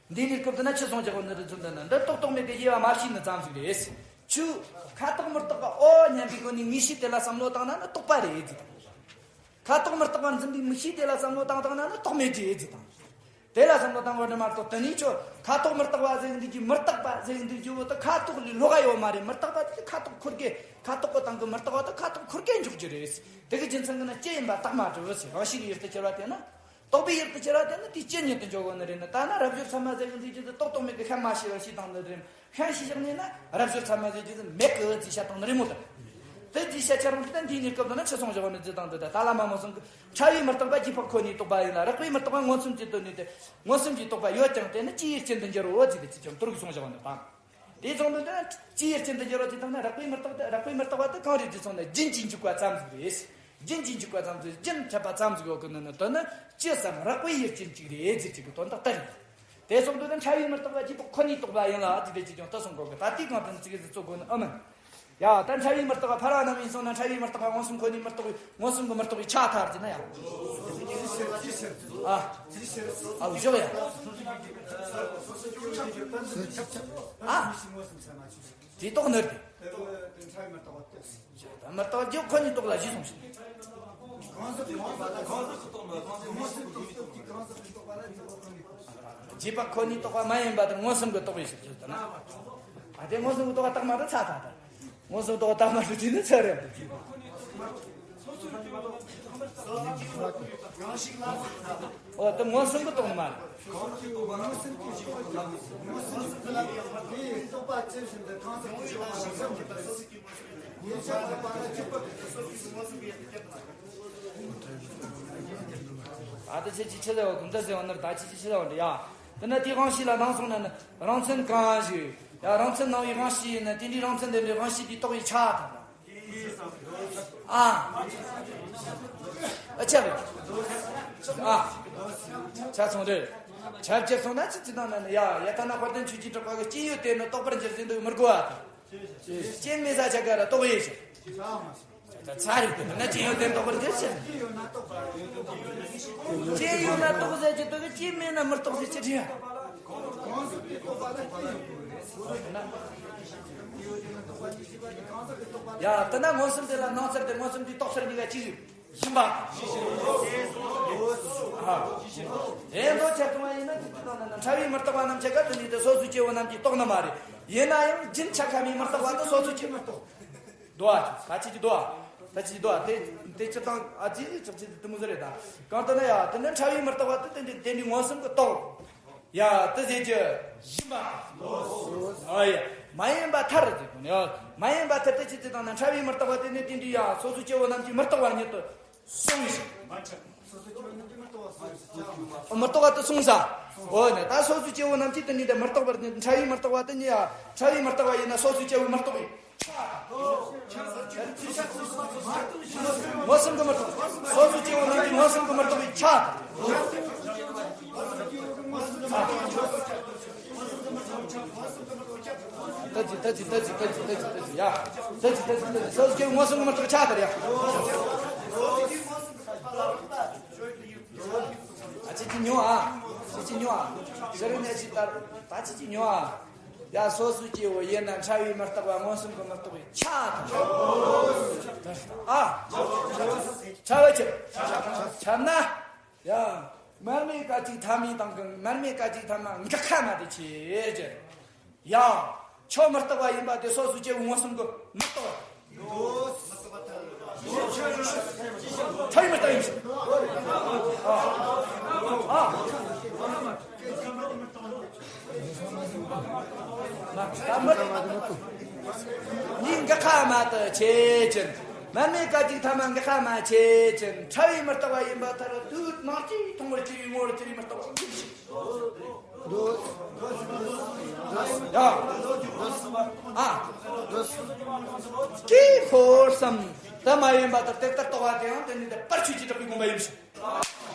འདི་ནི་སྐབས་དུ་ན་ཆི་སོང་ཅི་གོ་ནི་རེད་ཚུལ་འདི་ནི་འདི་རྟོག་རྟོག་མེད་པའི་དབྱེ་བ་མ་ཕྱེ་ནི་ཙམ་ཞིག་རེད། ཆུ། ཁ་དོག་མི་རྟག་པ་འོ་སྙམ་པའི་སྒོ་ནས་ངེས་ཤེས་དེ་ལ་བསམ་བློ་བཏང་ན་ནི་རྟོག་པ་རེད་ཟེར་དང་། ཁ་དོག་མི་རྟག་པར་འཛིན་པའི་མིག་ཤེས་དེ་ལ་བསམ་བློ་བཏང་བཏང་ན་ནི་རྟོག་མེད་ཀྱི་ཡིད་ཀྱི་དང་། དེ་ལ་བསམ་བློ་བཏང་དགོས་ནི་མ་གཏོགས། དེ་ནས་ཁྱོད་ཁ་དོག་མི་རྟག་པ་ཟེར་འདུག་གི། མི་རྟག་པ་ཟེར་འདུག་གི་བོ་དེ་ཁ་དོག་ལས་ལོགས་ཀ་ཡོད་མ་རེད། མི་རྟག་པ་དེ་ཁ་དོག་འཁོར་གི། ཁ་དོག་གི་སྟེང་གི་མི་རྟག་པ་དེ་ཁ་དོག་འཁོར་གི་འཇོག་རྒྱུ་རེད། དེ་གི་རྒྱུ་མཚན་གྱིས་ན་སྤྱི་ཡིན་པ་རྟགས་མ་གྲུབ་ཟེར། རང་བཞིན་གྱི་ཡུལ་དུ་གྱུར་པ་དེ་ནི། རྟོག་པའི་ཡུལ་དུ་གྱུར་པ་དེ་ནི་དེའི་སྤྱི་ཉིད་དུ་འཇོག་དགོས་ནི་རེད་ན། ད་ན་རབ་སྦྱོར་ཚད་མ་ཟེར་གི་འདུག་གི་དེ་རྟོག་རྟོག་མེད་གི་ཤན་མ་ཕྱེ་བར་ཤེས་བཏང་ནི་རེད། ཤན་ཕྱེ་བཞག་ནས་ན་རབ་སྦྱོར་ཚད་མ་ཟེར་གི་དེ་མེད་གི་ཅེས་བཤད་བཏང་ནི་རེད་མོ། ད་དེ་ཅེས་བཤད་ཆ་རང་དེ་འདིའི་གནས་སྐབས་དུ་ན་ཆོས་གསུངས་བཞག་ནི་ཅི་དང་དེ། ད་ད་བླ་མ་མོ་གསུམ་གི། ཕྲ་བའི་མི་རྟག་པ་རྗེས་དཔག་ཁོ་ནའི་རྟོག་པ་ཡིན་ལ། རགས་པའི་མི་རྟག་པ་མངོན་སུམ་གྱིས་བསྟན་ནས་ཏེ། མངོན་སུམ་གྱི་རྟོག་པ་ཡོད་ཀྱང་དེ་ནི་སྤྱི་ཡི་སྤྱི་འདུ་འགྱུར་རོ་ཅེས་ཏེ་ཅི་ཀྱང་དོར་གྱིས་གསུངས་བཞག་པ་འདི་དང་། དེ་ཙམ་དུ་ན་སྤྱི་ཡི་སྤྱི་འདུ་འགྱུར་རོ་ཅེས་དང་ན། རགས་པའི་མི་རྟག་སྟེ། རགས་པའི་མི་རྟག་པ་དེ་གང་རེད་ཅེས་སོང་ན་རྒྱུན་གྱིས་འཇུག་པ་ཙམ་ཟིག་རེད། རྒྱུན་གྱིས་འཇུག་པ་ཙམ་ཟིག་རྒྱུན་འཆད་པ་ཙམ་ཟིག་ཡོད་ཀྱི་ནི་ནི་དོན་ནི་སྤྱི་ཙམ་རགས་པའི་ཡུལ་ཅན་གཅིག་རེད་ཟེར་གྱི་དོན་དག་ལྟར་རེད། དེ་ཙམ་དུ་ན་ཕྲ་བའི་མི་རྟག་པ་རྗེས་དཔག་ཁོ་ནའི་རྟོག་པ་ཡིན་ལ་ཅེས་ཏེ་ཅི་ཀྱང་ལྟ་སོང་གོ་གི། ད་དེའི་གང་དུ་ནི་ཅི་གི་ཟིག་རྩོད་དགོས་ནི་ཨ་མིན། ཡ། ད་ཕྲ་བའི་མི་རྟག་པ་ཕར་ར་ནང་ཡིན་སོང་ན། ཕྲ་བའི་མི་རྟག་པ་མངོན་སུམ་ཁོ་ནའི་མི་རྟག་པའི། མངོན་སུམ་གྱི་མི་རྟག་པའི་ཆ་ཐར་གྱི་ན་ཡ། ཨ། ཨ་བཞག་ཡ། ཨ། དེ་རྟོགས་ནི་རེད། མི་རྟག་པ་རྗེས་ཁོ་ནའི་རྟོག་ལ་གཞི་བཟུང་ཞིང་། རྗེས་དཔག་ཁོ་ནའི་རྟོག་པ་མ་ཡིན་པ་དེ་མངོན་སུམ་གྱི་རྟོག་པའི་ཕྱིར་གྱུར་ཏོ་ན། ཨ། དེ་མངོན་སུམ་གྱི་རྟོག་པ་རྟགས་མ་རུ་ཚ་ཐག་ཐག་མངོན་སུམ་རྟོག་པ་རྟགས་མ་རུ་དེ་ནི་ཚར་རེད། ཨོ། དེ་མངོན་སུམ་གྱི་རྟོགས་ནི་མ་རེད། ཨ། ད་ཁྱེད་ཀྱིས་ཆི་ཟེར་བ་གོམ་ད་ཟེར་བ་ནི་ད་ཁྱེད་ཀྱིས་ཆི་ཟེར་བ་འདྲ་ཡ། དེ་ན་དེའི་དབང་ཤེས་ལ་སྣང་སོང་ན་ནི་རང་མཚན་གང་ཞིག་ཡ། རང་མཚན་སྣང་བའི་དབང་ཤེས་ཡིན་ན། དེ་འདྲའི་རང་མཚན་ལྡན་པའི་དབང་ཤེས་དེའི་རྟོག་པའི་ཆ་དང་། ཨ། ཨ་ཆ་རེད། ཨ། ཆ་ཚང་རེད། ཆ་བཅད་སོང་ན་ཅི་ཅི་དང་ན་ནི་ཡ། ཡ། ད་ན་དཔལ་ལྡན་ཆོས་ཀྱི་གྲགས་པ་གི་སྤྱི་ཡོད་དེ་ནི་རྟོགས་པར་འགྱུར་ཟིན་དུ་མི་དགོས་པ་དང་། སྤྱི་མེད་ས་ཆ་ག་ར་རྟོག་ཡོད་ཞིང་། ད་ཚ་རིག་པའི་ན་སྤྱི་ཡོད་དེ་རྟོགས་པར་འགྱུར་ཞིང་། སྤྱི་ཡོད་ན་རྟོགས་ཟེར་གྱི་འདུག་གི། སྤྱི་མེད་ན་མི་རྟོགས་ཟེར་གྱི་འདུག། ཡ། དེ་ན་མངོན་སུམ་དེ་ལ་སྣང་ཚུལ་དེ་མངོན་སུམ་དེའི་རྟོགས་ཚུལ་གཉིས་ཀ་གཅིག་ཡིན་པ། ཨ། དེ་འདོད་ཆགས་བྱུང་བ་ཡིན་ན་དེ་དེ་དང་ན་ཕྲ་བའི་མི་རྟག་པ་རྣམས་ཆ་ག་དེ་ནི་དེ་སོ་སོའི་སྐྱེ་བོ་རྣམས་ཀྱིས་རྟོགས་ནི་མ་རེད། ཡིན་ན་ཡང་རྒྱུན་ཆགས་ཁ་མའི་མི་རྟག་པ་དེ་སོ་སོའི་སྐྱེ་བོ་རྟོགས། དོ་ཨ། ད་ཅི་ཅི་དོ་ཨ། ད་ཅི་ཅི་དོ་ཨ། དེ་དེ་ཅི་དང་ཨ་ཅི་ཅི་ཅི་དེ་མོ་ཟེར་རེད་ད། གང་ལྟར་ན་ཡ། དེ་ནི་ཕྲ་བའི་མི་རྟག་པ་དེ་དེ་འདྲའི་དེ་འདྲའི་མངོན་སུམ་གྱི་རྟོགས། ཡ། དེ་ཟེར་རྒྱུ་ཡིན་པ། ཨ་ཡ། མ་ཡིན་པ་ཐལ་ཟེར་དགོས་ནི་ཡ། མ་ཡིན་པ་ཐལ། དེ་ཅི་ཅི་དང་ན་ཕྲ་བའི་མི་རྟག་པ་དེ་ནི་དེ་འདྲའི་ཡ། སོ་སོའི་སྐྱེ་བོ་རྣམས་ཀྱིས་མི་རྟོགས་པ་ཉིད་དུ་གསུངས་ཤིང་། མི་རྟག་པ་དེ་གསུངས་ས། འོ་ནི་ད་སོ་སོའི་སྐྱེ་བོ་རྣམས་ཀྱིས་དེ་ནི་དེ་མི་རྟོགས་པར་ནི། ཕྲ་བའི་མི་རྟག་པ་དེ་ནི་ཡ། ཕྲ་བའི་མི་རྟག་པ་ཡིན་ན་སོ་སོའི་སྐྱེ་བོས་མི་རྟོགས་པའི། མངོན་སུམ་གྱིས་མི་རྟོགས། སོ་སོའི་སྐྱེ་བོ་རྣམས་ཀྱིས་མངོན་སུམ་གྱིས་མི་རྟོགས་པའི་ཆ་དང་། ད་ཅི་ད་ཅི་ད་ཅི་ད་ཅི་ད་ཅི་ད་ཅི་ཡ། ད་ཅི་ད་ཅི་ད་ཅི། སོ་སོའི་སྐྱེ་བོས་མངོན་སུམ་གྱིས་མི་རྟོགས་པའི་ཆ་དང་ཡ། ཨ་ཅེ་ཅི་ཉོ་ཨ། ཅེ་ཅི་ཉོ་ཨ། ཟེར་ནས་ཅི་ལྟར་ད་ཅེ་ཅི་ཉོ་ཨ། ཡ། སོ་སོའི་སྐྱེ་བོ་ཡིན་ན་ཕྲ་བའི་མི་རྟག་པ་མངོན་སུམ་གྱིས་མི་རྟོགས་པའི་ཆ་དང་། ཨ། ཕྲ་བའི་ཕྱིར། ཁྱབ་ན། ཡ། མར་མེ་སྐད་ཅིག་ཐ་མའི་དང་གི། མར་མེ་སྐད་ཅིག་ཐ་མ་འགག་ཁ་མ་དེ་ཆེ་ཅེ། ཡ། ཁྱོད་མི་རྟག་པ་ཡིན་པ་དེ་སོ་སོའི་སྐྱེ་བོ་མངོན་སུམ་གྱིས་མི་རྟོགས། ཕྲ་བའི་མི་རྟག་ཡིན་ཞིང་། ཨ། ཨ། ད་མི་རྟག་པ་ནི་འགག་ཁ་མ་དེ་ཆེ་ཅན། མར་མེ་སྐད་ཅིག་ཐ་མ་འགག་ཁ་མ་ཆེ་ཅན། ཕྲ་བའི་མི་རྟག་པ་ཡིན་པ་ལྟར་དུས་ནམ་ཞིག་མཐོང་བར་གྱུར་པའི་ངོ་བོར་གྱུར་པའི་མི་རྟག་པ་ཡིན་ཞིང་། ཡ། ཨ། དཀྱིལ་འཁོར་གསུམ་དུ་མ་ཡིན་པ་ལྟར་དེ་ལྟར་རྟོགས་པ་དེའང་དེ་ནི་དེ་བར་ཆོས་ཀྱི་གྲགས་པའི་དགོངས་པ་ཡིན་ཞིང་།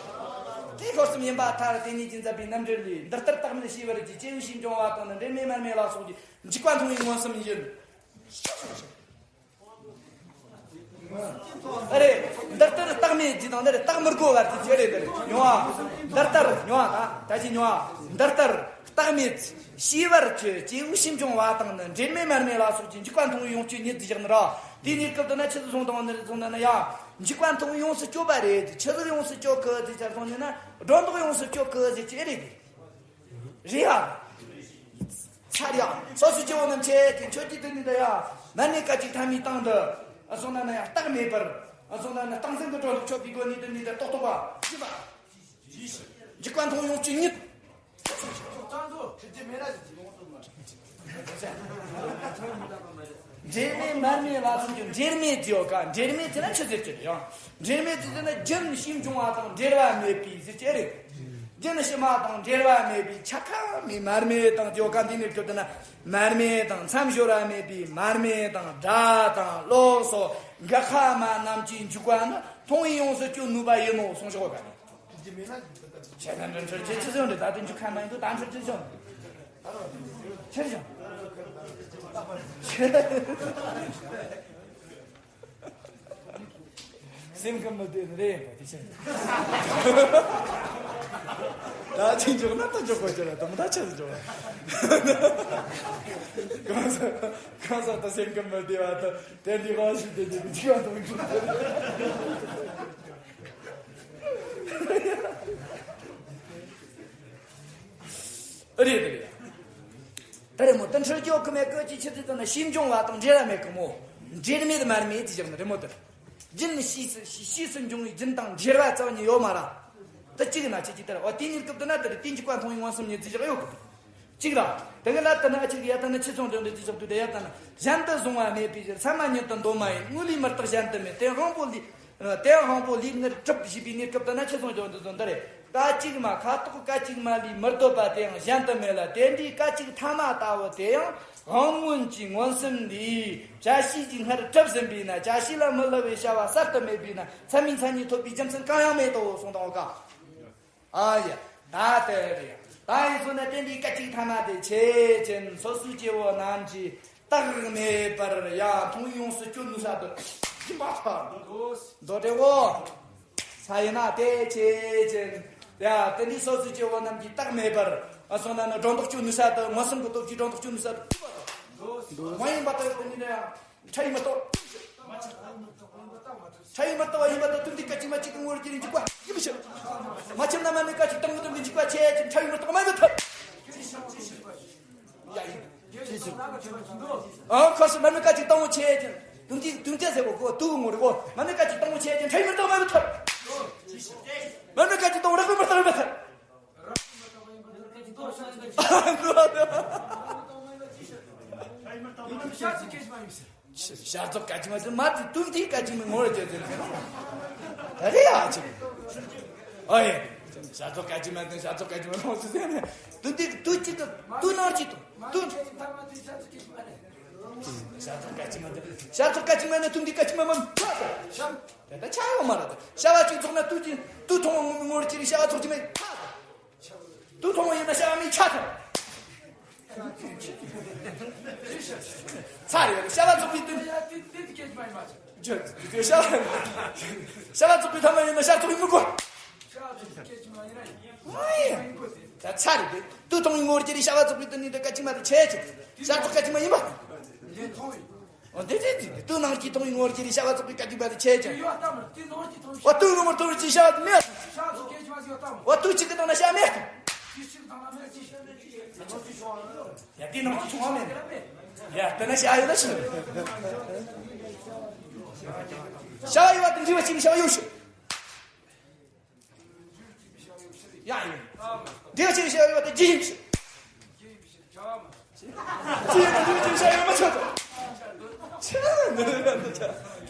དཀྱིལ་འཁོར་གསུམ་ཡིན་པ་མཐར་དེ་ཉིད་ཀྱིས་མཛད་པའི་རྣམ་འགྲེལ་ལས། འདི་ལྟར་རྟག་མིན་ཤེས་པར་གྱིས། སྐྱེ་བའི་ཕྱིར་འབྱུང་བ་དང་ནི། འབྲེལ་མེད་མར་མེ་ལ་སོགས་ཀྱི། འཇིག་པ་མཐོང་བའི་མངོན་སུམ་ཡིན། ཨ་རེ། འདི་ལྟར་རྟག་མེད་ཅེས་དང་འདི་རེད། རྟག་མི་དགོས་པར་ཅེས་ཅི་རེད། འདི་རེད། མྱོང་བ། འདི་ལྟར་མྱོང་བ་དང་ད་ཅི་མྱོང་བ། འདི་ལྟར་ རྟག་མེད། ཤེས་པར་གྱི་སྐྱེས་བུ་ཕྱིས་འབྱུང་བ་དང་ནི། འབྲེལ་མེད་མར་མེ་ལ་སོགས་ཀྱི། འཇིག་པ་མཐོང་བའི་ཡོངས་སྤྱོད་ཉིད་དུ་བཞག་ནི་ར། དེའི་གནས་སྐབས་དུ་ན་ཆི་ཟིག་སོང་དང་ནི་རེད་སོང་ན་ན་ཡ། འཇིག་པ་མཐོང་བའི་ཡོངས་སུ་གཅོད་པ་རེད། ཆི་ཟིག་ཡོངས་སུ་གཅོད་གི་ཟེར་ཆ་སོང་ནི་ན། སྒྲོ་འདོགས་ཡོངས་སུ་གཅོད་གི་ཟེར་གྱི་རེད། རེད་ཡ། ཚར་ཡ། སོ་སོའི་སྐྱེ་བོ་རྣམས་ཆེ་དེ་ཁྱོད་ཀྱིས་དེ་ནི་ད་ཡ། མར་མེ་སྐད་ཅིག་ཐ་མའི་སྟེང་དུ། ཨ་སོང་ན་ན་ཡ་རྟག་མེད་པར། ཨ་སོང་ན་ན་རྟག་འཛིན་གྱི་སྒྲོ་འདོགས་ཆོད་པའི་སྒོ་ནས་དེ་ནི་ད་རྟོག་རྟོག་པ། འཇིག་པ། འཇིག་པ་མཐོང་བའི་ཡོངས་སྤྱོད་ཉིད། འབྲེལ་མེད་མར་མེ་ལ་སོགས་ཀྱི་འབྲེལ་མེད་ཟེར་ཡོད་ཀ། འབྲེལ་མེད་ཟེར་ན་ཆི་ཟེར་གྱི་ཡང་། འབྲེལ་མེད་ཟེར་ན་རྒྱུན་ཕྱིས་འབྱུང་བ་དང་འབྲེལ་བ་མེད་པའི་ཟེར་གྱི་རེད། རྒྱུན་ཕྱི་མ་དང་འབྲེལ་བ་མེད་པའི་ཆ་ཁ་མེད་མར་མེ་དང་ཡོད་ཀ། འདི་ནས་བརྗོད་དུ་ན་མར་མེ་དང་མཚམས་སྦྱོར་བ་མེད་པའི་མར་མེ་དང་སྒྲ་དང་གློག་སོགས་འགག་པ་མ་རྣམས་ཀྱི་འཇུག་པ་ནི་མཐོང་བའི་ཡོངས་སུ་གཅོད་ནུས་པ་ཡིན་ནོ་གསུངས་ཤོག་ག། བྱས་ན་འདི་འཕྲུལ་ཆས་ཆི་ཟིག་ཡོད་འདྲ། ད་དེ་འཇུག་ཁ་མ་ཡིན་འདུག་ད་འཕྲུལ་ཆས་ཆི་ཡོད་འདྲ། ཆི་ཡོད། སེམས་ཁམས་མི་བདེ་ནི་རེད་པ་དེ་ཆི། ད་ཅིག་འཇོག་ན་ད་འཇོག་དགོས་ཀྱི་རེད། ད་མི་ད་ཆི་ཟིག་འཇོག་གང་ཟག་གང་ཟག་ད་སེམས་ཁམས་མི་བདེ་བ་ད་དེ་འདི་གང་ཞིག་དེ་འདི་འཇིག་པ་དང་འཇུག་རེད་རེད། ད་རེད་མོ། དེ་འཕྲུལ་སྐྱོ་ཁུ་མེད་གི་ཅི་ཆི་ཟིག་ད་ན་ཕྱིས་འབྱུང་བ་དང་འབྲེལ་བ་མེད་གི་མོ། འབྲེལ་མེད་མར་མེ་དེ་བཞག་ནི་རེད་མོ། དེ་རྒྱུན་ཕྱིས་སུ་ཕྱིས་སུ་འབྱུང་བའི་རྒྱུན་དང་འབྲེལ་བ་རྩ་བ་ཉིད་ཡོད་མ་ར། ད་གཅིག་ན་ཆི་ཅི་ལྟར་འོ་དེ་ཉིད་སྐབས་དུ་ན་དེ་རེད། དེ་འཇིག་པ་མཐོང་བའི་མངོན་སུམ་ཉིད་དེ་བཞག་ཡོད་གི། གཅིག་ར། དེ་གི་ལ་དེ་ན་ཨ་ཅིག་ཡ་ད་ན་ཆི་ཚོང་དོན་དེ་བཞག་དུས་དེ་ཡ་ད་ན་གཞན་དུ་བཟུང་བ་མེད་པའི་ཕྱིར། ཚད་མ་ཉིད་དུ་འདོད་མ་ཡིན། དངོས་ལུས་མི་རྟག་གཞན་དུ་མེད། དེ་དབང་པོ་ལུས། དེ་དབང་པོ་ལུས་ངེར་གྲུབ་ཞེས་པའི་གནས་སྐབས་དེ་ན་ཆི་ཚོང་ཅོག་འདི་ཚོ་འདི་རེད། སྐད་ཅིག་མ་ཁ་དོག་སྐད་ཅིག་མ་ལས་མི་ལྡོག་པ་དེ་ཡང་གཞན་དུ་མེད་ལ། དེ་འདྲའི་སྐད་ཅིག་ཐ་མ་ལྟ་བུ་དེ་ཡང་དབང་མངོན་གྱི་མངོན་སུམ་ལས་བྱ་བྱེད་ཀྱི་སྔར་གྲུབ་ཟིན་པས་ན། བྱ་བྱེད་ལ་མི་སླུ་བའི་བྱ་བ་གསར་དུ་མེད་པས་ན། ཚད་མའི་མཚན་ཉིད་ཐོབ་པའི་རྒྱུ་མཚན་གང་ཡང་མེད་དོ་གསུངས་དང་ག། ཨ་ཡ། ད་དེ་རེད། ད་ཡིན་སོང་ན་དེ་འདྲའི་སྐད་ཅིག་ཐ་མ་དེ་ཆེ་ཅན་སོ་སོའི་སྐྱེ་བོ་རྣམས་ཀྱིས་རྟག་མེད་པར་ཡང་མཐོང་བའི་ཡོངས་སུ་གཅོད་ནུས་ས་དུ་ཡིན་པ་དང་། མདོ་འགྲེལ་བོ། ས་ཡིན་ན་དེ་ཆེ་ཅན། ཡ་དེ་འདྲའི་སོ་སོའི་སྐྱེ་བོ་རྣམས་ཀྱིས་རྟག་མེད་པར། ཨ་སོང་ན་ནི་སྒྲོ་འདོགས་གཅོད་ནུས་ས་དུ། མངོན་སུམ་གྱི་སྟོབས་ཀྱིས་སྒྲོ་འདོགས་གཅོད་ནུས་ས་དུ་ཡིན་པ་དང་། མ་ཡིན་པ་དག་དེ་ནི་ཡང་ཕྲ་ཡིས་མི་རྟོགས། ཕྲ་ཡིས་མི་རྟོགས་པ་ཡིན་པ་དང་། དུས་འདི་སྐད་ཅིག་མ་གཅིག་གི་ངོར་གྱུར་འཇིག་པ་ཡིན་པའི་ཕྱིར། མ་ཁྱབ་ན་མར་མེ་སྐད་ཅིག་དང་པོ་དུས་འདི་འཇིག་པ་ཆེ་ཅིང་ཕྲ་ཡིས་མི་རྟོགས་པ་མེད་པར་ཐལ། ཡ་ཡིན། ཨ་ཁ་སང་མར་མེ་སྐད་ཅིག་དང་པོ་ཆེ་ཅིང་དུས་འདི་དུས་འདི་ཟེར་བ་གོ་དུས་ཀྱི་ངོར་གོ། མར་མེ་སྐད་ཅིག་དང་པོ་ཆེ་ཅིང་ཕྲ་ཡིས་མི་རྟོགས་པ་མེད་པར་ཐལ། མར་མེ་སྐད་ཅིག་དང་པོ་རགས་པས་མི་རྟོགས་པ་མེད་པར་ཐལ། ཤར་ཕྱོགས་སྐད་ཅིག་མ་ཡིན་ཟེར། ཤར་ཕྱོགས་སྐད་ཅིག་མ་ཟེར་མ་དེ་དུས་འདིའི་སྐད་ཅིག་མའི་ངོར་བྱས་ཟེར་ཟེར། ད་རེད་ཡ་ཅིག་ཨ་ཡེ། ཤར་ཕྱོགས་སྐད་ཅིག་མ་དེ་ཤར་ཕྱོགས་སྐད་ཅིག་མ་ལོངས་སུ་ཟེར་ནས་དུས་འདི་དུས་གཅིག་ཏུ་དུས་ནང་གཅིག་ཏུ་དུས། ཤར་ཕྱོགས་སྐད་ཅིག་མ་དེ་ཤར་ཕྱོགས་སྐད་ཅིག་མ་ནི་དུས་འདིའི་སྐད་ཅིག་མ་མ་ཆགས་ཏེ། དེ་ལྟ་ཆགས་ཡོང་མ་རེད་དེ། བྱ་བ་གཅིག་ཚོགས་ན་དུས་ཀྱི་དུས་མཐོང་བའི་ངོར་གྱུར་བྱ་བ་ཚོགས་ཀྱི་མེད་ཆགས་ཏེ། དུས་མཐོང་བ་ཡིན་ན་བྱ་བ་མེད་ཆགས་ཐལ། ཚར་ཡོད་རེད། བྱ་བ་ཚོགས་པའི་དུས། བྱ་བ་བྱ་བ་ཚོགས་པའི་ཐ་མ་ཡིན་ན་བྱ་ཚོགས་པའི་མི་དགོས། ད་ཚར་རེད་དེ། དུས་མཐོང་བའི་ངོར་གྱུར་བྱ་བ་ཚོགས་པའི་དུས་ནི་དེ་སྐད་ཅིག་མ་དེ་ཆེ་ཆེ། བྱ་ཚོགས་སྐད་ཅིག་མ་ཡིན་པ། འོ་དེ་དེ་དེ་དུས་ནང་གི་མཐོང་བའི་ངོར་གྱུར་བྱ་བ་ཚོགས་པའི་སྐད་ཅིག་མ་དེ་ཆེ་ཆེ། འོ་དུས་ངོ་མ་མཐོང་བའི་ཅི་བྱ་བ་དེ་མེད། འོ་དུས་གཅིག་གི་ནང་ན་བྱ་མེད། ཡ་དེ་ནང་གི་ཆུང་བ་མེད། ཡ་དེ་ན་བྱ་ཡོད་ན་ཆི། བྱ་བ་ཡོད་པ་དེ་འབྲས་བུ་གཅིག་ནི་བྱ་བ་ཡོད་ཤོག་ཡ་ཡིན། འབྲས་བུ་གཅིག་བྱ་བ་ཡོད་པ་དེ་རྒྱུ་ཡིན་ཕྱིར། རྒྱུ་ཡིན་ན་འབྲས་བུ་གཅིག་བྱ་ཡོད་མ་ཆགས་སོ། ཆི་ནི་རེད་ད་ཆ།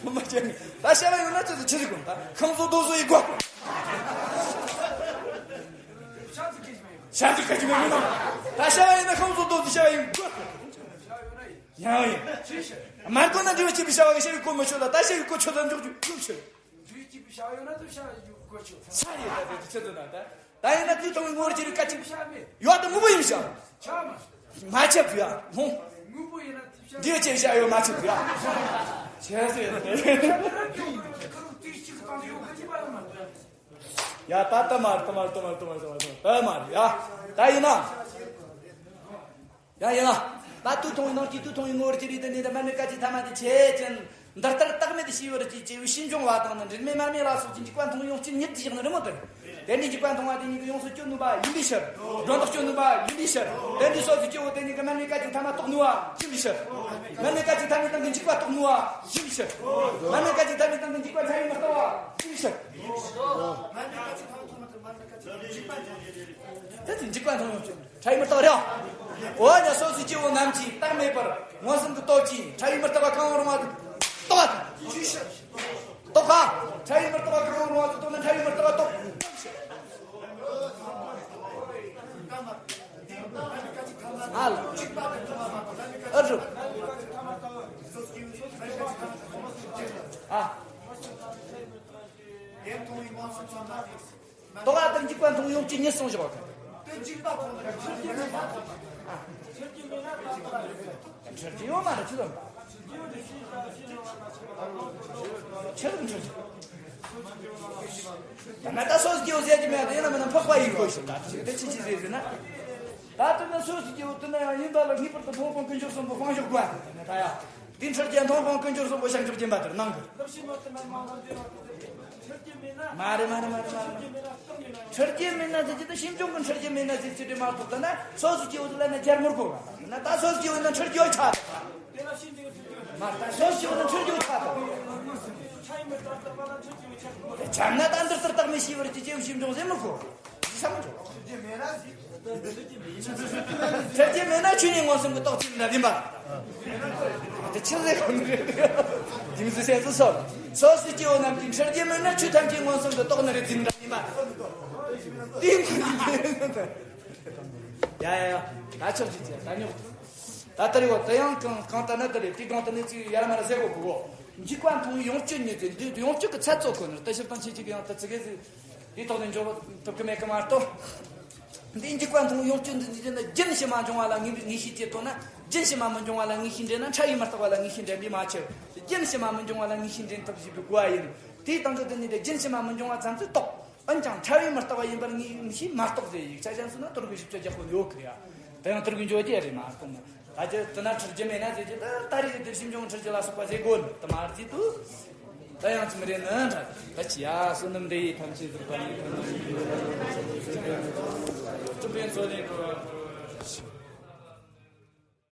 ཐོག་མ་ཆེ་ནི་ད་བྱ་བ་ཡོད་ན་ཅི་ཟིག་ཆི་ཟིག་དགོས་ད་ཁང་བཟོ་རྡོ་བཟོ་ཡི་དགོས། ཤ་ཚུགས་སྐད་ཅིག་མ་ཡིན་ན། ད་བྱ་བ་ཡིན་ན་ཁང་བཟོ་རྡོ་བཟོ་བྱ་བ་ཡིན་དགོས། ཡང་ཡིན། མ་དགོས་ན་འབྲས་བུ་གཅིག་པའི་བྱ་བ་གི་བྱ་བའི་གོ་མི་ཆོད་ལ་ད་བྱ་བའི་གོ་ཆོད་ལ་འཇོག་རྒྱུ་ཡོད་ཕྱིར། འབྲས་བུ་གཅིག་པའི་བྱ་བ་ཡོད་ན་དུ་བྱ་བའི་གོ་ཆོད། ས་རེད་ད་དེ་ཆི་ཟེར་ན་ད། ད་ཡིན་ན་དུས་མཐོང་བའི་ངོར་གྱུར་བའི་སྐད་ཅིག་བྱ་མེད། ཡོད་དེ་དངོས་པོ་ཡིན་བྱ། ཆ་མ། མ་ཁྱབ་ཡ་ཧོང་། དངོས་པོ་ཡིན་ན་དུས་བྱ། འདི་ཅེས་བྱ་ཡོད་མ་ཁྱབ་ཡ། ཆེ་ཟེར། ཡ་ད་ད་མར་ད་མར་ད་མར་ད་མར་ད་མར་ད་མར་ཡ། ད་ཡིན་ན། ཡང་ཡིན་ལ། ད་དུས་མཐོང་བའི་ནང་གི་དུས་མཐོང་བའི་ངོ་བོར་གྱུར་པའི་དོན་ནི་དེ་མར་མེ་སྐད་ཅིག་ཐ་མ་དེ་ཆེ་ཅན། འདི་ལྟར་རྟག་མེད་ཤེས་པར་གྱིས་སྐྱེ་བོའི་ཤེས་འབྱུང་བ་དང་ནི་འབྲེལ་མེད་མར་མེ་ལ་སོགས་ཀྱི་འཇིགས་པ་མཐོང་བའི་ཡོངས་སྤྱོད་ཉིད་ཅེས་བྱ་ནི་རེད་མོ། དེ་དེ་འདྲའི་འཇིགས་པ་མཐོང་བ་དེ་ཉིད་ཀྱིས་ཡོངས་སུ་གཅོད་ནུས་པ་ཡིན་པའི་ཕྱིར། སྒྲོ་འདོགས་གཅོད་ནུས་པ་ཡིན་པའི་ཕྱིར། དེ་འདྲའི་སོ་སོའི་སྐྱེ་བོ་དེ་ཉིད་ཀྱིས་མར་མེ་སྐད་ཅིག་ཐ་མ་རྟོགས་ནུས་པ་ཡིན་པའི་ཕྱིར། མར་མེ་སྐད་ཅིག་ཐ་མའི་སྟེང་གི་འཇིགས་པ་རྟོགས་ནུས་པ་ཡིན་པའི་ཕྱིར། མར་མེ་སྐད་ཅིག་ཐ་མའི་སྟེང་གི་འཇིགས་པ་ཕྲ་བའི་མི་རྟག་པ་ཡིན་པའི་ཕྱིར། དེ་ཚོ་འཇིགས་པ་མཐོང་ཡོང་ཆོག་ཕྲ་བའི་མི་རྟག་པ་རེད། འོ་ན་སོ་སོའི་སྐྱེ་བོ་རྣམས་ཀྱིས་རྟག་མེད་པར་མངོན་སུམ་དུ་རྟོགས་ཀྱིས་ཕྲ་བའི་མི་རྟག་པ་གང་རུང་བ་རྟོགས་པ་དང་། རྟོགས་པ། ཕྲ་བའི་མི་རྟག་པ་གང་རུང་བ་རྟོགས་ན་ཕྲ་བའི་མི་རྟག་པ་རྟོགས། ཨ་ལ། ཨ་རུ། ཨ། རྟོག་པ་དང་འཇིགས་པ་མཐོང་ཡོངས་ཀྱི་ཉིད་གསུངས་བཞག་པ། དེ་འཇིགས་པ་མཐོང་ན་ཆོས་ཀྱི་མེད་པ་མཐོང་བ། ཆོས་ཀྱི་མེད་ན་ད་ལྟ་ཆོས་ཀྱི་ཡོད་མ་རེད་ཆོས་དང་། ཆོས་ཀྱི་ཆོས་ཀྱི་ད་ན་ད་སོ་སྐྱེ་བོ་ཟེར་གྱི་མེད་དེ་ཡིན་ན་མིན་ན་འཕགས་པ་ཡིན་དགོས་ཤིག་ད་ཆོས་དེ་ཆི་ཆི་ཟེར་ཟེར་ན། ད་དུ་ན་སོ་སྐྱེ་བོ་དུ་ན་ཡང་ཡིན་ད་ལ་ངེས་པར་དུ་མཐོང་སྤང་ཀུན་སྦྱོར་གསུམ་པོ་སྤང་ཞོག་དགོས་ད་ཡ། དེ་འཕྲལ་རྒྱལ་མཐོང་སྤང་ཀུན་སྦྱོར་གསུམ་པོ་བྱང་ཆུབ་སྦྱིན་པ་དེར་གནང་གི། མ་རེད་མ་རེད་མ་རེད་མ་རེད། འཕྲལ་རྒྱལ་མེད་ན་ཟེར་གྱི་ད་ཤིན་སྦྱོང་གི་འཕྲལ་རྒྱལ་མེད་ན་ཟེར་གྱི་དེ་མ་གཏོགས་ད་ན་སོ་སོ་སྐྱེ་བོ་དེ་ལ་ན་སྦྱར་མི་དགོས་པ་ན་ད་སོ་སོ་སྐྱེ་བོ་ན་འཕྲལ་རྒྱལ་ཆགས་ད། མ་ད་སོ་སོ་སྐྱེ་བོ་ན་འཕྲལ་རྒྱལ་ཆགས་ད། ཆགས་ན་ད་འདིར་ལྟར་རྟག་མེད་ཤེས་པར་གྱི་སྐྱེ་བོ་ཤིན་སྦྱོང་ཟེར་མི་དགོས། བསམ་བློ་འཕྲལ་རྒྱལ་མེད་ན་ཆོས་ཉིད་མངོན་སུམ་གྱི་རྟོགས་ཚུལ་འདྲ་ཡིན་པ། དེ་ཆི་ཟེར་གོ་ནི་རེད། རྒྱུ་མཚན་སེམས་སུ་སོར། སོ་སོའི་སྐྱེ་བོ་རྣམས་ཀྱིས་འཕྲལ་རྒྱལ་མེད་ན་ཆོས་ཐམས་ཅད་མངོན་སུམ་དུ་རྟོགས་ནི་རེད་ཚུལ་འདྲ་ཡིན་པ། དེ་ཡ་ཡ་ཡ། ད་ཆོག་ཅིག་ཅེས་ད་ཉོག་ད་ལྟ་རེ་བ་དེ་ཡང་གང་གང་ལྟར་ན་ད་རེད་དེ་གང་ལྟར་ན་ཅིག་ཡ་ར་མ་ར་ཟེར་གོ་གོ་འཇིགས་པ་མཐོང་ཡོངས་སྤྱོད་ཉིད་དེ་འདི་ཡོངས་སྤྱོད་ཀྱི་ཚད་གཙོ་གོ་ནི་རེད། ད་ཕྱིར་དང་ཆེ་ཆེ་གི་ཡང་ད་ཙི་གེ་ཟིག་དེའི་ཐོག་ནས་འཇོག་ཐུབ་ཀྱི་མེད་ཀི་མ་གཏོགས། འདིའི་འཇིགས་པ་མཐོང་ཡོངས་སྤྱོད་འདི་འདི་ན་རྒྱུན་ཕྱི་མ་འབྱུང་བ་ལ་ངེས་པའི་ངེས་ཤེས་སྐྱེ་ཐུབ་ན་རྒྱུན་ཕྱི་མ་མི་འབྱུང་བ་ལ་ངེས་ཤེས་འདྲེན་ན་ཕྲ་བའི་མི་རྟག་པ་ལ་ངེས་ཤེས་འདྲེན་པས་མ་ཁྱབ། རྒྱུན་ཕྱི་མ་མི་འབྱུང་བ་ལ་ངེས་ཤེས་འདྲེན་ཐབས་ཞེས་པའི་གོ་བ་ཡིན། དེའི་སྟེང་གི་དེ་ནི་རྒྱུན་ཕྱི་མ་མི་འབྱུང་བ་ཙམ་དུ་རྟོགས། འོན་ཀྱང་ཕྲ་བའི་མི་རྟག་པ་ཡིན་པར་ངེས་ཤེས་མ་རྟོགས་ཟེར་ཡིག་ཆ་གཞན་སུ་ན་དོར་གི་ཞིབ་ཆ་རྒྱག་དགོས་ནི་ཡོད་ཀི་ཡ། དེ་ཡང་དོར་གི་འཇོག་རྒྱུ་རེད་མ་གཏོགས་ན། ད་ཅི་དེ་ན་ཁྲིར་རྒྱུ་མེད་ན་ཟེར་གྱི་ད་ད་རེས་དེར་ཞིམ་ཆུང་ཁྲིར་རྒྱུ་ལ་སོགས་པ་ཟེར་དགོས་ནི་དེ་མ་རེད་དུ། ད་ཡང་ཙམ་རེད་ནི་འདྲ་ད་ཅི་ཡ་བསོད་ནམས་འདི་ཡི་ཐམས་ཅད་རྫོགས་པ་ཡིན། ཀུན་ནས་སྤྱོད་པའི་ཚོགས་ལས་འགྲོ་བ།